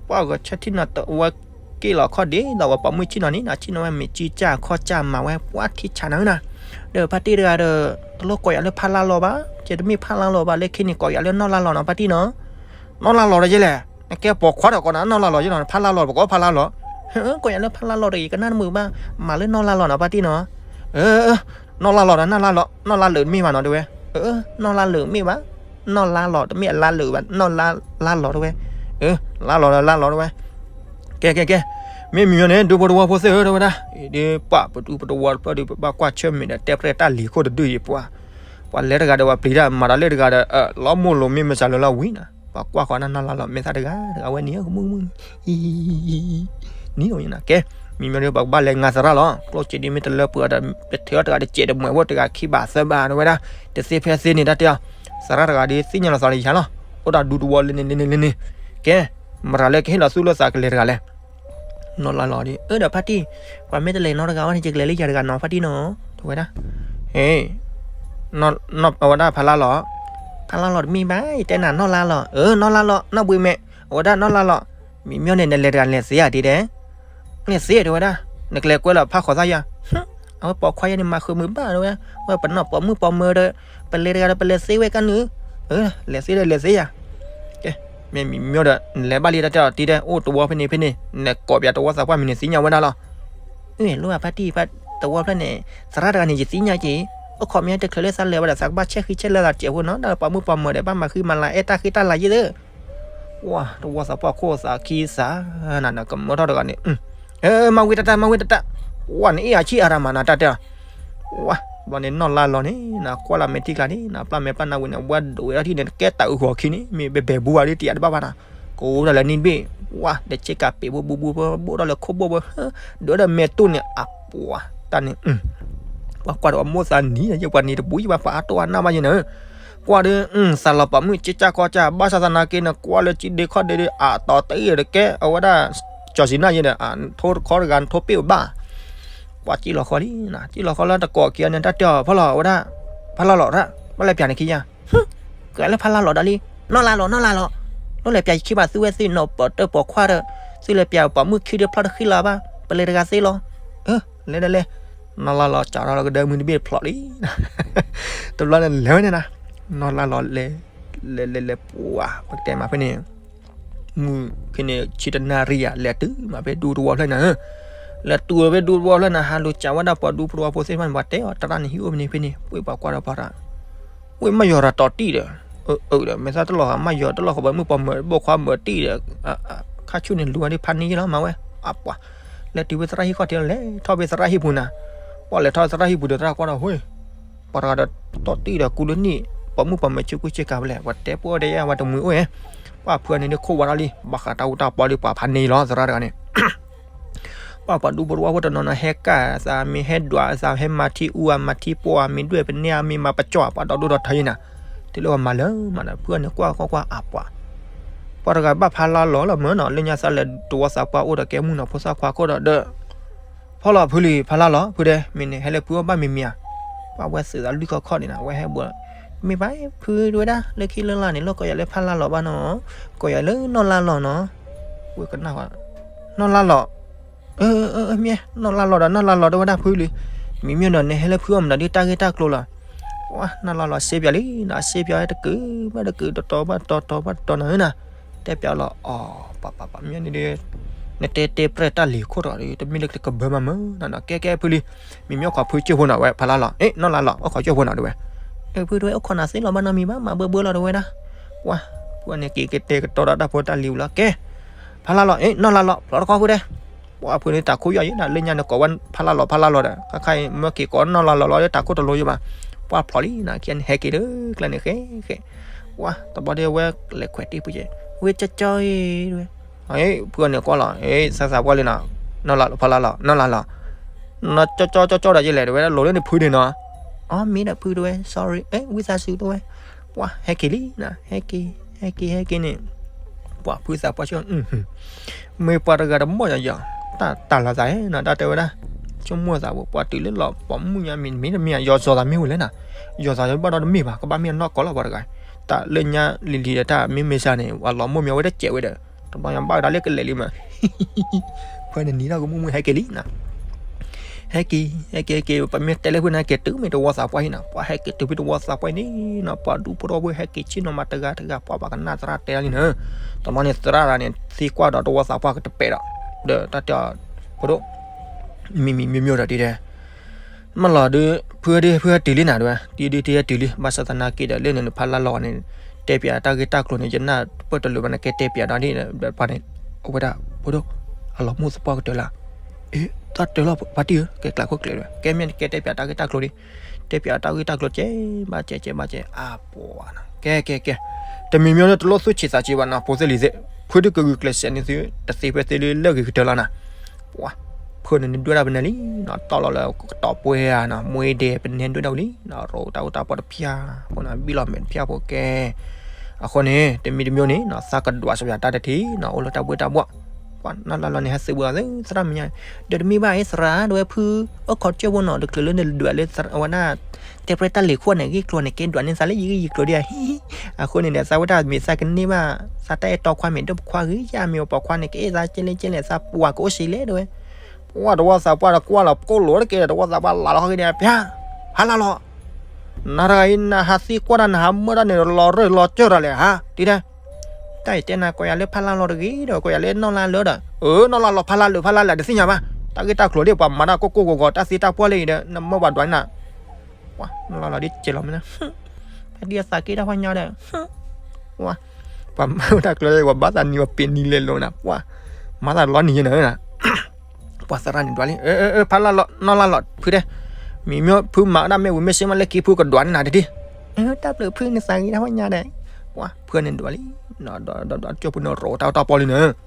ပှၤဂဲၤဆၢထံၣ်နီၤ တဝီက့ၣ်လီၤခီၣ်ဒ့ဒီး ဝဲပိာ်မုၣ်ဆ့ၣ်နီၤန့ၣ် ဆ့ၣ်နီၤဝဲမ့ၢ်ကံၢ်ကၢ်ခီၣ်ကၢ်မၤဝဲ ပှၤထံဆးနၤနၤ, ဒီးဖါတံၢ်တဂၤဒီး တလိၣ်ကိးယၤလၢဖါလါလီၤဘၣ်, ကဲတမ့ၢ်ဖါလါလီၤဘၣ် လၢခံန့ၣ် ကိးယၤလၢနီၢ်လါလီၤနီၤ ဖါတံၢ်နီၤ, နီၢ်လါလီၤဒီးယဲလဲၣ်, နကဲပိာ်ခွါဒီးကိးနၤနီၢ်လါလီၤယဲနီၤ ဖါလါလီၤ ပကိးဖါလါလီၤ, ကိးယၤလၢဖါလါလီၤဒီး ယကနၣ်တမုာ်ဘၣ်, မၤလၢနီၢ်လါလီၤနီၤ ဖါတံၢ်နီၤ, နီၢ်လါလီၤဒီး နီၢ်လါလီၤ, နီၢ်လါလၢာ်တမ့ၢ်ဘၣ်နီၤ တဲဝဲ, နီၢ်လါလၢာ်မ့ၢ်ဘၣ်, နီၢ်လါလီၤ တမ့ၢ်အလါလၢာ်ဘၣ် နီၢ်လါလီၤတဲဝဲ, လါလီၤဒီးလါလီၤတဲဝဲ, ကဲကဲကဲ, မ့ၢ်မံၤန့ၣ် ဒူဖိတဝီဖိသ့ၣ်ဧၢ တဲဝဲဒၣ်, ဒ်ပှၤပဒူပတဝီတဖျၢၣ်ဒီး ပဘၣ်ကွၢ်ဆၢၣ်မဲာ်ဒီး တဲပြဲၣ်တၢ်လံၤခိၣ်တဒုအံၤပှၤ, ပှၤလဲၤတဂၤဒီးပှၤပျံၤတၢ် မၤဒီးလဲၤတဂၤဒီး လီၤမိၢ်လိာ်မ့ၢ်မစၤလၢလီၤဝံၤနၤ, ပှၤကွၢ်ဃီနၢ်နီၢ်လါလီၤ မ့ၢ်သးတဂၤ တဂၤဝဲန့ၣ် ကမုၢ်မုၢ်, နံၤဝဲနၤ ကဲ, မံၤမ့ၢ်ဒီး ပကဘၣ်လဲၤငါသရၣ်လီၤ ကျိၣ်စ့ဒ်မ့ၢ်တလၢပှဲၤဒီး ပထၢတဂၤတစဲးတမှဲးဖိတဂၤခံဘးသၢဘးတဲဝဲဒၣ်, တသ့ဖဲသ့န့ၣ်တၢ်တဲအီၤ, သရၣ်တဂၤဒီးသ့ၣ်ညါလီၤသးလၢယၤလီၤ, အိၣ်ဒီးဒူတဝီလၢန့ၣ်လၢန့ၣ်လၢန့ၣ်, ကဲ, မတၤလၢကဟ့ၣ်လီၤသူၣ်လၢသးကလဲၤတဂၤလဲၣ် နီၢ်လါလီၤဒီး အၢဒီးဖါတံၢ်, ပှၤမ့ၢ်တလဲၤနီတဂၤဝဲန့ၣ် ယကလဲၤလၢယၤတဂၤနီၤ ဖါတံၢ်နီၤ, တဲဝဲဒၣ်, ဟ့ၣ်, အဝဲဒၣ်ဖါလါလီၤ, ဖါလါလီၤတမ့ၢ်ဘၣ် ယတဲနၤနီၢ်လါလီၤ, အၢ နီၢ်လါလီၤ နီၢ်ဘှံးမဲာ်, အဝဲဒၣ်နီၢ်လါလီၤ, မံၤမ့ၢ်န့ၣ် နလဲၤတဂၤလဲၤသ့ဧါဒ်ဒဲး, လဲၤသ့တဲဝဲဒၣ်, နကလဲၤကွဲလီၤဖးဃီၤသၣ်ယၤ, အဝဲပိာ်ခွါယဲန့ၣ် မၤဃုာ်မုာ်ဘၣ်တဲဝဲ, ဝဲပနီၢ်ပိာ်မုၣ်ပိာ်မၢၤဒီး, ပလဲၤတဂၤဒီးပလဲၤသ့ဝဲကါနုာ်, လဲၤသ့ဒီးလဲၤသ့ယၤ ကဲ, မ့ၢ်မံၤမ့ၢ်ဒီး နလဲၤဘၣ်လံတၢ်တဲအီၤတံၤတဲ အိၣ်တဝီဖဲန့ၣ်ဖဲန့ၣ် နကိးပၠးတဝီသးပှၢ်မံၤန့ၣ် သ့ၣ်ညါဝဲဒၣ်လီၤ. အၢ လိၣ်ဘၣ်ဖါတံၢ် တဝီဖျၢၣ်န့ၣ် သရၣ်တဂၤန့ၣ် ယသ့ၣ်ညါက့ၤ, အိၣ်ခိးမ့ၢ်တချုးလၢသးလဲၤဝဲဒီး သးကဘၣ်ဆဲးဃံဆဲးလၢသးစဲးဖိနီၤ ဒီးပိာ်မုၣ်ပိာ်မၢၤဒီး ဘၣ်မၤဃံမၤလၤအဲၣ်တၢ်ဃံတၢ်လၤယဲၢ်သၢ ဝါ တဝီသးပှၢ်ခိၣ်သးခံသး နကမၢထီၣ်တဂၤန့ၣ်, မၤဝံၤတၢ်တၢ် မၤဝံၤတၢ်တၢ်, ဝါ နအ့ၣ်အဆံၣ်အရၤမးနၤတၢ်တဲ, ဝါ ဘျီန့ၣ်နီၢ်လါလီၤန့ၣ် နကွၢ်လၢမဲာ်ထံကျါန့ၣ် နပျၢ်မဲာ်ပျၢ်နၢ်ဝံၤန့ၣ် ဝဲဒိးဝဲဒၣ်ထံၣ်န့ၣ် တကဲတၢ်အုးဃီၤခံန့ၣ် မ့ၢ်ဘဲဘဲဘူးဝဲဒ်တယးတဘၣ်ဘၣ်နၤ, ကိးဝဲဒၣ်လၢနံၣ်တဘ့ၣ်, ဝါ ဒီးဆ့ကၤပ့းဖိဘူးဘူးဖိ ဘိၣ်ထီၣ်လၢခိၣ်ဘိၣ်ဘိ ဒိးဝဲဒၣ်မဲာ်တူၢ်န့ၣ် အပှၤတၢ်န့ၣ် ပှၤကွၢ်ဒီးအမိၢ်သးနံၤ ယပှၤန့ၣ်တဘူး ယပှၤပှၤအါတိၢ်အါနၢ်ဘၣ်ယဲၢ်နၤ, ကွၢ်ဒီး သးလီၤပိာ်မုၣ်က့ကၢ်ကီကၢ် ဘၣ်ဆၣ်သနာ်က့ နကွၢ်လၢကံဒ့ခီၣ်ဒ့ဒီး အတီၤတအံၤတကဲ အဝဲဒၣ် ကၠီၤစံးနၢ်ယဲၢ်ဒီး ထိတခီတဂၤ နထိပ့ၢ်ဘၣ်, ပှၤကံၣ်လီၤဃီလံ, ကံၣ်လီၤဃီလၢတကိးခံဂၤန့ၣ် တၢ်တဲအီၤဖီလီၤ အဝဲဒၣ် ဖါလါလီၤရၣ် ဘၣ်လဲၤပၠးန့ၣ်ခံဂၤ ကလၢဖါလါလီၤဒီးလံ, နီၢ်လါလီၤ နီၢ်လါလီၤ, နီၢ်လဲၤပၠးခံဘၣ်သုဝဲသုနီၢ်ပိာ်တၢၢ်ပိာ်ခွါဒီး, သုလဲၤပၠးပိာ်မုၣ်ခံဒီးဖျီတဃံလၤဘၣ်, ပလဲၤတဂၤသ့လီၤ, လၢဒၣ်လဲၣ်, နီၢ်လါလီၤစးထီၣ်လၢကဒၢမုၢ်တဘ့ၣ်ဖျိးလံ, တဘျီန့ၣ်လဲၤဝဲန့ၣ်နၤ, နီၢ်လါလီၤလဲၤ, လဲၤလဲၤလဲၤ ပှၤ ပကတဲမးဖဲန့ၣ် မုၢ်ခ့န့ၣ် ဆံတနၣ်ရံၣ်ယၤ လဲၤတုၤမးဖဲဒူတဝီဖျၢၣ်နၤဧၢ, လဲၤတူၢ်ဖဲဒူသဝီဖျၢၣ်န့ၣ် ဟးလိာ်ကွဲဝဲဒၣ်ပှၤဒူသဝီဖိသ့ၣ်တဖၣ်န့ၣ် ပှၤတဲအီၤ သရၣ်န့ၣ်ဟံၣ်အိၣ်ဖဲန့ၣ်ဖဲန့ၣ် ပှ့ၤပှၤကွၢ်ဒီးပှၤရၤ ဝ့ၢ်မၢယီၤရၤတီၤတံၢ်ဒီး အၢ အၢဒီး မ့ၢ်သးတလီၤဂာ်မၢယီၤတလီၤဂာ်ဘၣ်မုၣ်ပှၤမၢဘိၣ်ခွါမၢတံၢ်ဒီး ခါဆူၣ်န့ၣ်လူၤဝဲဒၣ်ဖးန့ၢ်ယ့ၢ်လီၤ မၤဝဲ အပှၤ လဲၤတုၤဖဲသရၣ်ဟံၣ်ခီၣ်ထံးလီၤ လဲၤထီၣ်ဖဲသရၣ်ဟံၣ်ပူၤနၤ ပှၤလဲၤထီၣ်သရၣ်ဟံၣ်ပူၤဒီးသရၣ်ကွၢ်ဒီး ဟ့ၣ် ပှၤတဂၤဒီး တီၤတံၢ်ဒီးကူလၢနံၣ် ပှၤမုၣ်ပှၤမၢဆ့ကူဆ့ကၤဖဲလဲၣ် ပှၤတဲပှၤဒဲယဲ ပှၤတမှံၤအိၣ်ဧါ ပှၤဖုန့ၣ်ဒ်ခိၣ်ဝါထီၣ်လံ ဘၣ်ဃးတၢ်အူတၢ်ပီလံ ပှၤဖးန့ၢ်ယ့ၢ်လီၤ သရၣ်တဂၤန့ၣ် ပှၤပှၤဒူဖိတဝီဖိတနီၤနီၤ ဟဲကၣ်သး မ့ၢ်ဟဲဒွးသး ဟဲမၤထံအူဧါ မၤထံပီဧါ မ့ၢ်ဒွဲၣ်ပနဲဧါ မ့ၢ်မၤပကၠီၣ်ဧါ ပှၤဒီဒူၣ်ဒီထၢယဲနၤ တုၤလၢပှၤမၤလၢမၤဒီး ဖုန့ၣ်ကွၢ်ကွၢ်ကွၢ်အပှၤ ပှၤတဂၤဘၣ်ဖးလါလီၤလီၤမၢ်နီၤ လၢညါသးလဲၤတဝီသးပှၢ်အိၣ်ဒီးကဲမုၢ်နီၤ ဖိသၣ်ခွါခိၣ်ဒီးဒီး ဖီလီၤဖုလံ ဖးလါလီၤ ဖုဒဲး မ့ၢ်န့ၣ် ဟဲလၢဖုအီၣ်ဘၣ်မံၤမံၤဧါ ပှၤဝဲသုးသးလွံၢ်ခီၣ်ခီၣ်န့ၣ်နၤ ဝဲဟဲဘိး မ့ၢ်ဘၣ်ဖုတဝဲဒၣ် လၢခံလၢလာ်န့ၣ် လီၢ်ကီးယၤလၢဖးလါလီၤဘၣ်နီၤ ကီးယၤလၢနီၢ်လါလီၤနီၤ ဝဲကနၣ် နီၢ်လါလီၤ အၢ မ့ၢ်နီၢ်လါလီၤဒီး နီၢ်လါလီၤတဝဲဒၣ်ဖုလံ မ့မ့ၢ်ဒီး နဟဲလၢဖုအီၣ်မးဒီးတၢ်ဂ့ၢ်တၢ်ကျိၤလီၤ ဝဲ နီၢ်လါလီၤစ့ပၠးလံနီၤ စ့ပၠးဝဲတကုာ်ဘၣ်တကုာ် တတီၤဘၣ်တတီၤ တတီၤဘၣ်တတီၤနီၤနၤ တဲပၠးလီၤ အီၤ ပှၤပှၤပှၤမ့ၢ်န့ၣ်ဒီး နတဲတဲပြဲၢ်တၢ်လံၤခိၣ်ထီၣ်ဒီး တမ့ၢ်လၢတကဘၢမးမၢ်နီၤ ကဲကဲဖုလံ မ့မ့ၢ်အိၣ်ခိးဖုကၠိဖိနီၤ ဝဲဖးလါလီၤ အ့ နီၢ်လါလီၤ အိၣ်ခိးကၠိဖိနီၤတဝဲ ဖုတဝဲအိၣ်ခိးနၤသ့လီၤ ဘၣ်နီတမံၤဘၣ် မၤဘၢဘၢလီၤတဝဲဒၣ် ပှၤ ဖုန့ၣ်က့ၤကတဲာ်ကတီၤဒီးတၢ်ဖိတၢ်လံၤဝံၤလီၤ ကဲ ဖးလါလီၤ အ့ နီၢ်လါလီၤ ဖျီတခီဃုဒဲး ပှၤဖုန့ၣ်တၢ်ခိၣ်ယီၢ်ယံၤဒီး လၢညါန့ၣ်ကိးဝဲဖးလါလီၤ ဖးလါလီၤဒီး ခါခါအံၤမၢက့ၤကိးနီၢ်လါလီၤလီၤဒီး တၢ်ခိၣ်တလိၤယံၤဘၣ် ပှၤဖျီလံနီၤ ခံဂၤန့ၣ်ဟဲက့ၤလၢကျဲန့ၣ်ဃဲဃဲ ပှၤတဘျီဒီးဝဲလဲၤခွဲးတံၢ်ဖုကဲ ဝဲကၠီကၠီအံၤတဝဲ ဖုန့ၣ်ကွၢ်လီၤ အ့ သးသးပှၢ်လံနီၤ နီၢ်လါလီၤ ဖးလါလီၤ နီၢ်လါလီၤ နီၢ်ကၠီကၠီကၠီကၠီဒီးယလဲၣ်တဝဲ လိၤလၢန့ၣ်ဖုန့ၣ်နီၤ အီ မ့ၢ်ဒီးဖုတဝဲ sorry အ့ ဝံသးစူၤတဝဲ ပှၤဟဲက့ၤလံနီၤ ဟဲက့ၤ ဟဲက့ၤ ဟဲက့ၤန့ၣ် ပှၤဖုသးပှၢ်ဆိ မ့ၢ်ပှၤတဂၤတမီၢ်ယီၤယီၤ တၢ်တၢ်လီၤသးနီၤ တၢ်တဲဝဲဒၣ် ဆိကမိၣ်သးဝဲ ပှၤတုၤလၢလီၤပိာ်မုၣ်ညါမ့ၢ်တမ့ၢ် ယီၤစီၤသးမ့ၢ်ဝဲလဲၣ်နီၤ ယီၤစီၤဘၣ်ဒီးတမ့ၢ်ဘၣ် ကဘၣ်မ့ၢ်အနီၢ်ကီၢ်လီၤပှၤတဂၤ တၢ်လၢညါလံၤလံၤဒီးတၢ်မ့ၢ်မ့ၢ်စါန့ၣ် ပှၤလီၤမိၢ်မ့ၢ်ဝဲတစဲးဝဲဒီး တဘျီညါဘၣ်ဝဲဒၣ်လၢကလဲၤလံမး ဖဲန့ၣ်နံၤထီၣ်ကမူၣ်မူၣ်ဟဲက့ၤလံနီၤ ဟဲက့ၤ ဟဲက့ၤ ဟဲက့ၤ ပမ့ၢ်တဲလၢဖုန့ၣ် ဟဲက့ၤတုၤမ့ၢ်တဝီသးပှၢ်ဟံၣ်နီၤ ပှၤဟဲက့ၤတုၤဖဲတဝီသးပှၢ်န့ၣ်နီၤ ပှၤဒူဖိတဝီဖိဟဲက့ၤဆ့ၣ်နီၤမၤတဂၤတဂၤ ပှၤဘၣ်ကနၣ်သရၣ်တဲဒၣ်လံနီၤ တဘျီန့ၣ်သရၣ်တဂၤန့ၣ် သံကွၢ်ဒီးတဝီသးပှၢ်ကတပဲာ်ဒီး ဒီးတၢ်တဲအီၤ ဖိဒိၣ် မံၤမံၤမံၤမံၤဒီးတံၤတဲ မ့ၢ်လီၤဒုး ဖုဒုး ဖုဟဲတုၤလံနၤဒုး တံၤဒုးတံၤဟဲတုၤလံ ဘၣ်ဆၣ်သနာ်က့ဒီး လၢန့ၣ်နဖးလါလီၤန့ၣ် တဲပၠးတၢ်ဂ့ၢ်တၢ်ကျိၤန့ၣ် ယနၢ်ပၢၢ်တလိၤဘၣ် နကဲတဲပၠးဒီးဒ်န့ၣ် ပှၤန့ၣ် အဝဲဒၣ် ဖိဒိၣ် အလီၤမူၢ်သပှၢ်ကတၢၢ်လၢ အ့ တၢ်တၢၢ်လီၤ ပှၤတံၢ်ဧၢ ကဲကျးခိၣ်ကျဲးဒုး ကဲမ့ၢ်နကဲတဲပၠးတၢ်ဂ့ၢ်တၢ်ကျိၤလံ တဲပၠးတၢ်ဂ့ၢ်တၢ်ကျိၤကဲ ဘၣ်ကဲကဲ ဘၣ်ကဲ အပှၤနီၤ ကဲကဲကဲ တမံၤမံၤန့ၣ် တလိၣ်သူၣ်ဆံးသးဆံးဘၣ်နီၤ ဖိသ့ၣ်လံၤသ့ၣ် ဖုဒုးကဂုာ်ကျဲးစၢးန့ၣ်သု တသ့ဖဲသ့လၢလၢဂ့ၤကတၢၢ်လီၤနီၤ ပှၤ ဖုန့ၣ်နဒွဲၣ်ဒၣ်ပနဲလံနီၤ တီၢ်လီၤလၢကတီၤပှဲၤဧါနီၤ မွ့ဒဲးပနဲဒွဲၣ်ဒၣ်ဝံၤလံနီၤ ရိးတၢ်အိၣ်တၢ်ပီတဖၠါ အဃိန့ၣ် ဘံၣ်လီၤမဲာ်တဖၠါဖိကဲ အဃိန့ၣ် တမံၤတမံၤန့ၣ်နီၤ သးကဒွးစပျးတၢ်တထံၣ်နီၤ အိၣ်လၢတၢ်ဘှ့ၣ်တၢ်ဘှီၣ် ပှၤနီၢ်လါလီၤန့ၣ် ဟဲသုးဝဲအီၤသု သရၣ်မဲာ်ညါ ဒီးတမ့ၢ်ဘၣ်အံၤသရၣ် ဒဝဲဖု အိၣ်ခိးကၠိဖိနီၤ တချုးလၢနဒွးလၢအဝဲဒၣ် တဲပြဲၢ်တၢ်လံၤခိၣ်န့ၣ် ဂ့ၢ်ကျိၤန့ၣ် ကဲဒွးန့ၢ်သးလၢယဂ့ၢ်ယကျိၤဒံးဧါ အဃိန့ၣ်ဒီး သးဝဲဒၣ်မ့ၢ်သးကန့ၢ်ဘၣ် သးတၢ်အဲၣ်တီခွါမ့ၢ်ဒိၣ်ပိာ်ခွါဂ့ၤ ယမ့ၢ်အိၣ်ပိာ်ခွါန့ၣ် ကအဲၣ်သးကဲလဲၣ်ကဲလဲၣ် သးပှၤကအိၣ်စ့လဲၣ်ဒဝဲ ပှၤတဝီသးပှၢ်ဒီးကွၢ်လီၤကိၢ်လိာ်တက့ၢ်ဒီး တဝီသးပှၢ်လၢ်လီၤဟဲက့ၤန့ၣ် ပၠး ဖးလါလီၤ နၤတဂၤအံၤ နဟးသံကွၢ်တၢ် နဟးမၢတၢ်န့ၣ် လီၤရၢၢ်လီၤစၢၢ်တၢ်လဲၣ်ဟါ တံၤတဲ တၢ်အံၤတဲနၤ ကိးယၤလၢဖးလါလီၤတဂ့ၤဒီး ကိးယၤလၢနီၢ်လါလၢဒီး အၢ နီၢ်လါလီၤ ဖးလါလၢ ဖးလါလၢ တသ့ၣ်ညါဘၣ် တၢ်ဂ့ၢ်တၢ်ကျိၤဒ်ပှၤမၤတၢ်ကိၢ်ကိၢ်ဂီၤဂီၤ တၢ်သံတၢ်ပှၢ်လၢအံၤဒီး နမၢပှၤဒွးန့ၢ်နၤ ပှၤနီၢ်လါလီၤဒ်ကဲလီၤမ့ၢ်နၤ ဖဲဒ်အသးက့တၢ်ဖီညါဒီး ပှၤ ပှၤမၤတၢ်ကျိၤ ပှၤဘၣ်သးနံၤ ပှၤပ့ၤနံၤလဲၤလိာ်နၤ ပှၤ မၤသးလီၤနံၤယဲနၤ ပှၤသရၣ်န့ၣ်ဒွးလံ အၢ အၢ အၢ ဖးလါလီၤ နီၢ်လါလီၤ ဖုတဲ မ့မ့ၢ်ဖုမၤဒၣ်မ့ၢ်ဝံၤမ့ၢ်စ့မးလၢခံဖုကဒွးန့ၢ်နၤတဒံး အၢ တၢ်ဘျုးဖုန့ၣ်သးဂ့ၤတၢ်ဖီညါဒီး ပှၤ ဖုန့ၣ်ဒွးလံ ဒီးဒီးဒီးကၠိဖိန့ၣ်ရိးတၢ်အိၣ်တၢ်ပီလံန့ၣ် ရိ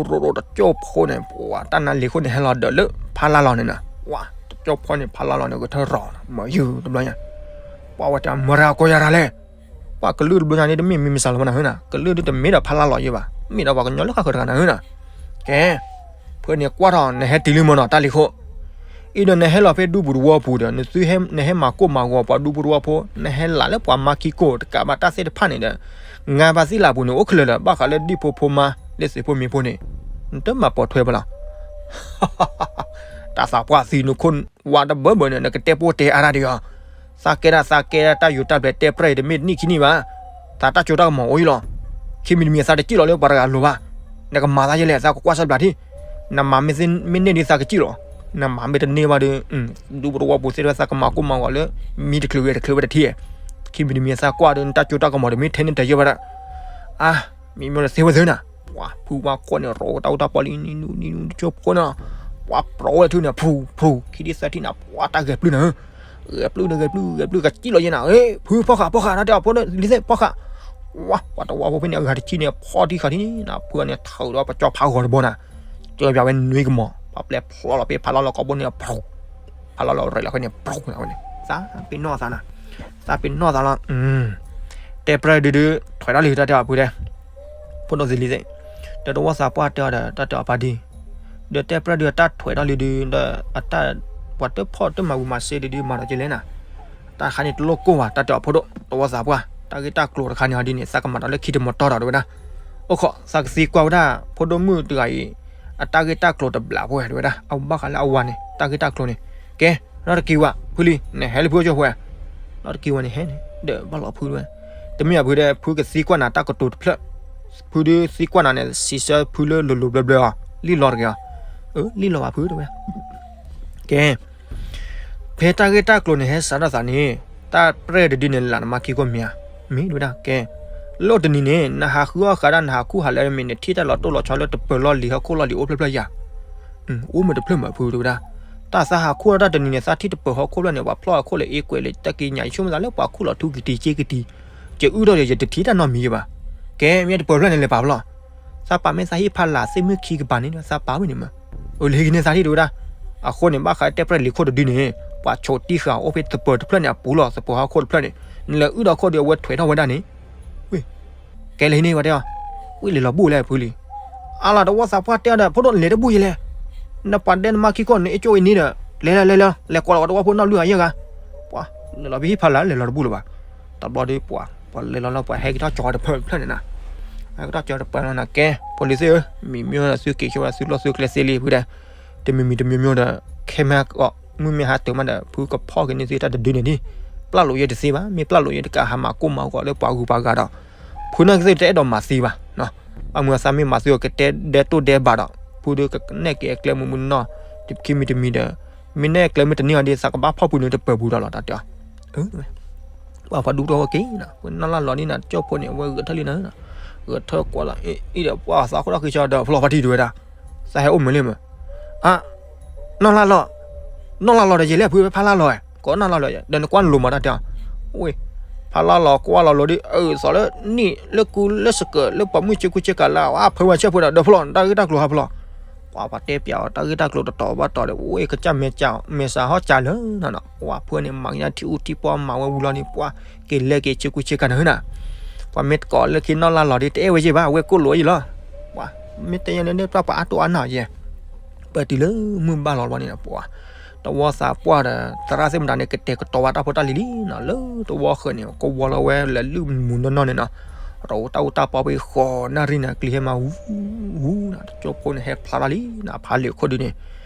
းရိးရိးတကၠိဖိန့ၣ် ပှၤတၢ်နါလံၤခိၣ်န့ၣ် ဟဲလီၤဒၢးလၢဖးလါလီၤန့ၣ်နၤ ပှၤတကၠိဖိန့ၣ် ဖးလါလီၤန့ၣ် ကထၢရီၤ မၤယုာ်တဘျီညါ ပှၤဝဲတၢ်မၤရၤကိးယၤရၤလဲၣ် ပှၤကလုာ်တဘျီညါန့ၣ် တမ့ၢ်မံၤမဆါလီၤဘၣ်နၤဧၢနၤ ကလုာ်ဒ်တမ့ၢ်ဒီးဖးလါလီၤယဲဘၣ် မ့ၢ်ဒီးပှၤကညီလၢဃၣ်ဃၢၤတဂၤနၤဧၢနၤ ကဲ ဖုန့ၣ်ကွၢ်ထီၣ် နဟဲတုၤလံမၢ်နီၤ တၢ်လံၤခိၣ် အံၤဒီးနဟဲလီၤဖဲဒူပူၤတဝီပူၤဒီး နသုဟဲ နဟဲမၤကိၢ်မၤဂီၤပှၤဒူပူၤတဝီဖိ နဟဲလၢ်လၢပှၤမၤခံကိၢ်တကးဘၣ်တၢ်သ့ၣ်တဖၣ်န့ၣ်ဒီး ငါဘၣ်သ့ၣ်လၢ်ပူၤန့ၣ် အိၣ်ခဲလၢာ်လၢၤ ဘၣ်ဃးလၢဒံၣ်ဖိဖိမါ လၢသုးဖိမ့ၢ်ဖိန့ၣ် နတမၤပိာ်ထွဲဘၣ်လီၤ တၢ်သးပှၢ်သံနခိၣ်ဝါတဘၢဘၢန့ၣ် နကတဲပိၢ်တဲအါတၢ်ဒံးဧါ သးကဲဒၣ်သးကဲဒၣ်တၢ်ယူးတၢ်ပျဲၤတဲပြဲၢ်အံၤတမ့ၢ်တနံၣ်ခံနံၣ်ဘၣ် သးတၢ်စိတၢ်ကမီၤအိၣ်အံၤလီၤ ခံမံၤတမံၤသးတစံၣ်လီၤလၢပှၤတဂၤအလိၤဘၣ် နကမၤသးယဲလဲၣ် သးကကွၢ်စၢ်ဘျးထံၣ် နမၤမ့ၢ်န့ၢ်ဒ်သးကစံၣ်လီၤ, နမၤမ့ၢ်တန့ၢ်ဘၣ်ဒီး ဒူပတဝီပူၤသ့ၣ်တဖၣ်သးကမၤကိၢ်မၤဂီၤလၢ မံတချုးဂဲၤတချုးဝဲတထံၣ်, ခံမံၤတမံၤသးကွၢ်ဒီး နတၢ်ကၠိတၢ်ကမီၤတမ့ၢ်ထဲန့ၣ်တယဲၢ်ဘၣ်ဒၣ်, အါ မံမီၢ်ဒီးသ့ဝဲသ့နၤ, ပှၤဖုဝဲခိၣ်န့ၣ် ရီတၢ်အူတၢ်ပီလံ နံၤနံၤနံၤနံၤတကၠိဖိန့ၣ်, ပှၤပြီဝဲထူန့ၣ် ဖူဖူ ခံထံၣ်သၢထံၣ်နၤ ပှၤတၢ်ဂဲၤပျုၢ်နၤဧၢ, ဂဲၤပျုၢ်ဒီးဂဲၤပျုၢ် ဂဲၤပျုၢ်ကစံၣ်လီၤယဲနၤ, ဖုဖီၣ်ဃာ်ဖီၣ်ဃာ် တၢ်တဲအီၤဖိဒိၣ်လံသ့ၣ်ဖီၣ်ဃာ်, ဝါ ပှၤတဝီဖိဖဲန့ၣ် အဂၤတဆံန့ၣ် ဖီၣ်ထံဃာ်ထံန့ၣ်နၤ ဖုန့ၣ် ထုးဒီးပကၠီဖးဂီၤတဘိနၤ, ကၠီပၠးဝဲနွံကမီၤ ပှၤပျဲဖျီလီၤဖဲဖးလီၤလီၤကိာ်ဘိန့ၣ် ဖူ ဖးလီၤလီၤရဲၣ်လီၤဃဲန့ၣ် ဖူဝဲန့ၣ် သးပ့ၤနီၣ်သးနၤ, သးပ့ၤနီၣ်သးလီၤ, တဲပြဲၢ်ဒုးဒုး ထွဲးထီၣ်လံတၢ်တဲအီၤဖုတဲ, ဖိဒိၣ်သ့လံသ့ၣ်, ဒီးတဝီသးပှၢ်တဲအီၤဒီး တၢ်တဲအီၤပာ်ဒံ, ဒီးတဲပြဲၢ်ဒုးအတၢ်ထွဲးထီၣ်လံဒုး ဒီးအတၢ် ပှၤတဖီၣ်တမၤဝံၤမၤစ့ဒုးဒုးမၤဒီးကလဲၣ်နၤ, တၢ်ခါန့ၣ်တလိၣ်ကိၢ်ဘၣ် တၢ်တဲအီၤဖိဒိၣ် တဝီသးပှၢ် တၢ်ဂ့ၢ်တၢ်ကျိၤတခါန့ၣ်ဟီဒ်န့ၣ် သးကမၤဒီးလၢခံတမီၤတီဒီးတဲဝဲဒၣ်, အိၣ်ခိး သးကသံကွၢ်ဝဲဒၣ် ဖိဒိၣ်မုၣ်တဂၤအံၤ အတၢ်ဂ့ၢ်တၢ်ကျိၤတဘျးဖိဝဲတဲဝဲဒၣ် အဘၣ်ဃးလၢအဝၤန့ၣ် တၢ်ဂ့ၢ်တၢ်ကျိၤန့ၣ်, ကဲ နီတက့ၤဝဲ ဖုလံ နဟဲလၢဖုအိၣ်ကၠိဖိဝဲ, နီတက့ၤဝဲန့ၣ်ဟဲန့ၣ် ဒီးဘၣ်လီၤဖုဝဲ, တမ့ၢ်အဖုဒီး ဖုကသံကွၢ်နၤတၢ်ကတိၤတဖျၢၣ်, ဖုဒုးသံကွၢ်နၤန့ၣ် စံးဆၢဖုလၢလိၤလိၤဘျၢဘျၢအီၤ လံၣ်လီၤတဂ့ၤအီၤ, အၢ လံၣ်လီၤဘၣ်ဖုတဲဝဲ, ကဲ ဖဲတၢ်ဂ့ၢ်တၢ်ကျိၤန့ၣ် ဟဲစးထီၣ်သးန့ၣ် တၢ်ပြဲၢ်တဒုန့ၣ် လၢနမါခံကိၢ်မ့ၢ်ဧါ, မ့ၢ်တဲဝဲဒၣ် ကဲ လၢတနံၤန့ၣ် နဟးဃုအီၣ်ဃာ်ဒၣ် နဟးခူၣ်ဟးလဲၣ်မ့ၢ် နထံၣ်တၢ်လီၤတိၢ်လီၤဆီလၢတပၢၤလီၢ်လံၤဟီၣ်ခိၣ်လီၢ်လံၤအိၣ်ဖျၢၣ်ဖျၢၣ်ယၤ, အိၣ်မ့ၢ်တဖျၢၣ်မးဖုတဲဝဲဒၣ်, တၢ်သးဟးခူၣ်ထီၣ်တၢ်တနံၤန့ၣ် သးထံၣ်တပၢၤဟီၣ်ခိၣ်ဖျၢၣ်န့ၣ် ပှၤဖျီၣ်ဟီၣ်ခိၣ်လၢအ့ကွဲးလၢတၢ်က့ၤညၣ် ယဆိကမိၣ်သးလၢပှၤခူၣ်လီၤထူကတံၤစ့ကတံၤ, ယအုၣ်ထီၣ်ဒီးယတထံၣ်တၢ်နီတမံၤဘၣ်, ကဲ မ့ၢ်တပၢၤဖျၢၣ်န့ၣ်လဲၤပာ်ဖျီၣ် သးပာ်မ့ၢ်သးဟ့ၣ်ဖးလၢ်သ့ၣ်မုၣ်ခံကပၤန့ၣ် သးပာ်ဝဲန့ၣ်မး, အၢ လၢဟံးကန့ၢ်သးထံၣ်တဲဝဲဒၣ်, အဃိန့ၣ် ဘၣ်ဃးတဲပြဲၢ်လံၤခိၣ်တဒုန့ၣ် ပှၤဆိးတံၢ်ဃာ်အိၣ်ဖဲသပၢၤတဖျၢၣ်န့ၣ် အပူၤလီၤ သပၢၤဟီၣ်ခိၣ်တဖျၢၣ်န့ၣ်, နလဲၤအုၣ်ဒီးခိၣ်ဒီးအဝဲထွဲးထီၣ်ဝဲဒၣ်န့ၣ်, ဝ့ၢ် ကဲလၢဟံးန့ၢ်ဝဲတဲအီၤ, ဝံၤလဲၤလီၤဘူၣ်လဲၣ်ဖုလံ, အါလီၤတဝီသးပှၢ်တဲအီၤဒီး ဖိဒိၣ်လဲၤတဘူၣ်ယဲလဲၣ်, နပှၤဒဲနမါခံခိၣ်န့ၣ် အကၠိအံၤန့ၣ်ဒီး လဲၤလီၤလဲၤလီၤ လဲၤကွၢ်လီၤဝဲတဝီဖိနီၢ်လွံၢ်အယဲၢ်ဂၤ, ပှၤ လဲၤလီၤဖဲဟံၣ်ဖျါလၢ်လဲၤလီၤတဘူၣ်လၢၤဘၣ်, တဘျီဒီးပှၤ ပှၤလဲၤလီၤလီၤ ပှၤဟဲက့ၤထီၣ်ကၠီတဖျၢၣ်ဖျၢၣ်န့ၣ်နၤ, ဟဲက့ၤထီၣ်ကၠီတဖျၢၣ်လီၤနၤ ကဲ ဖိလံၤသ့ၣ်ဧၢ, မံၤမ့ၢ်ဒီးသုက့ၤဆိဝဲသုကျိၣ်သုကျဲသ့လံဖုတဲ, တမံၤမံၤတမံၤမ့ၢ်ဒီး ခဲမ့ၢ်ဟးကီး မုၢ်မ့ၢ်ဟါတုၤမးဒီး ဖုကဖီၣ်က့ၤန့ၢ်သုတၢ်တဒုန့ၣ်ဒံး, ပျၢ်လိာ်ယဲတသ့ဘၣ်, မ့ၢ်ပျၢ်လိာ်ယဲတကးဟးမၤကိၢ်မၤဂီၤလၢပှၤဂုၤပှၤဂၤဒီး, ဖုနာ်က့သ့ၣ်တအဲၣ်ဒိးမၤသံဘၣ်, အမုၤအသးမ့ၢ်မၤသံအီၤ ကတဲဒဲတိၢ်ဒဲဘးဒီး, ဖုဒီးကနဲၣ်က့ၤအကျဲမုၢ်မုၢ်နီၢ်, တခံမံၤတမံၤဒီး, မ့ၢ်နဲၣ်ကျဲမ့ၢ်တန့ၢ်အီၤဒီး သးကဘၣ်ဖီၣ်ဖုန့ၣ်တပၢၤပူၤဒီးလီၤ တၢ်တဲအီၤ ပှၤပှၤဒူတဝီက့ၤနီၤ, ပနီၢ်လၢ်လီၤဒ်နၤ ကၠိဖိန့ၣ် အဝဲဂဲၤထၢၣ်လံနၤ, ဂဲၤထၢၣ်ကွၢ်လီၤ အံၤဒီးပှၤသးခိၣ်ထီၣ်ဃံဆၢဒီးဖျီဖါတံၢ်တဝဲဒၣ်, သးဟဲအိၣ်မုာ်လံမး, အါ, နီၢ်လၢ်လီၤ, နီၢ်လၢ်လီၤဒီးယဲလဲၣ်ဖုဖးလၢ်လီၤ, ကိးနီၢ်လၢ်လီၤဒီး ဒီးနကွၢ်နလိၤမးတၢ်တဲအီၤ, ဝ့ၢ်, ဖးလၢ်လီၤကွၢ်လီၤလိၤဒ် အၢ သီလၢနံၣ်လၢကူလၢစကၢးလၢပှၤမုၢ်ဆ့ကူဆ့ကၤလၢအဖၢဝဲဆဲးဖိဒီး ဒီးဖျီ တၢ်ဂ့ၢ်တၢ်ကျိၤဟးဖျီ ပှၤပှၤတဲပျးအီၤ တၢ်ဂ့ၢ်တၢ်ကျိၤတတီၤဘၣ်တီၤဒီး ဝဲကစၢ်မဲာ်စး မဲာ်စးဟီၣ်စးလၢနၤနီၤ, ပှၤဖုန့ၣ် မၤကညါထံအူထံပီမၤဝဲဝံၤလီၤန့ၣ် ပှၤက့ၤလဲၤက့ၤဆ့ကူဆ့ကၤနၤနၤ, ပှၤမ့ၢ်တကိးလၢခံနီၢ်လၢ်လီၤဒီး တအဲၣ်ဝဲယဲၢ်ဘၣ် အဝဲကိၢ်လိာ်ယဲၢ်လီၤ, ပှၤမ့ၢ်တဲညါန့ၣ် ပှၤပှၤအါတိၢ်အါနီၢ်ယဲၢ်, ပတုၤလၢမုၢ်ဘၣ်လီၤဘျီန့ၣ် ပှၤ တဝီသးပှၢ်ဒီး သရၣ်သ့ၣ်မတၤန့ၣ် ကတဲာ်ကတီၤဝဲတၢ်ဖိတၢ်လံၤလံနီၤ, လၢတဝီဃၢၤန့ၣ် ကဝီၤလီၤဝဲလဲၤလုၢ်မုၢ်နီၢ်နီၢ်န့ၣ်နီၤ, တၢ်အိၣ်တၢ်အိၣ်တၢ်ပီပဃီၤနၣ်ရံၣ်န့ၣ် ကျံၤဟဲမးဝူဝူနီၤ, တကၠိဖိန့ၣ်ဟဲဖျါထီၣ်လံနီၤ, ဖးလံာ်ခိၣ်ဒုန့ၣ်,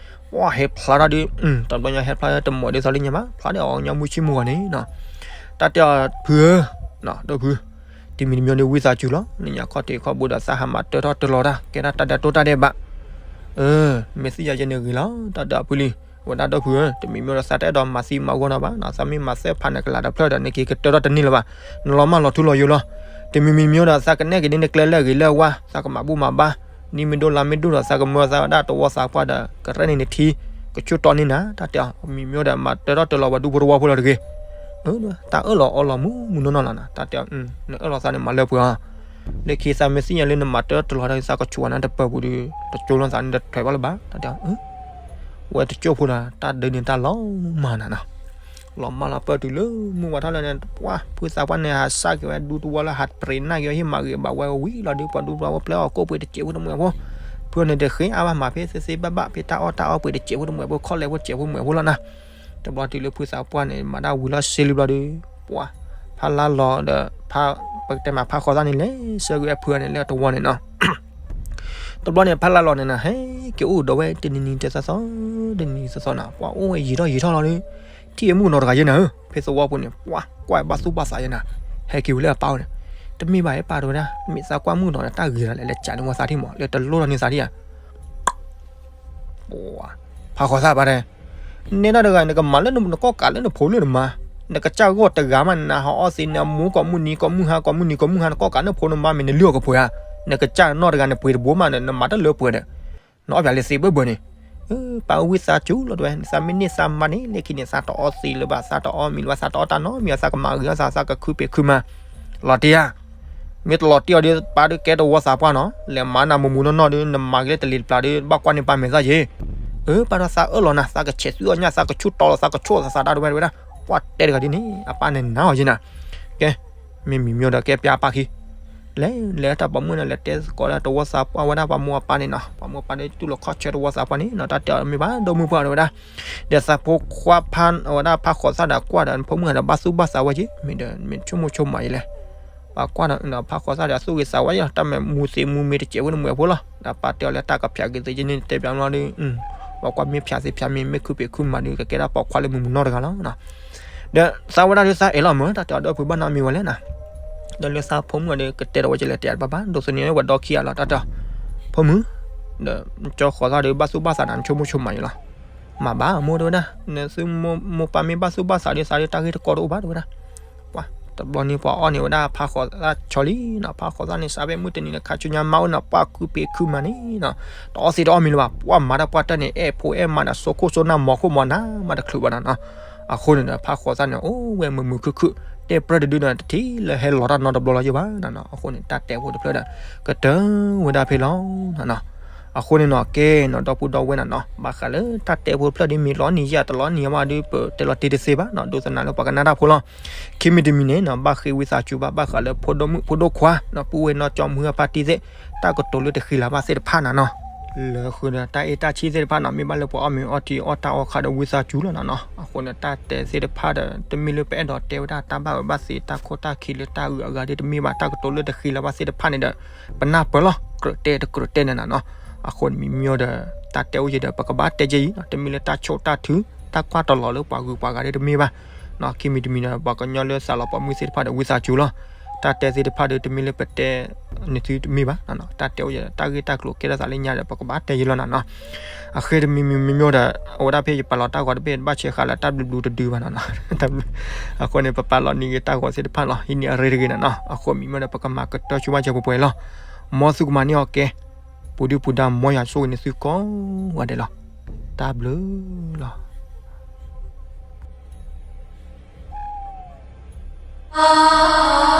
ပှၤဟဲဖျါထီၣ်ဒုး, တဘျီညါဟဲဖျါတမီၤဒ်သိးလၢညါဘၣ်, ဖျါဒီးအီၤညါမုၢ်ဆ့မုၢ်ဂီၤန့ၣ်နီၤ, တၢ်တဲအီၤဖုဧၢ, ဒီးဖု, တမံၤတမံၤဒီးဝံသးစူၤလီၤ, နညါခီၣ်ထံးခီၣ်ဘိဒီးသးဟးမၤတၢထီၣ်တလီၤတၢ် ကဲဒၣ်တၢ်ဒဲးတိၢ်တၢ်ဒဲးဘး, အၢ, မ့ၢ်သ့ၣ်ညါယဲန့ၣ်ဂ့ၤလီၤ, တၢ်တဲအီၤဖုလံ, ဝဲဒၣ်ဒီးဖုဧၢ, တမံၤမံၤဒီးသးတအဲၣ်ဒိးမၤသံမၤဂီၢ်နီၤဘၣ်နီၤ, သးမ့ၢ်မၤသၢဖးန့ၣ်ကလၤတဖျၢၣ်ဒီး နက့ၤကတၢထီၣ်တန့ၢ်လၢၤဘၣ်, နလီၤမၢ်လီၤထူလီၤယိာ်လီၤ, တမံၤမံၤမံၤဒီးသးကနဲၣ်က့ၤဒ်နကျဲလၢအဂ့ၤလၢအဝါ, သးကမၤဘူၣ်မၤဘါ, နံၣ်မ့ၢ်ဒိၣ်လါမ့ၢ်ဒိၣ်ဒီး သးကမၢသးဝဲဒၣ်တဝီသးပှၢ်ဒီး ကရဲၣ်န့ၢ်နထံ, ကဆူၣ်တီန့ၢ်နၤ, တၢ်တဲအီၤ, မံၤမံၤဒီးမၤတၢထီၣ်တလီၤပှၤဒူဖိတဝီဖိလီၤတဂ့ၤ တၢ်အၢၣ်လီၤအီလီၤမုၢ်မုၢ်နီၢ်နီၢ်လီၤနီၤ, တၢ်တဲအီၤ, နအၢၣ်လီၤသးန့ၣ်မၤလၢပှဲၤအီၤ, လၢခံသးမ့ၢ်သ့ၣ်ညါလၢနမၤတၢထီၣ်တလီၤဒီး သးကဆူးဝဲနၤတပၢၤပူၤဒီး တကၠိလီၤသးန့ၣ်တထွဲးဘၣ်လၢၤဘၣ်, တၢ်တဲအီၤ, ဝဲတကၠိဖိဒီး တၢ်ဒုးန့ၣ်တၢ်လီၤမၢ်နၤနီၤ, လီၤမၢ်လီၤပၢၢ်တုၤလၢမုၢ်ဝါထီၣ်လၢန့ၣ် ပှၤ ဖုသးပှၢ်န့ၣ် ဟးစၢ်က့ၤဝဲဒူတဝီလၢဟးပြ့းနၢ်က့ၤဝဲဟံၣ်မၤဂ့ၤဘၣ်ဝဲဝံၤလီၤဒီး ပှၤဒူတဝီဖိပျဲအီၤကိးပှ့ၤတစဲးဖိတမှဲးဖိ, ဖုန့ၣ်တဃ့အါဘၣ် မၤဖဲသ့သ့ဘၣ်ဘၣ် ဖဲတၢ်အီၣ်တၢ်အီပှ့ၤတစဲးဖိတမှဲးဖိ ခီၣ်လဲၢ်ဖိတစဲးဖိတမှဲးဖိလီၤနၤ, တဘျီတုၤလၢဖုသးပှၢ်န့ၣ် မၤတၢ်ဝံၤလီၤစ့လံဘျီဒီး ပှၤ ဖးလါလီၤဒီး ဖး ပကတဲမးဖးဃီသၣ်န့ၣ် လဲၤဆှၢက့ၤဝဲဖုန့ၣ်လၢအတဝီန့ၣ်နီၤ တဘျီန့ၣ် ဖးလါလီၤန့ၣ်နၤ ဟဲက့ၤအိၣ်ဒီးဝဲတနံၤနံၤတသီသီ, တနံၤနံၤသီသီနၤ ပှၤအိၣ်ဝဲယံာ်ထီၣ်ယံာ်ထီၣ်လီၤဒီး ထံၣ်အမုၣ်ကနီၤတဂၤယဲနၤဧၢ, ဖဲသဝီပူၤန့ၣ် ပှၤကွၢ်ဘၣ်သူၣ်ဘၣ်သးယဲနၤ, ဟဲက့ၤဝဲလၢအပၢ်အိၣ်န့ၣ်, တမ့ၢ်ဘၣ်ဟဲပၢ်တဲဝဲဒၣ်, မ့ၢ်သးကွၢ်မုၣ်ကနီၤဒီးတၢ်ဂ့ၤလီၤလဲၣ် လဲၤကးန့ၢ်ဝဲသးထံၣ်မး လၢတလိၣ်ထီၣ်န့ၢ်သးထံၣ်ဧါ ပှၤ ဖးဃီၤသၣ်ပၢ်တဲ, နဲဒၣ်တဂၤ နကမၤလၢနကီၢ်ကးလၢနဖိလၢနမါ, နကစၢ်ဂီၢ်တဂၤမး နဟးအီသံး နမူကိးမုၢ်နံၤကိးမုၢ်ဟါကိးမုၢ်နံၤကိးမုၢ်ဟါ နကီၢ်ကးလၢနဖိနမါမ့ၢ်နလုၢ်အီၣ်ကပှဲၤဧါ, နကစၢ်နီၢ်တဂၤနပှ့ၤတဘိမး နမၤတၢ်လၢပှဲၤဒီး နအီၣ်ပၠးလၢသံးဘၢၣ်ဘၢၣ်န့ၣ်, ပၢ်ဝံသးစူၤလီၤတဲဝဲ နသးမ့ၢ်န့ၢ်သးမါန့ၣ် လၢခံန့ၣ် သးတအီသံးလၢၤဘၣ် သးတအီမံၤလၢၤဘၣ် သးတအီတၢ်နီတမံၤ သးကမၤဂ့ၤအီၣ်သး သးကခုပ့ၤခုမၤ လီၤတံၢ်ဧါ, မ့ၢ်တလီၤတံၢ်အီၤဒီး ပၢ်ဒုးကဲတဝီသးပှၢ်နီၤ လဲၤမၤနၤမူမူနီၢ်နီၢ်ဒီး နမၤက့ၤလၢတလံၤတပျၢ်ဒီး ဘၣ်ကွၢ်န့ၢ်ပၢ်မဲာ်သၣ်က့ၤ, အၢ ပၢ်ဒီးသးအၢၣ်လီၤနၤ သးကဆဲးသွံၣ်အီၣ်ညၣ် သးကဆူၣ်တီလီၤ သးကဆိၣ်သးသးဒၣ်တဝဲတဝဲဒၣ်, ပှၢ်တဲတဂၤဒ်န့ၣ် အပၢ်န့ၣ်နၤအီၤက့ၤနၤ, ကဲ မ့မံၤမ့ၢ်ဒီးကဲပၠးပၢ်ခံ လဲၤ လဲၤတၢ်ပိာ်မုၣ်န့ၣ် လဲၤတဲသကိးဒီးတဝီသးပှၢ်ဝဲဒၣ် ပှၤမိၢ်အပၢ်န့ၣ်နီၤ ပှၤမိၢ်အပၢ်ဒီးတူၢ်လိာ်ခီၣ်ဆၢတဝီသးပှၢ်န့ၣ်နီၤ တၢ်တဲအီၤမ့ၢ်ဘၣ် ဒီမုၢ်ပှၢ်တဲဝဲဒၣ်, ဒီးသးဖိခွါဖး အဝဲဒၣ်ဖးဃီၤသၣ်ဒီးကွၢ်ဒီး နဖိမုၣ်ဒီးဘၣ်သူၣ်ဘၣ်သးဝဲက့ၤ မ့ၢ်ဒီးမ့ၢ်ဆိကမိၣ်ဆိကမးအံၤလဲၣ်, ပှၤကွၢ်ဒီးဖးဃီၤသၣ်ဒီးအသူၣ်ဂ့ၤသးဝါယီၤ တၢ်မ့ၢ်မူသ့မူမ့ၢ်တစဲးဖိနမူအဖိလီၤ ဒီးပၢ်တဲအီၤလၢတၢ်ကဖျးက့ၤသ့က့ၤန့ၣ် တဲပၠးမ့ၢ်လီၤဒီး ပှၤကွၢ်မ့ၢ်ဖျးသ့ဖျးမ့ၢ် မ့ၢ်ခုပ့ၤခုမၤဒီး ကကဲဒၣ်ပိာ်ခွါလၢမုၢ်မုၢ်နီၢ်တဂၤလီၤ ဒီးသးဝဲဒၣ်ဒီးသးအဲၣ်လီၤမ့ၢ် တၢ်တဲအီၤဒီးဖုဘၣ်နီတမံၤဝဲလဲၣ်နီၤ, ဒီးလၢသးဖိမုၣ်ဒီးကတဲဒီးဝဲကလဲၤတဲဘၣ်ဘၣ် ဒိးသန့ၤဝဲဒီခံဂၤလီၤ တၢ်တဲအီၤ, ဖိမုၣ်, ဒီးကၠီဃီၤသၣ်ဒီးဘၣ်သူၣ်ဘၣ်သးနၤ နဆိကမိၣ်ဆိကမးအံၤလီၤ, မၤဘၣ်မိၢ်တဲဝဲဒၣ် နသုမိၢ်ပၢ်မ့ၢ်ဘၣ်သူၣ်ဘၣ်သးဒီး သးဒီးတၢ်ဂ့ၢ်တကီတအိၣ်ဘၣ်တဲဝဲဒၣ် ပှၤတဘျီန့ၣ် ပှၤအီၣ်န့ၢ်ဝဲဒၣ်ဖးဃီၤသၣ်ဆီလံနီၤ, ဖးဃီၤသၣ်န့ၣ် စးဖဲမုၢ်တနံၤလၢခါဆူညါမါအိၣ်နီၤ ပှၤခုပ့ၤခုမၤန့ၣ်နီၤ, တအီသံးတအီမံၤလၢၤဘၣ် ပှၤမၤတၢ်ပှၤတၢ်န့ၣ် အဲၣ်ဖိအဲၣ်မါဒီး စိခိၣ်စိနၢ်မီၤခိၣ်မီၤနၢ် မၤတချုးဘၣ်နီၤနီၤ, အဃိန့ၣ်ဒီး ဖးဃီၤသၣ်န့ၣ် အိၣ်ဝဲမုာ်မုာ်ခုၣ်ခုၣ် တဲပြၢတဒုဒီး တထံၣ်လၢဟဲလီၤတၢ်နီတဘျီလီၤယိာ်ဘၣ်နီၤနီၤ, အဃိန့ၣ် တၢ်တဲဖိတဖျၢၣ်ဒီး ကတၢၢ်ဝဲဒၣ်ဖဲလီၤနီၤနီၤ, အဃိန့ၣ်နီၤ ကဲနီၤ ဒီပုၢ်ဒီဝဲၢ်နီၤနီၤ ဘၣ်ဃးလၢတၢ်တဲဖိတဖျၢၣ်ဒ်မ့ၢ်လီၤနံၤယၤတလီၤနံၤအဝဲဒီး ပတဲလီၤတံၢ်တသ့ဘၣ်နီၤ, ဒိးသန့ၤလၢပှၤကနၣ်တၢ်ဖိလီၤ, ခံမံၤတမံၤန့ၣ်နီၤ ဘၣ်ဃ့ဝံသးစူၤဘၣ် ဘၣ်ဃးလၢဖိဒိၣ်မုၣ်ဖိဒိၣ်ခွါနီၤ ပုၢ်ဝဲၢ်နီၢ်ကၠီမုၢ်ဂၢ်ဖါတံၢ်သ့ၣ် တၢ်ကတိၤလၢတဃံလၤဘၣ်သ့ၣ်တဖၣ်နီၤနီၤ, လၢဃုာ်ဒီးတၢ်အဲၣ်တၢ်ဆံၣ်သ့ၣ်တဖၣ်နီၤ မ့ၢ်ဘၣ်လၢပှၤအီၣ်မ့ၤအီထံအီၣ်တၢ်အီခါဒီးဝံသးစူၤလီၤနီၤနီၤ, အဃိန့ၣ် တၢ်တဲသ့ၣ်တဖၣ်ဒီး တမ့ၢ်လၢပအဲၣ်ဒိးတဲဝဲဒၣ်တၢ်ဘၣ်ဝဲဘၣ်သ့ တၢ်ခိၣ်တၢ်ခံလၢတၢ်အုးအဂၤဒ်တမ့ၢ်ဘၣ် တၢ်ကတိၤလၢတဃံလၤဘၣ်သ့ၣ်တဖၣ်န့ၣ်ဒီး ပနၢ်ပၢၢ်လီၤ ကြၢးတဲတကြၢးတဲန့ၣ်နီၤနီၤ, အဃိန့ၣ်မ့မ့ၢ်ဒီး တၢ်တဲအိၣ်ယံၤဒီး ပကဘၣ်တဲက့ၤအံၤနီၤ တမ့ၢ်လၢတၢ်ဆိၣ်တၢ်ထု တၢ်ကွၢ်တလီၤလၢပှၤဂုၤပှၤဂၤဒ်တမ့ၢ်ဘၣ် ခံမံၤတမံၤဒီး ပှၤကညီလၢသးလီၤပိာ်မုၣ်သ့ၣ်တဖၣ်ဒီးဝံသးစူၤလီၤ, တၢ်တဲသ့ၣ်တဖၣ်ဒီးတမ့ၢ်လၢပတဲန့ၣ်သုတမ့ၢ်ဘၣ်, တၢ်တဲအိၣ်ယံၤ တၢ်ဂ့ၢ်တၢ်ကျိၤကဲထီၣ်သးလၢညါဒီး ပကဘၣ်တဲယံၤလီၤနီၤနီၤ, အဃိတမံၤမံၤမံၤမံၤဒီး အဝဲဒၣ်ဖဲယပာ်လီၤတၢ်ဂီၤတဘ့ၣ် ဘၣ်ဆဲးဃာ်လၢတၢ်ဘျုးဘျုးတဒုဘၣ်နီၤနီၤ, အဃိန့ၣ် ပပာ်လီၤနံၤဂ့ၤတၢ်ဂီၤသ့ၣ်တဖၣ်လီၤ ဟံးန့ၢ်အရ့တဂ့ၤနီၤနီၤ, အဃိမံၤမ့ၢ်ဒီး ပကမၤကတၢၢ်ဆိဘၣ်စၢၤပှဲၤပှဲၤလီၤ, မ်သုကမၤန့ၢ်အီၤကဲ ပူၤဒုၣ်ပူၤဒါ မ်ယွၤဆိၣ်ဂ့ၤန့ၢ်သုကိးဂၤဒဲးလီၤ, တၢ်ဘျုးလီၤ.